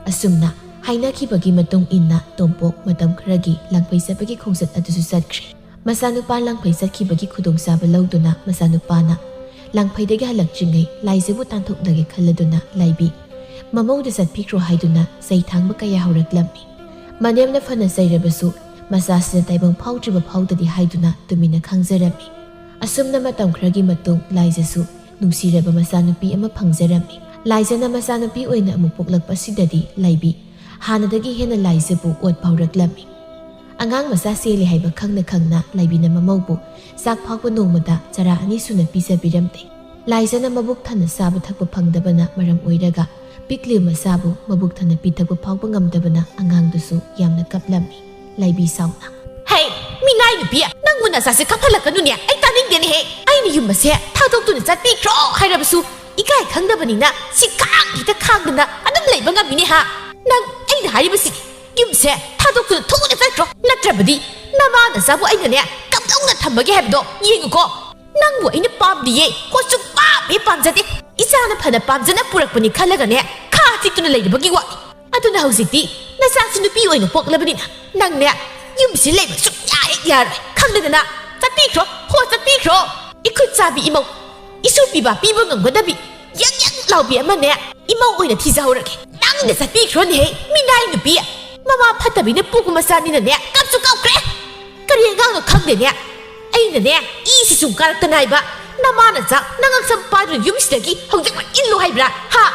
ꯑꯁꯨꯝꯅ ꯍꯥꯏꯅꯈꯤꯕꯒꯤ ꯃꯇꯨꯡ ꯏꯟꯅ ꯇꯣꯝꯄꯣꯛ ꯃꯇꯝ ꯈꯔꯒꯤ ꯂꯥꯡꯐꯩ ꯆꯠꯄꯒꯤ ꯈꯣꯡꯆꯠ ꯑꯗꯨꯁꯨ ꯆꯠꯈ꯭ꯔꯦ꯫ ꯃꯆꯥꯅꯨꯄꯥ ꯂꯥꯡꯐꯩ ꯆꯠꯈꯤꯕꯒꯤ ꯈꯨꯗꯣꯡꯆꯥꯕ ꯂꯧꯗꯨꯅ ꯃꯆꯥꯅꯨꯄꯥꯅ ꯂꯥꯡꯐꯩꯗꯒꯤ ꯍꯜꯂꯛꯇ꯭ꯔꯤꯉꯩ ꯂꯥꯏꯖꯕꯨ ꯇꯥꯟꯊꯣꯛꯅꯒꯦ ꯈꯜꯂꯗꯨꯅ ꯂꯥꯏꯕꯤ ꯃꯃꯧꯗ ꯆꯠꯄꯤꯈ꯭ꯔꯣ ꯍꯥꯏꯗꯨꯅ ꯆꯩ ꯊꯥꯡꯕ ꯀꯌꯥ ꯍꯧꯔꯛꯂꯝꯃꯤ꯫ ꯃꯅꯦꯝꯅ ꯐꯅ ꯆꯩꯔꯕꯁꯨ ꯃꯆꯥꯁꯤꯅ ꯇꯥꯏꯕꯪ ꯐꯥꯎꯗ꯭ꯔꯤꯕ ꯐꯥꯎꯗꯗꯤ ꯍꯥꯏꯗꯨꯅ ꯇꯨꯃꯤꯟꯅ ꯈꯥꯡꯖꯔꯝꯃꯤ꯫ ꯑꯁꯨꯝꯅ ꯃꯇꯝ ꯈꯔꯒꯤ ꯃꯇꯨꯡ ꯂꯥꯏꯖꯁꯨ ꯅꯨꯡꯁꯤꯔꯕ ꯃꯆꯥꯅꯨꯄꯤ ꯑꯃ ꯐꯪꯖꯔꯝꯃꯤ꯫ ꯂꯥꯏꯖꯅ ꯃꯆꯥꯅꯨꯄꯤ ꯑꯣꯏꯅ ꯑꯃꯨꯛ ꯄꯣꯛꯂꯛꯄꯁꯤꯗꯗꯤ ꯂꯥꯏꯕꯤ ꯍꯥꯟꯅꯗꯒꯤ ꯍꯦꯟꯅ ꯂꯥꯏꯖꯕꯨ ꯑꯣꯠꯄ ꯍꯧꯔꯛꯂꯝꯃꯤ꯫ ꯑꯉꯥꯡ ꯃꯆꯥ ꯆꯦꯜꯂꯤ ꯍꯥꯏꯕ ꯈꯪꯅ ꯈꯪꯅ ꯂꯥꯏꯕꯤꯅ ꯃꯃꯧꯕꯨ ꯆꯥꯛ ꯐꯥꯎꯕ ꯅꯣꯡꯃꯗ ꯆꯔꯥ ꯑꯅꯤ ꯁꯨꯅ ꯄꯤꯖꯕꯤꯔꯝꯗꯦ꯫ ꯂꯥꯏꯖꯅ ꯃꯕꯨꯛ ꯊꯟꯅ ꯆꯥꯕ ꯊꯛꯄ ꯐꯪꯗꯕꯅ ꯃꯔꯝ ꯑꯣꯏꯔꯒ ꯄꯤꯛꯂꯤꯕ ꯃꯆꯥꯕꯨ ꯃꯕꯨꯛ ꯊꯟꯅ ꯄꯤꯊꯛꯄ ꯐꯥꯎꯕ ꯉꯝꯗꯕꯅ ꯑꯉꯥꯡꯗꯨꯁꯨ ꯌꯥꯝꯅ ꯀꯞꯂꯝꯃꯤ꯫ ꯂꯥꯏꯕꯤ ꯁꯥꯎꯅ, "ꯍꯩ, ꯃꯤꯅꯥꯏ ꯅꯨꯄꯤ, ꯅꯪꯕꯨ ꯅꯆꯥꯁꯦ ꯀꯞꯍꯜꯂꯛꯀꯅꯨꯅꯦ, ꯑꯩ ꯇꯥꯅꯤꯡꯗꯦꯅꯦꯍꯦ꯫ ꯑꯩꯅ ꯌꯨꯝ ꯑꯁꯦ ꯊꯥꯗꯣꯛꯇꯨꯅ ꯆꯠꯄꯤꯈ꯭ꯔꯣ ꯍꯥꯏꯔꯕꯁꯨ ꯏꯀꯥꯏ ꯈꯪꯗꯕꯅꯤꯅ ꯁꯤ ꯈꯥꯡ ꯍꯦꯛꯇ ꯈꯥꯡꯗꯅ ꯑꯗꯨꯝ ꯂꯩꯕ ꯉꯝꯃꯤꯅꯦ ꯍꯥ? ꯅꯪ ꯑꯩꯅ ꯍꯥꯏꯔꯤꯕꯁꯤ ꯌꯨꯝꯁꯦ ꯊꯥꯗꯣꯛꯇꯨꯅ ꯊꯨꯅ ꯆꯠꯈ꯭ꯔꯣ, ꯅꯠꯇ꯭ꯔꯕꯗꯤ ꯅꯃꯥ ꯅꯆꯥꯕꯨ ꯑꯩꯅꯅꯦ ꯀꯝꯗꯧꯅ ꯊꯝꯕꯒꯦ ꯍꯥꯏꯕꯗꯣ ꯌꯦꯡꯉꯨꯀꯣ꯫ ꯅꯪꯕꯨ ꯑꯩꯅ ꯄꯥꯝꯗꯤꯌꯦ, ꯍꯣ ꯁꯨꯛꯄꯥꯝ ꯍꯦꯛ ꯄꯥꯝꯖꯗꯦ꯫ ꯏꯆꯥꯅ ꯐꯅ ꯄꯥꯝꯖꯅ ꯄꯨꯔꯛꯄꯅꯤ ꯈꯜꯂꯒꯅꯦ ꯈꯥ ꯆꯤꯛꯇꯨꯅ ꯂꯩꯔꯕꯒꯤ ꯋꯥꯅꯤ꯫ ꯑꯗꯨꯅ ꯍꯧꯖꯤꯛꯇꯤ ꯅꯆꯥꯁꯨ ꯅꯨꯄꯤ ꯑꯣꯏꯅ ꯄꯣꯛꯂꯕꯅꯤꯅ ꯅꯪꯅꯦ ꯌꯨꯝꯁꯤ ꯂꯩꯕ ꯁꯨꯛꯌꯥ ꯍꯦꯛ ꯌꯥꯔꯣꯏ, ꯈꯪꯂꯦꯗꯅ? ꯆꯠꯄꯤꯈ꯭ꯔꯣ, ꯍꯣ ꯆꯠꯄꯤꯈ꯭ꯔꯣ꯫ ꯏꯈꯨꯠ ꯆꯥꯕꯤ ꯏꯃꯧ, ꯏꯁꯨ ꯄꯤꯕ ꯄꯤꯕ ꯉꯝꯒꯗꯕꯤ ꯌꯪ ꯌꯪ ꯂꯥꯎꯕꯤ ꯑꯃꯅꯦ ꯏꯃꯧ ꯑꯣꯏꯅ ꯊꯤꯖꯍꯧꯔꯒꯦ꯫ ꯅꯪꯅ ꯆꯠꯄꯤꯈ꯭ꯔꯣꯅꯦꯍꯦ, ꯃꯤꯅꯥꯏ ꯅꯨꯄꯤ꯫ ꯃꯃꯥ ꯐꯠꯇꯕꯤꯅ ꯄꯣꯛꯄ ꯃꯆꯥꯅꯤꯅꯅꯦ ꯀꯞꯁꯨ ꯀꯞꯈ꯭ꯔꯦ꯫ ꯀꯔꯤ ꯑꯉꯥꯡꯅꯣ ꯈꯪꯗꯦꯅꯦ꯫ ꯑꯩꯅꯅꯦ ꯏꯁꯤ ꯁꯨꯝ ꯀꯥꯔꯛꯇꯅ ꯍꯥꯏꯕ, ꯅꯃꯥꯅ ꯆꯥꯛ ꯅꯪ ꯑꯁꯝ ꯄꯥꯏꯗꯨꯅ ꯌꯨꯝꯁꯤꯗꯒꯤ ꯍꯧꯖꯤꯛꯃꯛ ꯏꯜꯂꯨ ꯍꯥꯏꯕ꯭ꯔꯥ? ꯍꯥ?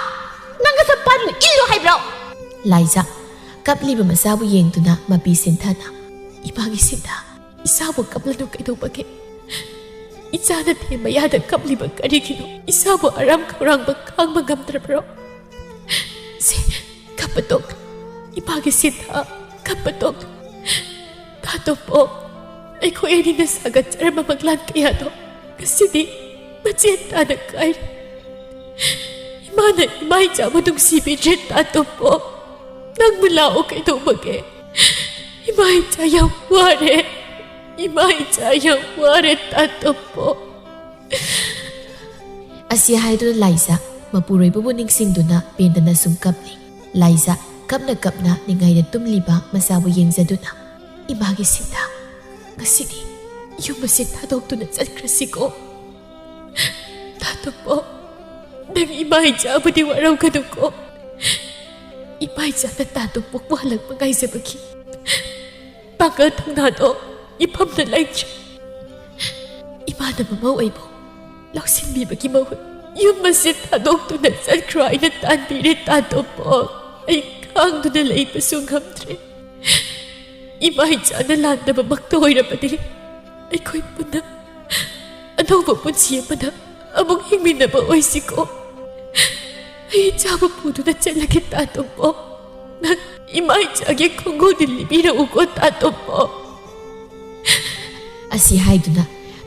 ꯅꯪ ꯑꯁꯝ ꯄꯥꯏꯗꯨꯅ ꯏꯜꯂꯨ ꯍꯥꯏꯕ꯭ꯔꯣ? ꯂꯥꯏꯖꯥ, ꯀꯞꯂꯤꯕ ꯃꯆꯥꯕꯨ ꯌꯦꯡꯗꯨꯅ ꯃꯄꯤ ꯁꯤꯟꯊꯅ, "ꯏꯃꯥꯒꯤ ꯁꯤꯟꯊ, ꯏꯆꯥꯕꯨ ꯀꯞꯂꯅꯨ ꯀꯩꯗꯧꯕꯒꯦ? ꯏꯆꯥꯅ ꯐꯦ ꯃꯌꯥꯗ ꯀꯞꯂꯤꯕ ꯀꯔꯤꯒꯤꯅꯣ? ꯏꯆꯥꯕꯨ ꯑꯔꯥꯝ ꯈꯧꯔꯥꯡꯕ ꯈꯥꯡꯕ ꯉꯝꯗ꯭ꯔꯕ꯭ꯔꯣ? ꯁꯦ, ꯀꯞꯄ ꯇꯣꯛ, ꯏꯃꯥꯒꯤ ꯁꯤꯟꯊ, ꯀꯞꯄ ꯇꯣꯛ꯫ ꯇꯥ ꯇꯣꯝꯄꯣꯛ, ꯑꯩꯈꯣꯏ ꯑꯅꯤꯅ ꯁꯥꯒꯠꯆꯔꯝꯕ ꯃꯪꯂꯥꯟ ꯀꯌꯥꯗꯣ ꯉꯁꯤꯗꯤ ꯃꯆꯦꯠ ꯇꯥꯅ ꯀꯥꯏꯔꯦ꯫ ꯏꯃꯥꯅ ꯏꯃꯥ ꯏꯆꯥꯕꯨ ꯅꯨꯡꯁꯤꯕꯤꯗ꯭ꯔꯦ, ꯇꯥ ꯇꯣꯝꯄꯣꯛ꯫ ꯅꯪꯕꯨ ꯂꯥꯛꯑꯣ ꯀꯩꯗꯧꯕꯒꯦ? ꯏꯃꯥ ꯏꯆꯥ ꯌꯥꯝ ꯋꯥꯔꯦ꯫" ꯏꯃꯥ ꯏꯆꯥ ꯌꯥꯝ ꯋꯥꯔꯦ ꯇꯥ ꯇꯣꯝꯄꯣꯛ꯫ ꯑꯁꯤ ꯍꯥꯏꯗꯨꯅ ꯂꯥꯏꯖ ꯃꯄꯨꯔꯣꯏꯕꯕꯨ ꯅꯤꯡꯁꯤꯡꯗꯨꯅ ꯄꯦꯟꯗꯅ ꯁꯨꯝ ꯀꯞꯂꯤ꯫ ꯂꯥꯏꯖ ꯀꯞꯅ ꯀꯞꯅ ꯅꯤꯡꯉꯥꯏꯗ ꯇꯨꯝꯂꯤꯕ ꯃꯆꯥꯕꯨ ꯌꯦꯡꯖꯗꯨꯅ, "ꯏꯃꯥꯒꯤ ꯁꯤꯟꯊꯥ, ꯉꯁꯤꯗꯤ ꯌꯨꯝ ꯑꯁꯤ ꯊꯥꯗꯣꯛꯇꯨꯅ ꯆꯠꯈ꯭ꯔꯁꯤꯀꯣ꯫ ꯇꯥ ꯇꯣꯝꯄꯣꯛ, ꯅꯪ ꯏꯃꯥ ꯏꯆꯥꯕꯨꯗꯤ ꯋꯥꯔꯧꯒꯅꯨꯀꯣ꯫ ꯏꯃꯥ ꯏꯆꯥꯅ ꯇꯥ ꯇꯣꯝꯄꯣꯛꯄꯨ ꯍꯜꯂꯛꯄ ꯉꯥꯏꯖꯕꯒꯤ ꯄꯥꯡꯒꯜ ꯊꯧꯅꯥꯗꯣ ꯏꯐꯝꯗ ꯂꯩꯇ꯭ꯔꯦ꯫ ꯏꯃꯥꯅ ꯃꯃꯧ ꯑꯩꯕꯨ ꯂꯧꯁꯤꯟꯕꯤꯕꯒꯤ ꯃꯍꯨꯠ ꯌꯨꯝ ꯑꯁꯤ ꯊꯥꯗꯣꯛꯇꯨꯅ ꯆꯠꯈ꯭ꯔꯣ ꯍꯥꯏꯅ ꯇꯥꯟꯕꯤꯔꯦ ꯇꯥ ꯇꯣꯝꯄꯣꯛ꯫ ꯑꯩ ꯈꯥꯡꯗꯨꯅ ꯂꯩꯕꯁꯨ ꯉꯝꯗ꯭ꯔꯦ꯫ ꯏꯃꯥ ꯏꯆꯥꯅ ꯂꯥꯟꯗꯕꯃꯛꯇ ꯑꯣꯏꯔꯕꯗꯤ ꯑꯩꯈꯣꯏ ꯄꯨꯟꯅ ꯑꯅꯧꯕ ꯄꯨꯟꯁꯤ ꯑꯃꯗ ꯑꯃꯨꯛ ꯍꯤꯡꯃꯤꯟꯅꯕ ꯑꯣꯏꯁꯤꯀꯣ꯫ ꯑꯩ ꯏꯆꯥꯕꯨ ꯄꯨꯗꯨꯅ ꯆꯠꯂꯒꯦ ꯇꯥ ꯇꯣꯝꯄꯣꯛ꯫ ꯅꯪ ꯏꯃꯥ ꯏꯆꯥꯒꯤ ꯈꯣꯡꯒꯨꯜꯗꯤ ꯂꯤꯕꯤꯔꯛꯎꯀꯣ ꯇꯥ ꯇꯣꯝꯄꯣꯛ꯫" ꯑꯁꯤ ꯍꯥꯏꯗꯨꯅ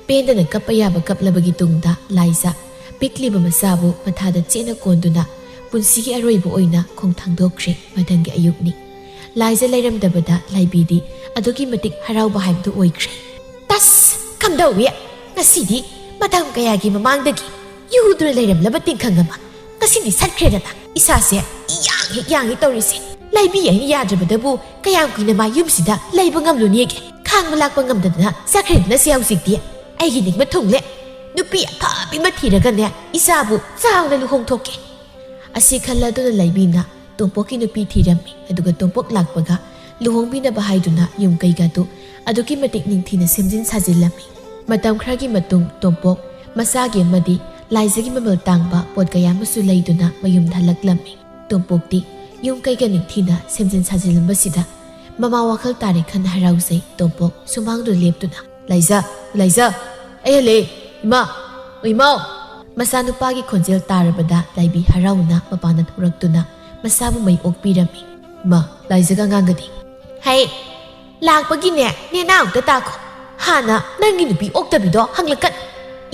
ꯄꯦꯟꯗꯅ ꯀꯞꯄ ꯌꯥꯕ ꯀꯞꯂꯕꯒꯤ ꯇꯨꯡꯗ ꯂꯥꯏꯖ ꯄꯤꯛꯂꯤꯕ ꯃꯆꯥꯕꯨ ꯃꯊꯥꯗ ꯆꯦꯠꯅ ꯀꯣꯟꯗꯨꯅ ꯄꯨꯟꯁꯤꯒꯤ ꯑꯔꯣꯏꯕ ꯑꯣꯏꯅ ꯈꯣꯡ ꯊꯥꯡꯗꯣꯛꯈ꯭ꯔꯦ ꯃꯊꯪꯒꯤ ꯑꯌꯨꯛꯅꯤ꯫ ꯂꯥꯏꯖ ꯂꯩꯔꯝꯗꯕꯗ ꯂꯥꯏꯕꯤꯗꯤ ꯑꯗꯨꯛꯀꯤ ꯃꯇꯤꯛ ꯍꯔꯥꯎꯕ ꯍꯥꯏꯕꯗꯨ ꯑꯣꯏꯈ꯭ꯔꯦ꯫ "ꯇꯁ! ꯀꯝꯗꯧꯏ? ꯉꯁꯤꯗꯤ ꯃꯇꯝ ꯀꯌꯥꯒꯤ ꯃꯃꯥꯡꯗꯒꯤ ꯌꯨꯗꯨꯅ ꯂꯩꯔꯝꯂꯕ ꯇꯤꯡꯈꯪ ꯑꯃ ꯉꯁꯤꯗꯤ ꯁꯠꯈ꯭ꯔꯦꯗꯅ꯫ ꯏꯁꯥꯁꯦ ꯏꯌꯥꯡ ꯍꯦꯛ ꯌꯥꯡꯉꯤ ꯇꯧꯔꯤꯁꯦ꯫ ꯂꯥꯏꯕꯤ ꯑꯩꯅ ꯌꯥꯗ꯭ꯔꯕꯗꯕꯨ ꯀꯌꯥꯝ ꯀꯨꯏꯅ ꯃꯥ ꯌꯨꯝꯁꯤꯗ ꯂꯩꯕ ꯉꯝꯂꯨꯅꯦꯒꯦ? ꯈꯥꯡꯕ ꯂꯥꯛꯄ ꯉꯝꯗꯗꯅ ꯆꯠꯈ꯭ꯔꯦꯗꯅ ꯁꯤ ꯍꯧꯖꯤꯛꯇꯤ꯫ ꯑꯩꯒꯤ ꯅꯤꯡꯕ ꯊꯨꯡꯂꯦ꯫ ꯅꯨꯄꯤ ꯑꯐꯕꯤ ꯑꯃ ꯊꯤꯔꯒꯅꯦ ꯏꯆꯥꯕꯨ ꯆꯥꯎꯅ ꯂꯨꯍꯣꯡꯊꯣꯛꯀꯦ꯫" ꯑꯁꯤ ꯈꯜꯂꯗꯨꯅ ꯂꯥꯏꯕꯤꯅ ꯇꯣꯝꯄꯣꯛꯀꯤ ꯅꯨꯄꯤ ꯊꯤꯔꯝꯃꯤ꯫ ꯑꯗꯨꯒ ꯇꯣꯝꯄꯣꯛ ꯂꯥꯛꯄꯒ ꯂꯨꯍꯣꯡꯕꯤꯅꯕ ꯍꯥꯏꯗꯨꯅ ꯌꯨꯝ ꯀꯩꯒꯗꯨ ꯑꯗꯨꯛꯀꯤ ꯃꯇꯤꯛ ꯅꯤꯡꯊꯤꯅ ꯁꯦꯝꯖꯤꯟ ꯁꯥꯖꯤꯜꯂꯝꯃꯤ꯫ ꯃꯇꯝ ꯈꯔꯒꯤ ꯃꯇꯨꯡ ꯇꯣꯝꯄꯣꯛ ꯃꯆꯥꯒꯤ ꯑꯃꯗꯤ ꯂꯥꯏꯖꯒꯤ ꯃꯃꯜ ꯇꯥꯡꯕ ꯄꯣꯠ ꯀꯌꯥ ꯑꯃꯁꯨ ꯂꯩꯗꯨꯅ ꯃꯌꯨꯝꯗ ꯍꯜꯂꯛꯂꯝꯃꯤ꯫ ꯇꯣꯝꯄꯣꯛꯇꯤ ꯌꯨꯝ ꯀꯩꯒ ꯅꯤꯡꯊꯤꯅ ꯁꯦꯝꯖꯤꯟ ꯁꯥꯖꯤꯜꯂꯝꯕꯁꯤꯗ ꯃꯃꯥ ꯋꯥꯈꯜ ꯇꯥꯔꯦ ꯈꯟ ꯍꯔꯥꯎꯖꯩ꯫ ꯇꯣꯝꯄꯣꯛ ꯁꯨꯃꯥꯡꯗꯨꯗ ꯂꯦꯞꯇꯨꯅ, "ꯂꯥꯏꯖ, ꯂꯥꯏꯖ, ꯑꯩ ꯍꯜꯂꯛꯑꯦ, ꯏꯃꯥ, ꯏꯃꯥꯎ!" ꯃꯆꯥꯅꯨꯄꯥꯒꯤ ꯈꯣꯟꯖꯦꯜ ꯇꯥꯔꯕꯗ ꯂꯥꯏꯕꯤ ꯍꯔꯥꯎꯅ ꯃꯄꯥꯟꯗ ꯊꯣꯔꯛꯇꯨꯅ ꯃꯆꯥꯕꯨ ꯃꯩ ꯑꯣꯛꯄꯤꯔꯝꯃꯤ꯫ "ꯏꯃꯥ, ꯂꯥꯏꯖꯒ ꯑꯉꯥꯡꯒꯗꯤ?" "ꯍꯩ, ꯂꯥꯛꯄꯒꯤꯅꯦ, ꯅꯦꯅꯥ ꯑꯝꯇ ꯇꯥꯈꯣ꯫ ꯍꯥꯟꯅ ꯅꯪꯒꯤ ꯅꯨꯄꯤ ꯑꯣꯛꯇꯕꯤꯗꯣ ꯍꯪꯂꯛꯀꯅꯨ꯫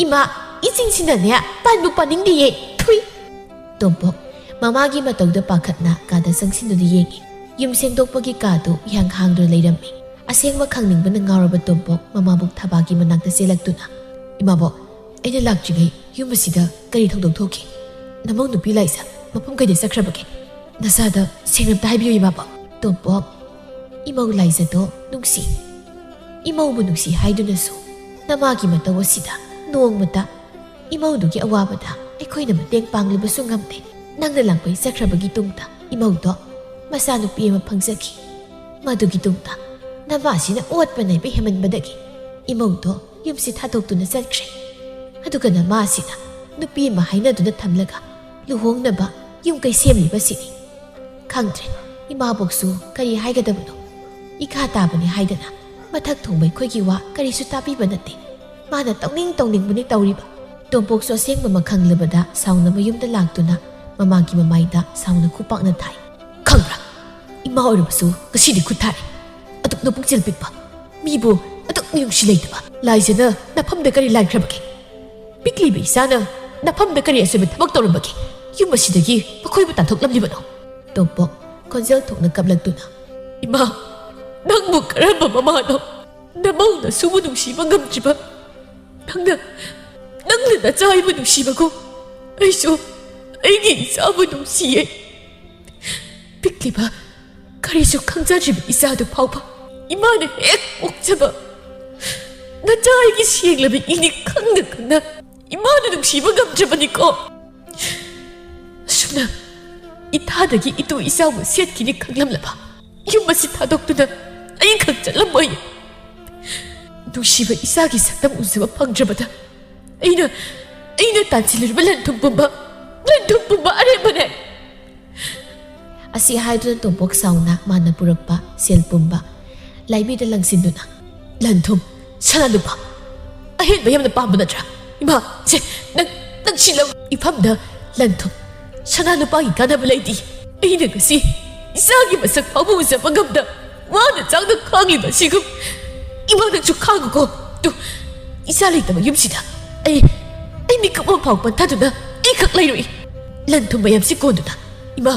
ꯏꯃꯥ, ꯏꯆꯤꯡꯁꯤꯅꯅꯦ ꯄꯥꯟꯕꯨ ꯄꯥꯅꯤꯡꯗꯤꯌꯦ꯫ ꯊꯨꯏ!" ꯇꯣꯝꯄꯣꯛ ꯃꯃꯥꯒꯤ ꯃꯇꯧꯗ ꯄꯥꯈꯠꯅ ꯀꯥꯗ ꯆꯪꯁꯤꯟꯗꯨꯅ ꯌꯦꯡꯉꯤ꯫ ꯌꯨꯝ ꯁꯦꯡꯗꯣꯛꯄꯒꯤ ꯀꯥꯗꯨ ꯏꯍꯥꯡ ꯍꯥꯡꯗꯨꯅ ꯂꯩꯔꯝꯃꯤ꯫ ꯑꯁꯦꯡꯕ ꯈꯪꯅꯤꯡꯕꯅ ꯉꯥꯎꯔꯕ ꯇꯣꯝꯄꯣꯛ ꯃꯃꯥꯕꯣꯛ ꯊꯕꯥꯒꯤ ꯃꯅꯥꯛꯇ ꯆꯦꯜꯂꯛꯇꯨꯅ, "ꯏꯃꯥꯕꯣꯛ, ꯑꯩꯅ ꯂꯥꯛꯇ꯭ꯔꯤꯉꯩ ꯌꯨꯝ ꯑꯁꯤꯗ ꯀꯔꯤ ꯊꯧꯗꯣꯛ ꯊꯣꯛꯈꯤ? ꯅꯃꯧ ꯅꯨꯄꯤ ꯂꯥꯏꯖ ꯃꯐꯝ ꯀꯩꯗ ꯆꯠꯈ꯭ꯔꯕꯒꯦ? ꯅꯁꯥꯗ ꯁꯦꯡꯅ ꯑꯝꯇ ꯍꯥꯏꯕꯤꯌꯨ, ꯏꯃꯥꯕꯣꯛ꯫" ꯇꯣꯝꯄꯣꯛ, ꯏꯃꯧ ꯂꯥꯏꯖꯗꯣ ꯅꯨꯡꯁꯤ꯫ ꯏꯃꯧꯕꯨ ꯅꯨꯡꯁꯤ ꯍꯥꯏꯗꯨꯅꯁꯨ ꯅꯃꯥꯒꯤ ꯃꯇꯧ ꯑꯁꯤꯗ ꯅꯣꯡꯃꯇ ꯏꯃꯧꯗꯨꯒꯤ ꯑꯋꯥꯕꯗ ꯑꯩꯈꯣꯏꯅ ꯃꯇꯦꯡ ꯄꯥꯡꯂꯨꯕꯁꯨ ꯉꯝꯗꯦ꯫ ꯅꯪꯅ ꯂꯥꯡꯕꯩ ꯆꯠꯈ꯭ꯔꯕꯒꯤ ꯇꯨꯡꯗ ꯏꯃꯧꯗꯣ ꯃꯆꯥꯅꯨꯄꯤ ꯑꯃ ꯐꯪꯖꯈꯤ꯫ ꯃꯗꯨꯒꯤ ꯇꯨꯡꯗ ꯅꯃꯥꯁꯤꯅ ꯑꯣꯠꯄ ꯅꯩꯕ ꯍꯦꯟꯃꯟꯕꯗꯒꯤ ꯏꯃꯧꯗꯣ ꯌꯨꯝꯁꯤ ꯊꯥꯗꯣꯛꯇꯨꯅ ꯆꯠꯈ꯭ꯔꯦ꯫ ꯑꯗꯨꯒ ꯅꯃꯥꯁꯤꯅ ꯅꯨꯄꯤ ꯑꯃ ꯍꯥꯏꯅꯗꯨꯅ ꯊꯝꯂꯒ ꯂꯨꯍꯣꯡꯅꯕ ꯌꯨꯝ ꯀꯩ ꯁꯦꯝꯂꯤꯕꯁꯤꯅꯤ꯫ ꯈꯪꯗ꯭ꯔꯦ, ꯏꯃꯥꯕꯣꯛꯁꯨ ꯀꯔꯤ ꯍꯥꯏꯒꯗꯕꯅꯣ꯫ ꯏꯈꯥ ꯇꯥꯕꯅꯤ ꯍꯥꯏꯗꯅ ꯃꯊꯛ ꯊꯣꯡꯕ ꯑꯩꯈꯣꯏꯒꯤ ꯋꯥ ꯀꯔꯤꯁꯨ ꯇꯥꯕꯤꯕ ꯅꯠꯇꯦ꯫ ꯃꯥꯅ ꯇꯧꯅꯤꯡ ꯇꯧꯅꯤꯡꯕꯅꯤ ꯇꯧꯔꯤꯕ꯫ ꯇꯣꯝꯄꯣꯛꯁꯨ ꯑꯁꯦꯡꯕ ꯑꯃ ꯈꯪꯂꯕꯗ ꯁꯥꯎꯅ ꯃꯌꯨꯝꯗ ꯂꯥꯛꯇꯨꯅ ꯃꯃꯥꯒꯤ ꯃꯃꯥꯏꯗ ꯁꯥꯎꯅ ꯈꯨꯄꯥꯛꯅ ꯊꯥꯏ꯫ "ꯈꯪꯕ꯭ꯔꯥ? ꯏꯃꯥ ꯑꯣꯏꯔꯕꯁꯨ ꯉꯁꯤꯗꯤ ꯈꯨꯠ ꯊꯥꯔꯦ꯫ ꯑꯗꯨꯛ ꯅꯄꯨꯛꯆꯦꯜ ꯄꯤꯛꯄ, ꯃꯤꯕꯨ ꯑꯗꯨꯛ ꯃꯤꯅꯨꯡꯁꯤ ꯂꯩꯇꯕ ꯂꯥꯏꯖꯅ ꯅꯐꯝꯗ ꯀꯔꯤ ꯂꯥꯟꯈ꯭ꯔꯕꯒꯦ? ꯄꯤꯛꯂꯤꯕ ꯏꯆꯥꯅ ꯅꯐꯝꯗ ꯀꯔꯤ ꯑꯁꯣꯏꯕ ꯊꯕꯛ ꯇꯧꯔꯝꯕꯒꯦ? ꯌꯨꯝ ꯑꯁꯤꯗꯒꯤ ꯃꯈꯣꯏꯕꯨ ꯇꯥꯟꯊꯣꯛꯂꯝꯂꯤꯕꯅꯣ?" ꯇꯣꯝꯄꯣꯛ ꯈꯣꯟꯖꯦꯜ ꯊꯣꯛꯅ ꯀꯞꯂꯛꯇꯨꯅ, "ꯏꯃꯥ, ꯅꯪꯕꯨ ꯀꯔꯝꯕ ꯃꯃꯥꯅꯣ? ꯅꯃꯧ ꯅꯁꯨꯕꯨ ꯅꯨꯡꯁꯤꯕ ꯉꯝꯗ꯭ꯔꯤꯕ ꯅꯪꯅ, ꯅꯪꯅ ꯅꯆꯥ ꯑꯩꯕꯨ ꯅꯨꯡꯁꯤꯕꯒꯨꯝ ꯑꯩꯁꯨ ꯑꯩꯒꯤ ꯏꯆꯥꯕꯨ ꯅꯨꯡꯁꯤꯌꯦ꯫ ꯄꯤꯛꯂꯤꯕ, ꯀꯔꯤꯁꯨ ꯈꯪꯖꯗ꯭ꯔꯤꯕ ꯏꯆꯥꯗꯨ ꯐꯥꯎꯕ ꯏꯃꯥꯅ ꯍꯦꯛ ꯄꯣꯛꯆꯕ ꯅꯆꯥ ꯑꯩꯒꯤ ꯁꯦꯡꯂꯕ ꯏꯅꯤ ꯈꯪꯅ ꯈꯪꯅ ꯏꯃꯥꯅ ꯅꯨꯡꯁꯤꯕ ꯉꯝꯗ꯭ꯔꯕꯅꯤꯀꯣ꯫ ꯑꯁꯨꯝꯅ ꯏꯊꯥꯗꯒꯤ ꯏꯇꯨ ꯏꯆꯥꯕꯨ ꯁꯦꯠꯈꯤꯅꯤ ꯈꯪꯂꯝꯂꯕ ꯌꯨꯝ ꯑꯁꯤ ꯊꯥꯗꯣꯛꯇꯨꯅ ꯑꯩꯈꯛ ꯆꯠꯂꯝꯃꯣꯏ꯫ ꯅꯨꯡꯁꯤꯕ ꯏꯆꯥꯒꯤ ꯁꯛꯇꯝ ꯎꯖꯕ ꯐꯪꯗ꯭ꯔꯕꯗ ꯑꯩꯅ, ꯑꯩꯅ ꯇꯥꯟꯁꯤꯜꯂꯨꯔꯤꯕ ꯂꯟ ꯊꯨꯝ ꯄꯨꯝꯕ, ꯂꯟ ꯊꯨꯝ ꯄꯨꯝꯕ ꯑꯔꯦꯝꯕꯅꯦ꯫" ꯑꯁꯤ ꯍꯥꯏꯗꯨꯅ ꯇꯣꯝꯄꯣꯛ ꯁꯥꯎꯅ ꯃꯥꯅ ꯄꯨꯔꯛꯄ ꯁꯦꯜ ꯄꯨꯝꯕ ꯂꯥꯏꯕꯤꯗ ꯂꯪꯁꯤꯟꯗꯨꯅ, "ꯂꯟ ꯊꯨꯝ, ꯁꯅꯥ ꯂꯨꯄꯥ ꯑꯍꯦꯟꯕ ꯌꯥꯝꯅ ꯄꯥꯝꯕ ꯅꯠꯇ꯭ꯔꯥ? ꯏꯃꯥ, ꯁꯦ, ꯅꯪ, ꯅꯪ ꯁꯤ ꯂꯧ꯫" ꯏꯐꯝꯗ ꯂꯟ ꯊꯨꯝ, ꯁꯅꯥ ꯂꯨꯄꯥꯒꯤ ꯀꯥꯟꯅꯕ ꯂꯩꯇꯦ꯫ ꯑꯩꯅ ꯉꯁꯤ ꯏꯆꯥꯒꯤ ꯃꯁꯛ ꯐꯥꯎꯕ ꯎꯖꯕ ꯉꯝꯗ ꯋꯥꯅ ꯆꯥꯛꯅ ꯈꯥꯡꯂꯤꯕ ꯑꯁꯤꯒꯨꯝ ꯏꯃꯥ ꯅꯪꯁꯨ ꯈꯥꯡꯉꯨꯀꯣ꯫ ꯇꯨ, ꯏꯆꯥ ꯂꯩꯇꯕ ꯌꯨꯝꯁꯤꯗ ꯑꯩ, ꯑꯩ ꯃꯤꯀꯨꯞ ꯑꯃ ꯐꯥꯎ ꯄꯟꯊꯗꯨꯅ ꯑꯩꯈꯛ ꯂꯩꯔꯨꯏ꯫ ꯂꯟ ꯊꯨꯝ ꯃꯌꯥꯝꯁꯤ ꯀꯣꯟꯗꯨꯅ, ꯏꯃꯥ,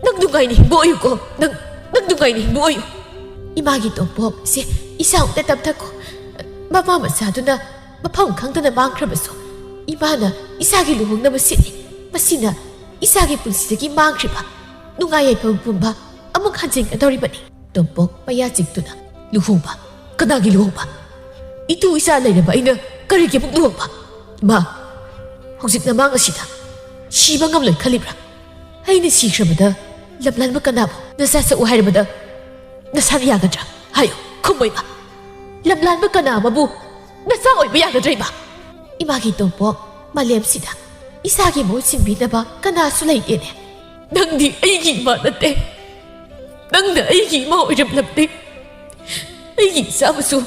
ꯅꯪ ꯅꯨꯡꯉꯥꯏꯅ ꯍꯤꯡꯕ ꯑꯣꯏꯌꯨꯀꯣ꯫ ꯅꯪ, ꯅꯪ ꯅꯨꯡꯉꯥꯏꯅ ꯍꯤꯡꯕ ꯑꯣꯏꯌꯨ꯫ "ꯏꯃꯥꯒꯤ ꯇꯣꯝꯄꯣꯛ, ꯁꯦ, ꯏꯁꯥ ꯑꯃꯨꯛꯇ ꯇꯞꯊꯈꯣ꯫ ꯃꯃꯥ ꯃꯆꯥꯗꯨꯅ ꯃꯐꯝ ꯈꯪꯗꯅ ꯃꯥꯡꯈ꯭ꯔꯕꯁꯨ ꯏꯃꯥꯅ ꯏꯁꯥꯒꯤ ꯂꯨꯍꯣꯡꯅꯕ ꯁꯤꯠꯂꯤ꯫ ꯃꯁꯤꯅ ꯏꯁꯥꯒꯤ ꯄꯨꯟꯁꯤꯗꯒꯤ ꯃꯥꯡꯈ꯭ꯔꯤꯕ ꯅꯨꯡꯉꯥꯏ ꯌꯥꯏꯐꯝ ꯄꯨꯝꯕ ꯑꯃꯨꯛ ꯍꯟꯖꯤꯟꯒꯗꯧꯔꯤꯕꯅꯤ꯫" ꯇꯣꯝꯄꯣꯛ ꯃꯌꯥ ꯆꯤꯛꯇꯨꯅ, "ꯂꯨꯍꯣꯡꯕ? ꯀꯅꯥꯒꯤ ꯂꯨꯍꯣꯡꯕ? ꯏꯇꯨ ꯏꯆꯥ ꯂꯩꯔꯕ ꯑꯩꯅ ꯀꯔꯤꯒꯤ ꯑꯃꯨꯛ ꯂꯨꯍꯣꯡꯕ? ꯏꯃꯥ, ꯍꯧꯖꯤꯛ ꯅꯃꯥꯡ ꯑꯁꯤꯗ ꯁꯤꯕ ꯉꯝꯂꯣꯏ ꯈꯜꯂꯤꯕ꯭ꯔꯥ? ꯑꯩꯅ ꯁꯤꯈ꯭ꯔꯕꯗ ꯂꯝꯂꯥꯟꯕ ꯀꯅꯥꯕꯨ ꯅꯆꯥ ꯁꯛꯎ ꯍꯥꯏꯔꯕꯗ ꯅꯁꯥꯅ ꯌꯥꯒꯗ꯭ꯔꯥ? ꯍꯥꯏꯌꯨ, ꯈꯨꯝꯃꯣ ꯏꯃꯥ꯫ ꯂꯝꯂꯥꯟꯕ ꯀꯅꯥ ꯑꯃꯕꯨ ꯅꯆꯥ ꯑꯣꯏꯕ ꯌꯥꯒꯗ꯭ꯔꯥ ꯏꯃꯥ? ꯏꯃꯥꯒꯤ ꯇꯣꯝꯄꯣꯛ, ꯃꯥꯂꯦꯝꯁꯤꯗ ꯏꯆꯥꯒꯤ ꯃꯍꯨꯠ ꯁꯤꯟꯕꯤꯅꯕ ꯀꯅꯥꯁꯨ ꯂꯩꯇꯦꯅꯦ꯫ ꯅꯪꯗꯤ ꯑꯩꯒꯤ ꯏꯃꯥ ꯅꯠꯇꯦ꯫ ꯅꯪꯅ ꯑꯩꯒꯤ ꯏꯃꯥ ꯑꯣꯏꯔꯝꯂꯕꯗꯤ ꯑꯩꯒꯤ ꯏꯆꯥꯕꯨꯁꯨ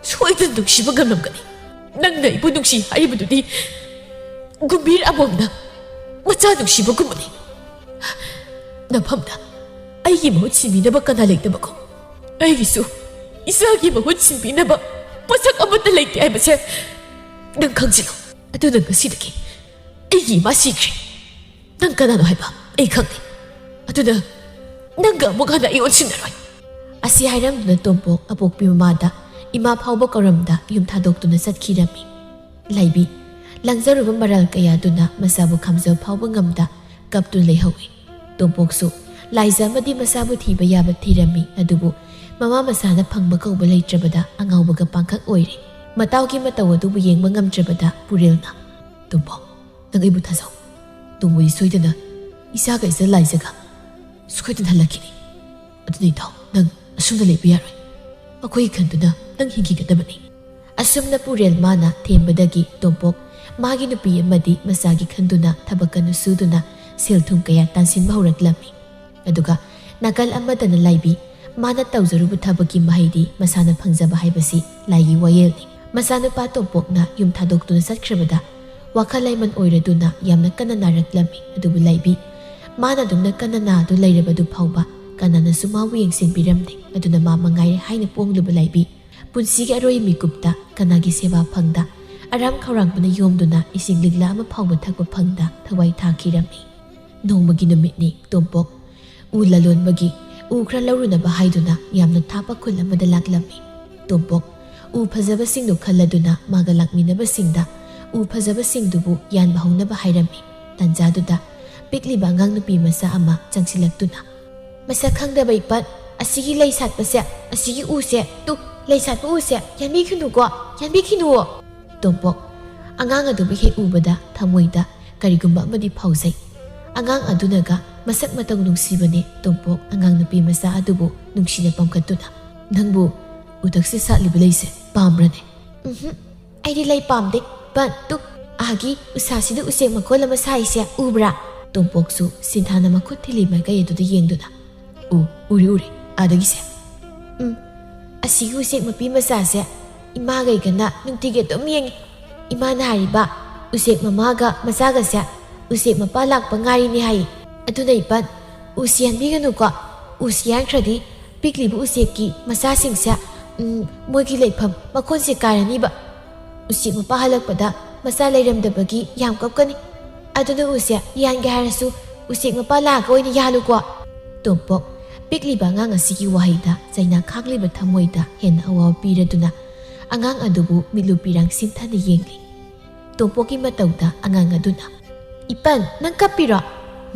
ꯁꯣꯏꯗꯅ ꯅꯨꯡꯁꯤꯕ ꯉꯝꯂꯝꯒꯅꯤ꯫ ꯅꯪꯅ ꯑꯩꯕꯨ ꯅꯨꯡꯁꯤ ꯍꯥꯏꯔꯤꯕꯗꯨꯗꯤ ꯒꯨꯝꯚꯤꯔ ꯑꯃꯣꯝꯅ ꯃꯆꯥ ꯅꯨꯡꯁꯤꯕꯒꯨꯝꯕꯅꯤ꯫ ꯅꯐꯝꯗ ꯑꯩꯒꯤ ꯃꯍꯨꯠ ꯁꯤꯟꯕꯤꯅꯕ ꯀꯅꯥ ꯂꯩꯇꯕꯒꯨꯝ, ꯑꯩꯒꯤꯁꯨ ꯏꯆꯥꯒꯤ ꯃꯍꯨꯠ ꯁꯤꯟꯕꯤꯅꯕ ꯄꯣꯠꯁꯛ ꯑꯃꯠꯇ ꯂꯩꯇꯦ ꯍꯥꯏꯕꯁꯦ ꯅꯪ ꯈꯪꯖꯤꯜꯂꯨ꯫ ꯑꯗꯨꯅ ꯉꯁꯤꯗꯒꯤ ꯑꯩꯒꯤ ꯏꯃꯥ ꯁꯤꯈ꯭ꯔꯦ꯫ ꯅꯪ ꯀꯅꯥꯅꯣ ꯍꯥꯏꯕ ꯑꯩ ꯈꯪꯗꯦ꯫ ꯑꯗꯨꯅ ꯅꯪꯒ ꯑꯃꯨꯛ ꯍꯟꯅ ꯑꯩ ꯑꯣꯟꯁꯤꯟꯅꯔꯣꯏ꯫" ꯑꯁꯤ ꯍꯥꯏꯔꯝꯗꯨꯅ ꯇꯣꯝꯄꯣꯛ ꯑꯄꯣꯛꯄꯤ ꯃꯃꯥꯗ ꯏꯃꯥ ꯐꯥꯎꯕ ꯀꯧꯔꯝꯗ ꯌꯨꯝ ꯊꯥꯗꯣꯛꯇꯨꯅ ꯆꯠꯈꯤꯔꯝꯃꯤ꯫ ꯂꯥꯏꯕꯤ, ꯂꯪꯖꯔꯨꯕ ꯃꯔꯥꯜ ꯀꯌꯥꯗꯨꯅ ꯃꯆꯥꯕꯨ ꯈꯥꯝꯖꯕ ꯐꯥꯎꯕ ꯉꯝꯗ ꯀꯞꯇꯨꯅ ꯂꯩꯍꯧꯏ꯫ ꯇꯣꯝꯄꯣꯛꯁꯨ ꯂꯥꯏꯖ ꯑꯃꯗꯤ ꯃꯆꯥꯕꯨ ꯊꯤꯕ ꯌꯥꯕ ꯊꯤꯔꯝꯃꯤ, ꯑꯗꯨꯕꯨ ꯃꯃꯥ ꯃꯆꯥꯅ ꯐꯪꯕ ꯀꯧꯕ ꯂꯩꯇ꯭ꯔꯕꯗ ꯑꯉꯥꯎꯕꯒ ꯄꯥꯡꯈꯛ ꯑꯣꯏꯔꯦ꯫ ꯃꯇꯥꯎꯒꯤ ꯃꯇꯧ ꯑꯗꯨꯕꯨ ꯌꯦꯡꯕ ꯉꯝꯗ꯭ꯔꯕꯗ ꯄꯨꯔꯦꯜꯅ, "ꯇꯣꯝꯄꯣꯛ, ꯅꯪ ꯑꯩꯕꯨ ꯊꯥꯖꯧ꯫ ꯅꯣꯡꯃꯗꯤ ꯁꯣꯏꯗꯅ ꯏꯆꯥꯒ ꯏꯆꯜ ꯂꯥꯏꯖꯒ ꯁꯣꯏꯗꯅ ꯍꯜꯂꯛꯈꯤꯅꯤ꯫ ꯑꯗꯨꯅ ꯏꯇꯥꯎ, ꯅꯪ ꯑꯁꯨꯝꯅ ꯂꯩꯕ ꯌꯥꯔꯣꯏ꯫ ꯑꯩꯈꯣꯏꯒꯤ ꯈꯟꯗꯨꯅ ꯅꯪ ꯍꯤꯡꯈꯤꯒꯗꯕꯅꯤ꯫" ꯑꯁꯨꯝꯅ ꯄꯨꯔꯦꯜ ꯃꯥꯅ ꯊꯦꯝꯕꯗꯒꯤ ꯇꯣꯝꯄꯣꯛ ꯃꯥꯒꯤ ꯅꯨꯄꯤ ꯑꯃꯗꯤ ꯃꯆꯥꯒꯤ ꯈꯟꯗꯨꯅ ꯊꯕꯛ ꯀꯟꯅ ꯁꯨꯗꯨꯅ ꯁꯦꯜ ꯊꯨꯝ ꯀꯌꯥ ꯇꯥꯟꯁꯤꯟꯕ ꯍꯧꯔꯛꯂꯝꯃꯤ꯫ ꯑꯗꯨꯒ ꯅꯥꯀꯜ ꯑꯃꯗꯅ ꯂꯥꯏꯕꯤ ꯃꯥꯅ ꯇꯧꯖꯔꯨꯕ ꯊꯕꯛꯀꯤ ꯃꯍꯩꯗꯤ ꯃꯁꯥꯅ ꯐꯪꯖꯕ ꯍꯥꯏꯕꯁꯤ ꯂꯥꯏꯒꯤ ꯋꯥꯌꯦꯜꯅꯤ꯫ ꯃꯆꯥꯅꯨꯄꯥ ꯇꯣꯝꯄꯣꯛꯅ ꯌꯨꯝ ꯊꯥꯗꯣꯛꯇꯨꯅ ꯆꯠꯈ꯭ꯔꯕꯗ ꯋꯥꯈꯜ ꯂꯩꯃꯟ ꯑꯣꯏꯔꯗꯨꯅ ꯌꯥꯝꯅ ꯀꯟꯅ ꯅꯥꯔꯛꯂꯝꯃꯤ꯫ ꯑꯗꯨꯕꯨ ꯂꯥꯏꯕꯤ ꯃꯥꯅ ꯑꯗꯨꯝꯅ ꯀꯟꯅ ꯅꯥꯗꯨ ꯂꯩꯔꯕꯗꯨ ꯐꯥꯎꯕ ꯀꯅꯥꯅꯁꯨ ꯃꯥꯕꯨ ꯌꯦꯡꯁꯤꯟꯕꯤꯔꯝꯗꯦ꯫ ꯑꯗꯨꯅ ꯃꯥ ꯃꯉꯥꯏꯔꯦ ꯍꯥꯏꯅ ꯄꯣꯡꯂꯨꯕ ꯂꯥꯏꯕꯤ ꯄꯨꯟꯁꯤꯒꯤ ꯑꯔꯣꯏ ꯃꯤꯀꯨꯞꯇ ꯀꯅꯥꯒꯤ ꯁꯦꯕꯥ ꯐꯪꯗ ꯑꯔꯥꯝ ꯈꯧꯔꯥꯡꯕꯅ ꯌꯣꯝꯗꯨꯅ ꯏꯁꯤꯡ ꯂꯤꯛꯂꯥ ꯑꯃ ꯐꯥꯎꯕ ꯊꯛꯄ ꯐꯪꯗ ꯊꯋꯥꯏ ꯊꯥꯈꯤꯔꯝꯃꯤ꯫ ꯅꯣꯡꯃꯒꯤ ꯅꯨꯃꯤꯠꯅꯤ꯫ ꯇꯣꯝꯄꯣꯛ ꯎ ꯂꯂꯣꯟꯕꯒꯤ ꯎ ꯈꯔ ꯂꯧꯔꯨꯅꯕ ꯍꯥꯏꯗꯨꯅ ꯌꯥꯝꯅ ꯊꯥꯞꯄ ꯈꯨꯜ ꯑꯃꯗ ꯂꯥꯛꯂꯝꯃꯤ꯫ ꯇꯣꯝꯄꯣꯛ ꯎ ꯐꯖꯕꯁꯤꯡꯗꯨ ꯈꯜꯂꯗꯨꯅ ꯃꯥꯒ ꯂꯥꯛꯃꯤꯟꯅꯕꯁꯤꯡꯗ ꯎ ꯐꯖꯕꯁꯤꯡꯗꯨꯕꯨ ꯌꯥꯟꯕ ꯍꯧꯅꯕ ꯍꯥꯏꯔꯝꯃꯤ꯫ ꯇꯟꯖꯥꯗꯨꯗ ꯄꯤꯛꯂꯤꯕ ꯑꯉꯥꯡ ꯅꯨꯄꯤ ꯃꯆꯥ ꯑꯃ ꯆꯪꯁꯤꯜꯂꯛꯇꯨꯅ, "ꯃꯁꯛ ꯈꯪꯗꯕ ꯏꯄꯟ, ꯑꯁꯤꯒꯤ ꯂꯩ ꯁꯥꯠꯄꯁꯦ, ꯑꯁꯤꯒꯤ ꯎꯁꯦ, ꯇꯨ, ꯂꯩ ꯁꯥꯠꯄ ꯎꯁꯦ ꯌꯥꯟꯕꯤꯈꯤꯅꯨꯀꯣ, ꯌꯥꯟꯕꯤꯈꯤꯅꯨꯋꯣ!" ꯇꯣꯝꯄꯣꯛ ꯑꯉꯥꯡ ꯑꯗꯨꯕꯨ ꯍꯦꯛ ꯎꯕꯗ ꯊꯃꯣꯏꯗ ꯀꯔꯤꯒꯨꯝꯕ ꯑꯃꯗꯤ ꯐꯥꯎꯖꯩ꯫ ꯑꯉꯥꯡ ꯑꯗꯨꯅꯒ ꯃꯁꯛ ꯃꯇꯧ ꯅꯨꯡꯁꯤꯕꯅꯦ ꯇꯣꯝꯄꯣꯛ ꯑꯉꯥꯡ ꯅꯨꯄꯤ ꯃꯆꯥ ꯑꯗꯨꯕꯨ ꯅꯨꯡꯁꯤꯅ ꯄꯝꯈꯠꯇꯨꯅ, "ꯅꯪꯕꯨ ꯎꯊꯛꯁꯤ ꯁꯥꯠꯂꯤꯕ ꯂꯩꯁꯦ ꯄꯥꯝꯕ꯭ꯔꯅꯦ?" "ꯎꯝꯍꯨꯝ, ꯑꯩꯗꯤ ꯂꯩ ꯄꯥꯝꯗꯦ꯫ ꯄꯟ, ꯇꯨ, ꯑꯥꯒꯤ ꯎꯁꯥꯁꯤꯗ ꯎꯆꯦꯛ ꯃꯀꯣꯜ ꯑꯃ ꯁꯥꯏꯁꯦ ꯎꯕ꯭ꯔꯥ?" ꯇꯣꯝꯄꯣꯛꯁꯨ ꯁꯤꯟꯊꯥꯅ ꯃꯈꯨꯠ ꯊꯤꯜꯂꯤ ꯃꯥꯏꯀꯩ ꯑꯗꯨꯗ ꯌꯦꯡꯗꯨꯅ, "ꯎ, ꯎꯔꯦ, ꯎꯔꯦ, ꯑꯥꯗꯒꯤꯁꯦ꯫ ꯎꯝ, ꯑꯁꯤꯒꯤ ꯎꯆꯦꯛ ꯃꯄꯤ ꯃꯆꯥꯁꯦ ꯏꯃꯥꯒ ꯑꯩꯒꯅ ꯅꯨꯡꯇꯤꯒꯤ ꯑꯗꯨꯝ ꯌꯦꯡꯉꯤ꯫ ꯏꯃꯥꯅ ꯍꯥꯏꯔꯤꯕ ꯎꯆꯦꯛ ꯃꯃꯥꯒ ꯃꯆꯥꯒꯁꯦ ꯎꯆꯦꯛ ꯃꯄꯥ ꯂꯥꯛꯄ ꯉꯥꯏꯔꯤꯅꯦ ꯍꯥꯏꯌꯦ꯫ ꯑꯗꯨꯅ ꯏꯄꯟ, ꯎꯁꯤ ꯌꯥꯟꯕꯤꯒꯅꯨꯀꯣ꯫ ꯎꯁꯤ ꯌꯥꯟꯈ꯭ꯔꯗꯤ ꯄꯤꯛꯂꯤꯕ ꯎꯆꯦꯛꯀꯤ ꯃꯆꯥꯁꯤꯡꯁꯦ, ꯎꯝ, ꯃꯣꯏꯒꯤ ꯂꯩꯐꯝ ꯃꯀꯣꯟꯁꯦ ꯀꯥꯏꯔꯅꯤꯕ꯫ ꯎꯆꯦꯛ ꯃꯄꯥ ꯍꯜꯂꯛꯄꯗ ꯃꯆꯥ ꯂꯩꯔꯝꯗꯕꯒꯤ ꯌꯥꯝ ꯀꯞꯀꯅꯤ꯫ ꯑꯗꯨꯅ ꯎꯁꯦ ꯌꯥꯟꯒꯦ ꯍꯥꯏꯔꯁꯨ ꯎꯆꯦꯛ ꯃꯄꯥ ꯂꯥꯛꯑꯒ ꯑꯣꯏꯅ ꯌꯥꯜꯂꯨꯀꯣ꯫" ꯇꯣꯝꯄꯣꯛ ꯄꯤꯛꯂꯤꯕ ꯑꯉꯥꯡ ꯑꯁꯤꯒꯤ ꯋꯥꯍꯩꯗ ꯆꯩꯅꯥ ꯈꯥꯡꯂꯤꯕ ꯊꯃꯣꯏꯗ ꯍꯦꯟꯅ ꯑꯋꯥꯕ ꯄꯤꯔꯗꯨꯅ ꯑꯉꯥꯡ ꯑꯗꯨꯕꯨ ꯃꯤꯠꯂꯨ ꯄꯤꯔꯥꯡ ꯁꯤꯟꯊꯅ ꯌꯦꯡꯂꯤ꯫ ꯇꯣꯝꯄꯣꯛꯀꯤ ꯃꯇꯧꯗ ꯑꯉꯥꯡ ꯑꯗꯨꯅ, "ꯏꯄꯟ, ꯅꯪ ꯀꯞꯄꯤꯔꯣ?"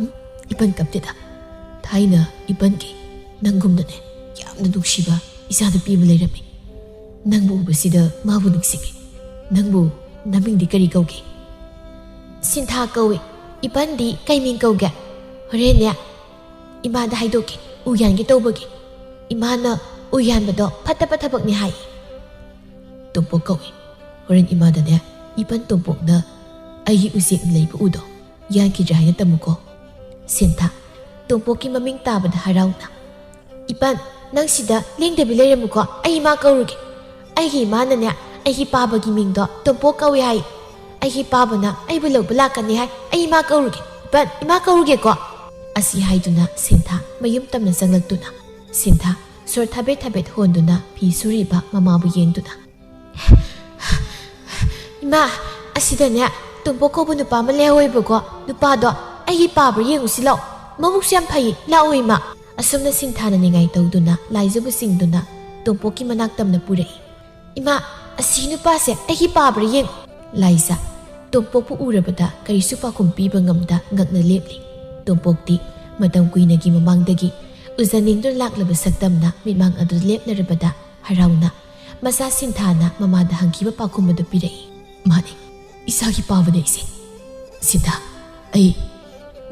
"ꯎꯝ, ꯏꯄꯟ ꯀꯞꯇꯦꯗ꯫ ꯊꯥꯏꯅ ꯏꯄꯟꯒꯤ ꯅꯪꯒꯨꯝꯅꯅꯦ ꯌꯥꯝꯅ ꯅꯨꯡꯁꯤꯕ ꯏꯆꯥꯅꯨꯄꯤ ꯑꯃ ꯂꯩꯔꯝꯃꯤ꯫ ꯅꯪꯕꯨ ꯎꯕꯁꯤꯗ ꯃꯥꯕꯨ ꯅꯤꯡꯁꯤꯡꯉꯤ꯫ ꯅꯪꯕꯨ ꯅꯃꯤꯡꯗꯤ ꯀꯔꯤ ꯀꯧꯒꯦ?" "ꯁꯤꯟꯊꯥ ꯀꯧꯏ꯫ ꯏꯄꯟꯗꯤ ꯀꯩ ꯃꯤꯡ ꯀꯧꯒꯦ? ꯍꯣꯔꯦꯟꯅꯦ ꯏꯃꯥꯗ ꯍꯥꯏꯗꯣꯛꯀꯦ, ꯎ ꯌꯥꯟꯒꯦ ꯇꯧꯕꯒꯤ꯫ ꯏꯃꯥꯅ ꯎ ꯌꯥꯟꯕꯗꯣ ꯐꯠꯇꯕ ꯊꯕꯛꯅꯤ ꯍꯥꯏ꯫" "ꯇꯣꯝꯄꯣꯛ ꯀꯧꯏ꯫ ꯍꯣꯔꯦꯟ ꯏꯃꯥꯗꯅꯦ ꯏꯄꯟ ꯇꯣꯝꯄꯣꯛꯅ ꯑꯩꯒꯤ ꯎꯆꯦꯛꯅ ꯂꯩꯕ ꯎꯗꯣ ꯌꯥꯟꯈꯤꯗ꯭ꯔꯦ ꯍꯥꯏꯅ ꯇꯝꯃꯨꯀꯣ꯫" ꯁꯤꯟꯊꯥ ꯇꯣꯝꯄꯣꯛꯀꯤ ꯃꯃꯤꯡ ꯇꯥꯕꯗ ꯍꯔꯥꯎꯅ, "ꯏꯄꯟ, ꯅꯪ ꯁꯤꯗ ꯂꯦꯡꯗꯕꯤ ꯂꯩꯔꯝꯃꯨꯀꯣ, ꯑꯩ ꯏꯃꯥ ꯀꯧꯔꯨꯒꯦ꯫ ꯑꯩꯒꯤ ꯏꯃꯥꯅꯅꯦ ꯑꯩꯒꯤ ꯄꯥꯕꯒꯤ ꯃꯤꯡꯗꯣ ꯇꯣꯝꯄꯣꯛ ꯀꯧꯏ ꯍꯥꯏ꯫ ꯑꯩꯒꯤ ꯄꯥꯕꯅ ꯑꯩꯕꯨ ꯂꯧꯕ ꯂꯥꯛꯀꯅꯤ ꯍꯥꯏ꯫ ꯑꯩ ꯏꯃꯥ ꯀꯧꯔꯨꯒꯦ꯫ ꯏꯄꯟ, ꯏꯃꯥ ꯀꯧꯔꯨꯒꯦꯀꯣ꯫" ꯑꯁꯤ ꯍꯥꯏꯗꯨꯅ ꯁꯤꯟꯊꯥ ꯃꯌꯨꯝ ꯇꯝꯅ ꯆꯪꯂꯛꯇꯨꯅ ꯁꯤꯟꯊꯥ ꯁꯣꯔ ꯊꯥꯕꯦꯠ ꯊꯥꯕꯦꯠ ꯍꯣꯟꯗꯨꯅ ꯐꯤ ꯁꯨꯔꯤꯕ ꯃꯃꯥꯕꯨ ꯌꯦꯡꯗꯨꯅ, "ꯏꯃꯥ, ꯑꯁꯤꯗꯅꯦ ꯇꯣꯝꯄꯣꯛ ꯀꯧꯕ ꯅꯨꯄꯥ ꯑꯃ ꯂꯩꯍꯧꯋꯦꯕꯀꯣ꯫ ꯅꯨꯄꯥꯗꯣ ꯑꯩꯒꯤ ꯄꯥꯕ꯭ꯔꯥ ꯌꯦꯡꯉꯨꯁꯤ ꯂꯥꯛꯑꯣ꯫ ꯃꯕꯨꯛꯁꯨ ꯌꯥꯝ ꯐꯩꯌꯦ꯫ ꯂꯥꯛꯑꯣ ꯏꯃꯥ꯫" ꯑꯁꯨꯝꯅ ꯁꯤꯟꯊꯥꯅ ꯅꯤꯡꯉꯥꯏ ꯇꯧꯗꯨꯅ ꯂꯥꯏꯖꯕꯨ ꯆꯤꯡꯗꯨꯅ ꯇꯣꯝꯄꯣꯛꯀꯤ ꯃꯅꯥꯛ ꯇꯝꯅ ꯄꯨꯔꯛꯏ꯫ "ꯏꯃꯥ, ꯑꯁꯤ ꯅꯨꯄꯥꯁꯦ ꯑꯩꯒꯤ ꯄꯥꯕ꯭ꯔꯥ ꯌꯦꯡꯉꯨ꯫" ꯂꯥꯏꯖ, ꯇꯣꯝꯄꯣꯛꯄꯨ ꯎꯔꯕꯗ ꯀꯔꯤꯁꯨ ꯄꯥꯎꯈꯨꯝ ꯄꯤꯕ ꯉꯝꯗ ꯉꯛꯅ ꯂꯦꯞꯂꯤ꯫ ꯇꯣꯝꯄꯣꯛꯇꯤ ꯃꯇꯝ ꯀꯨꯏꯅꯒꯤ ꯃꯃꯥꯡꯗꯒꯤ ꯎꯖꯅꯤꯡꯗꯨꯅ ꯂꯥꯛꯂꯕ ꯁꯛꯇꯝꯅ ꯃꯤꯠꯃꯥꯡ ꯑꯗꯨ ꯂꯦꯞꯂꯔꯕꯗ ꯍꯔꯥꯎꯅ ꯃꯆꯥ ꯁꯤꯟꯊꯥꯅ ꯃꯃꯥꯗ ꯍꯪꯈꯤꯕ ꯄꯥꯎꯈꯨꯝ ꯑꯗꯨ ꯄꯤꯔꯛꯏ꯫ "ꯃꯥꯅꯤ, ꯏꯆꯥꯒꯤ ꯄꯥꯕꯅꯦ ꯑꯩꯁꯦ꯫ ꯁꯤꯟꯊꯥ, ꯑꯩ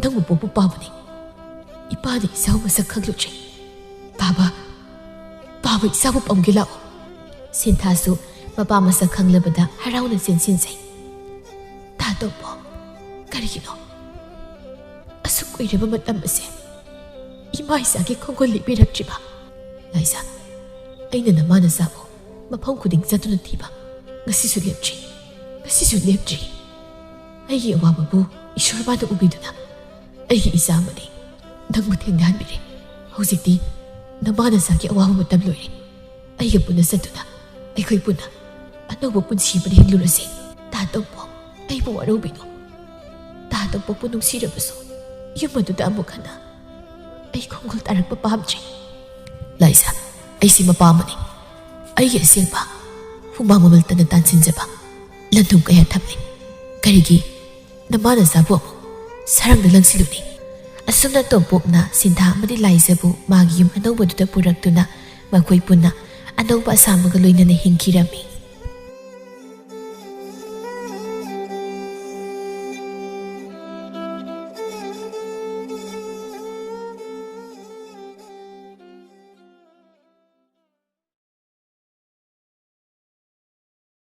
ꯅꯪꯕꯨ ꯄꯣꯛꯄ ꯄꯥꯕꯅꯦ꯫ ꯏꯄꯥꯅ ꯏꯆꯥꯕꯨ ꯃꯁꯛ ꯈꯪꯂꯨꯗ꯭ꯔꯤ꯫ ꯄꯥꯕ, ꯄꯥꯕ ꯏꯆꯥꯕꯨ ꯄꯝꯒꯦ ꯂꯥꯛꯑꯣ꯫" ꯁꯤꯟꯊꯥꯁꯨ ꯃꯄꯥ ꯃꯁꯛ ꯈꯪꯂꯕꯗ ꯍꯔꯥꯎꯅ ꯆꯦꯟꯁꯤꯟꯖꯩ꯫ "ꯇꯥ ꯇꯣꯝꯄꯣꯛ, ꯀꯔꯤꯒꯤꯅꯣ ꯑꯁꯨꯛ ꯀꯨꯏꯔꯕ ꯃꯇꯝ ꯑꯁꯦ ꯏꯃꯥ ꯏꯆꯥꯒꯤ ꯈꯣꯡꯒꯨꯜ ꯂꯤꯛꯄꯤꯔꯛꯇ꯭ꯔꯤꯕ?" "ꯂꯥꯏꯖ, ꯑꯩꯅ ꯅꯃꯥ ꯅꯆꯥꯕꯨ ꯃꯐꯝ ꯈꯨꯗꯤꯡ ꯆꯠꯇꯨꯅ ꯊꯤꯕ ꯉꯁꯤꯁꯨ ꯂꯦꯞꯇ꯭ꯔꯤ, ꯉꯁꯤꯁꯨ ꯂꯦꯞꯇ꯭ꯔꯤ꯫ ꯑꯩꯒꯤ ꯑꯋꯥꯕꯕꯨ ꯏꯁꯣꯔ ꯃꯥꯅ ꯎꯕꯤꯗꯨꯅ ꯑꯩꯒꯤ ꯏꯆꯥ ꯑꯃꯗꯤ ꯅꯪꯕꯨ ꯊꯦꯡꯅꯍꯟꯕꯤꯔꯦ꯫ ꯍꯧꯖꯤꯛꯇꯤ ꯅꯃꯥ ꯅꯆꯥꯒꯤ ꯑꯋꯥꯕ ꯃꯇꯝ ꯂꯣꯏꯔꯦ꯫ ꯑꯩꯒ ꯄꯨꯟꯅ ꯆꯠꯇꯨꯅ ꯑꯩꯈꯣꯏ ꯄꯨꯟꯅ ꯑꯅꯧꯕ ꯄꯨꯟꯁꯤ ꯑꯃꯗ ꯍꯤꯡꯂꯨꯔꯁꯤ꯫ ꯇꯥ ꯇꯣꯝꯄꯣꯛ, ꯑꯩꯕꯨ ꯋꯥꯔꯧꯕꯤꯅꯨ꯫ ꯇꯥ ꯇꯣꯝꯄꯣꯛꯄꯨ ꯅꯨꯡꯁꯤꯔꯕꯁꯨ ꯌꯨꯝ ꯑꯗꯨꯗ ꯑꯃꯨꯛ ꯍꯟꯅ ꯑꯩ ꯈꯣꯡꯒꯨꯜ ꯇꯥꯔꯛꯄ ꯄꯥꯝꯗ꯭ꯔꯦ꯫" "ꯂꯥꯏꯖ, ꯑꯩꯁꯤ ꯃꯄꯥ ꯑꯃꯅꯤ꯫ ꯑꯩꯒꯤ ꯑꯁꯦꯡꯕ ꯍꯨꯃꯥꯡ ꯃꯃꯜ ꯇꯅ ꯇꯥꯟꯁꯤꯟꯖꯕ ꯂꯟ ꯊꯨꯝ ꯀꯌꯥ ꯊꯝꯂꯤ꯫ ꯀꯔꯤꯒꯤ ꯅꯃꯥ ꯅꯆꯥꯕꯨ ꯑꯃꯨꯛ ꯁꯔꯪꯗ ꯂꯪꯁꯤꯜꯂꯨꯅꯤ?" ꯑꯁꯨꯝꯅ ꯇꯣꯝꯄꯣꯛꯅ ꯁꯤꯟꯊꯥ ꯑꯃꯗꯤ ꯂꯥꯏꯖꯕꯨ ꯃꯥꯒꯤ ꯌꯨꯝ ꯑꯅꯧꯕꯗꯨꯗ ꯄꯨꯔꯛꯇꯨꯅ ꯃꯈꯣꯏ ꯄꯨꯟꯅ ꯑꯅꯧꯕ ꯑꯁꯥꯃꯒ ꯂꯣꯏꯅꯅ ꯍꯤꯡꯈꯤꯔꯝꯃꯤ꯫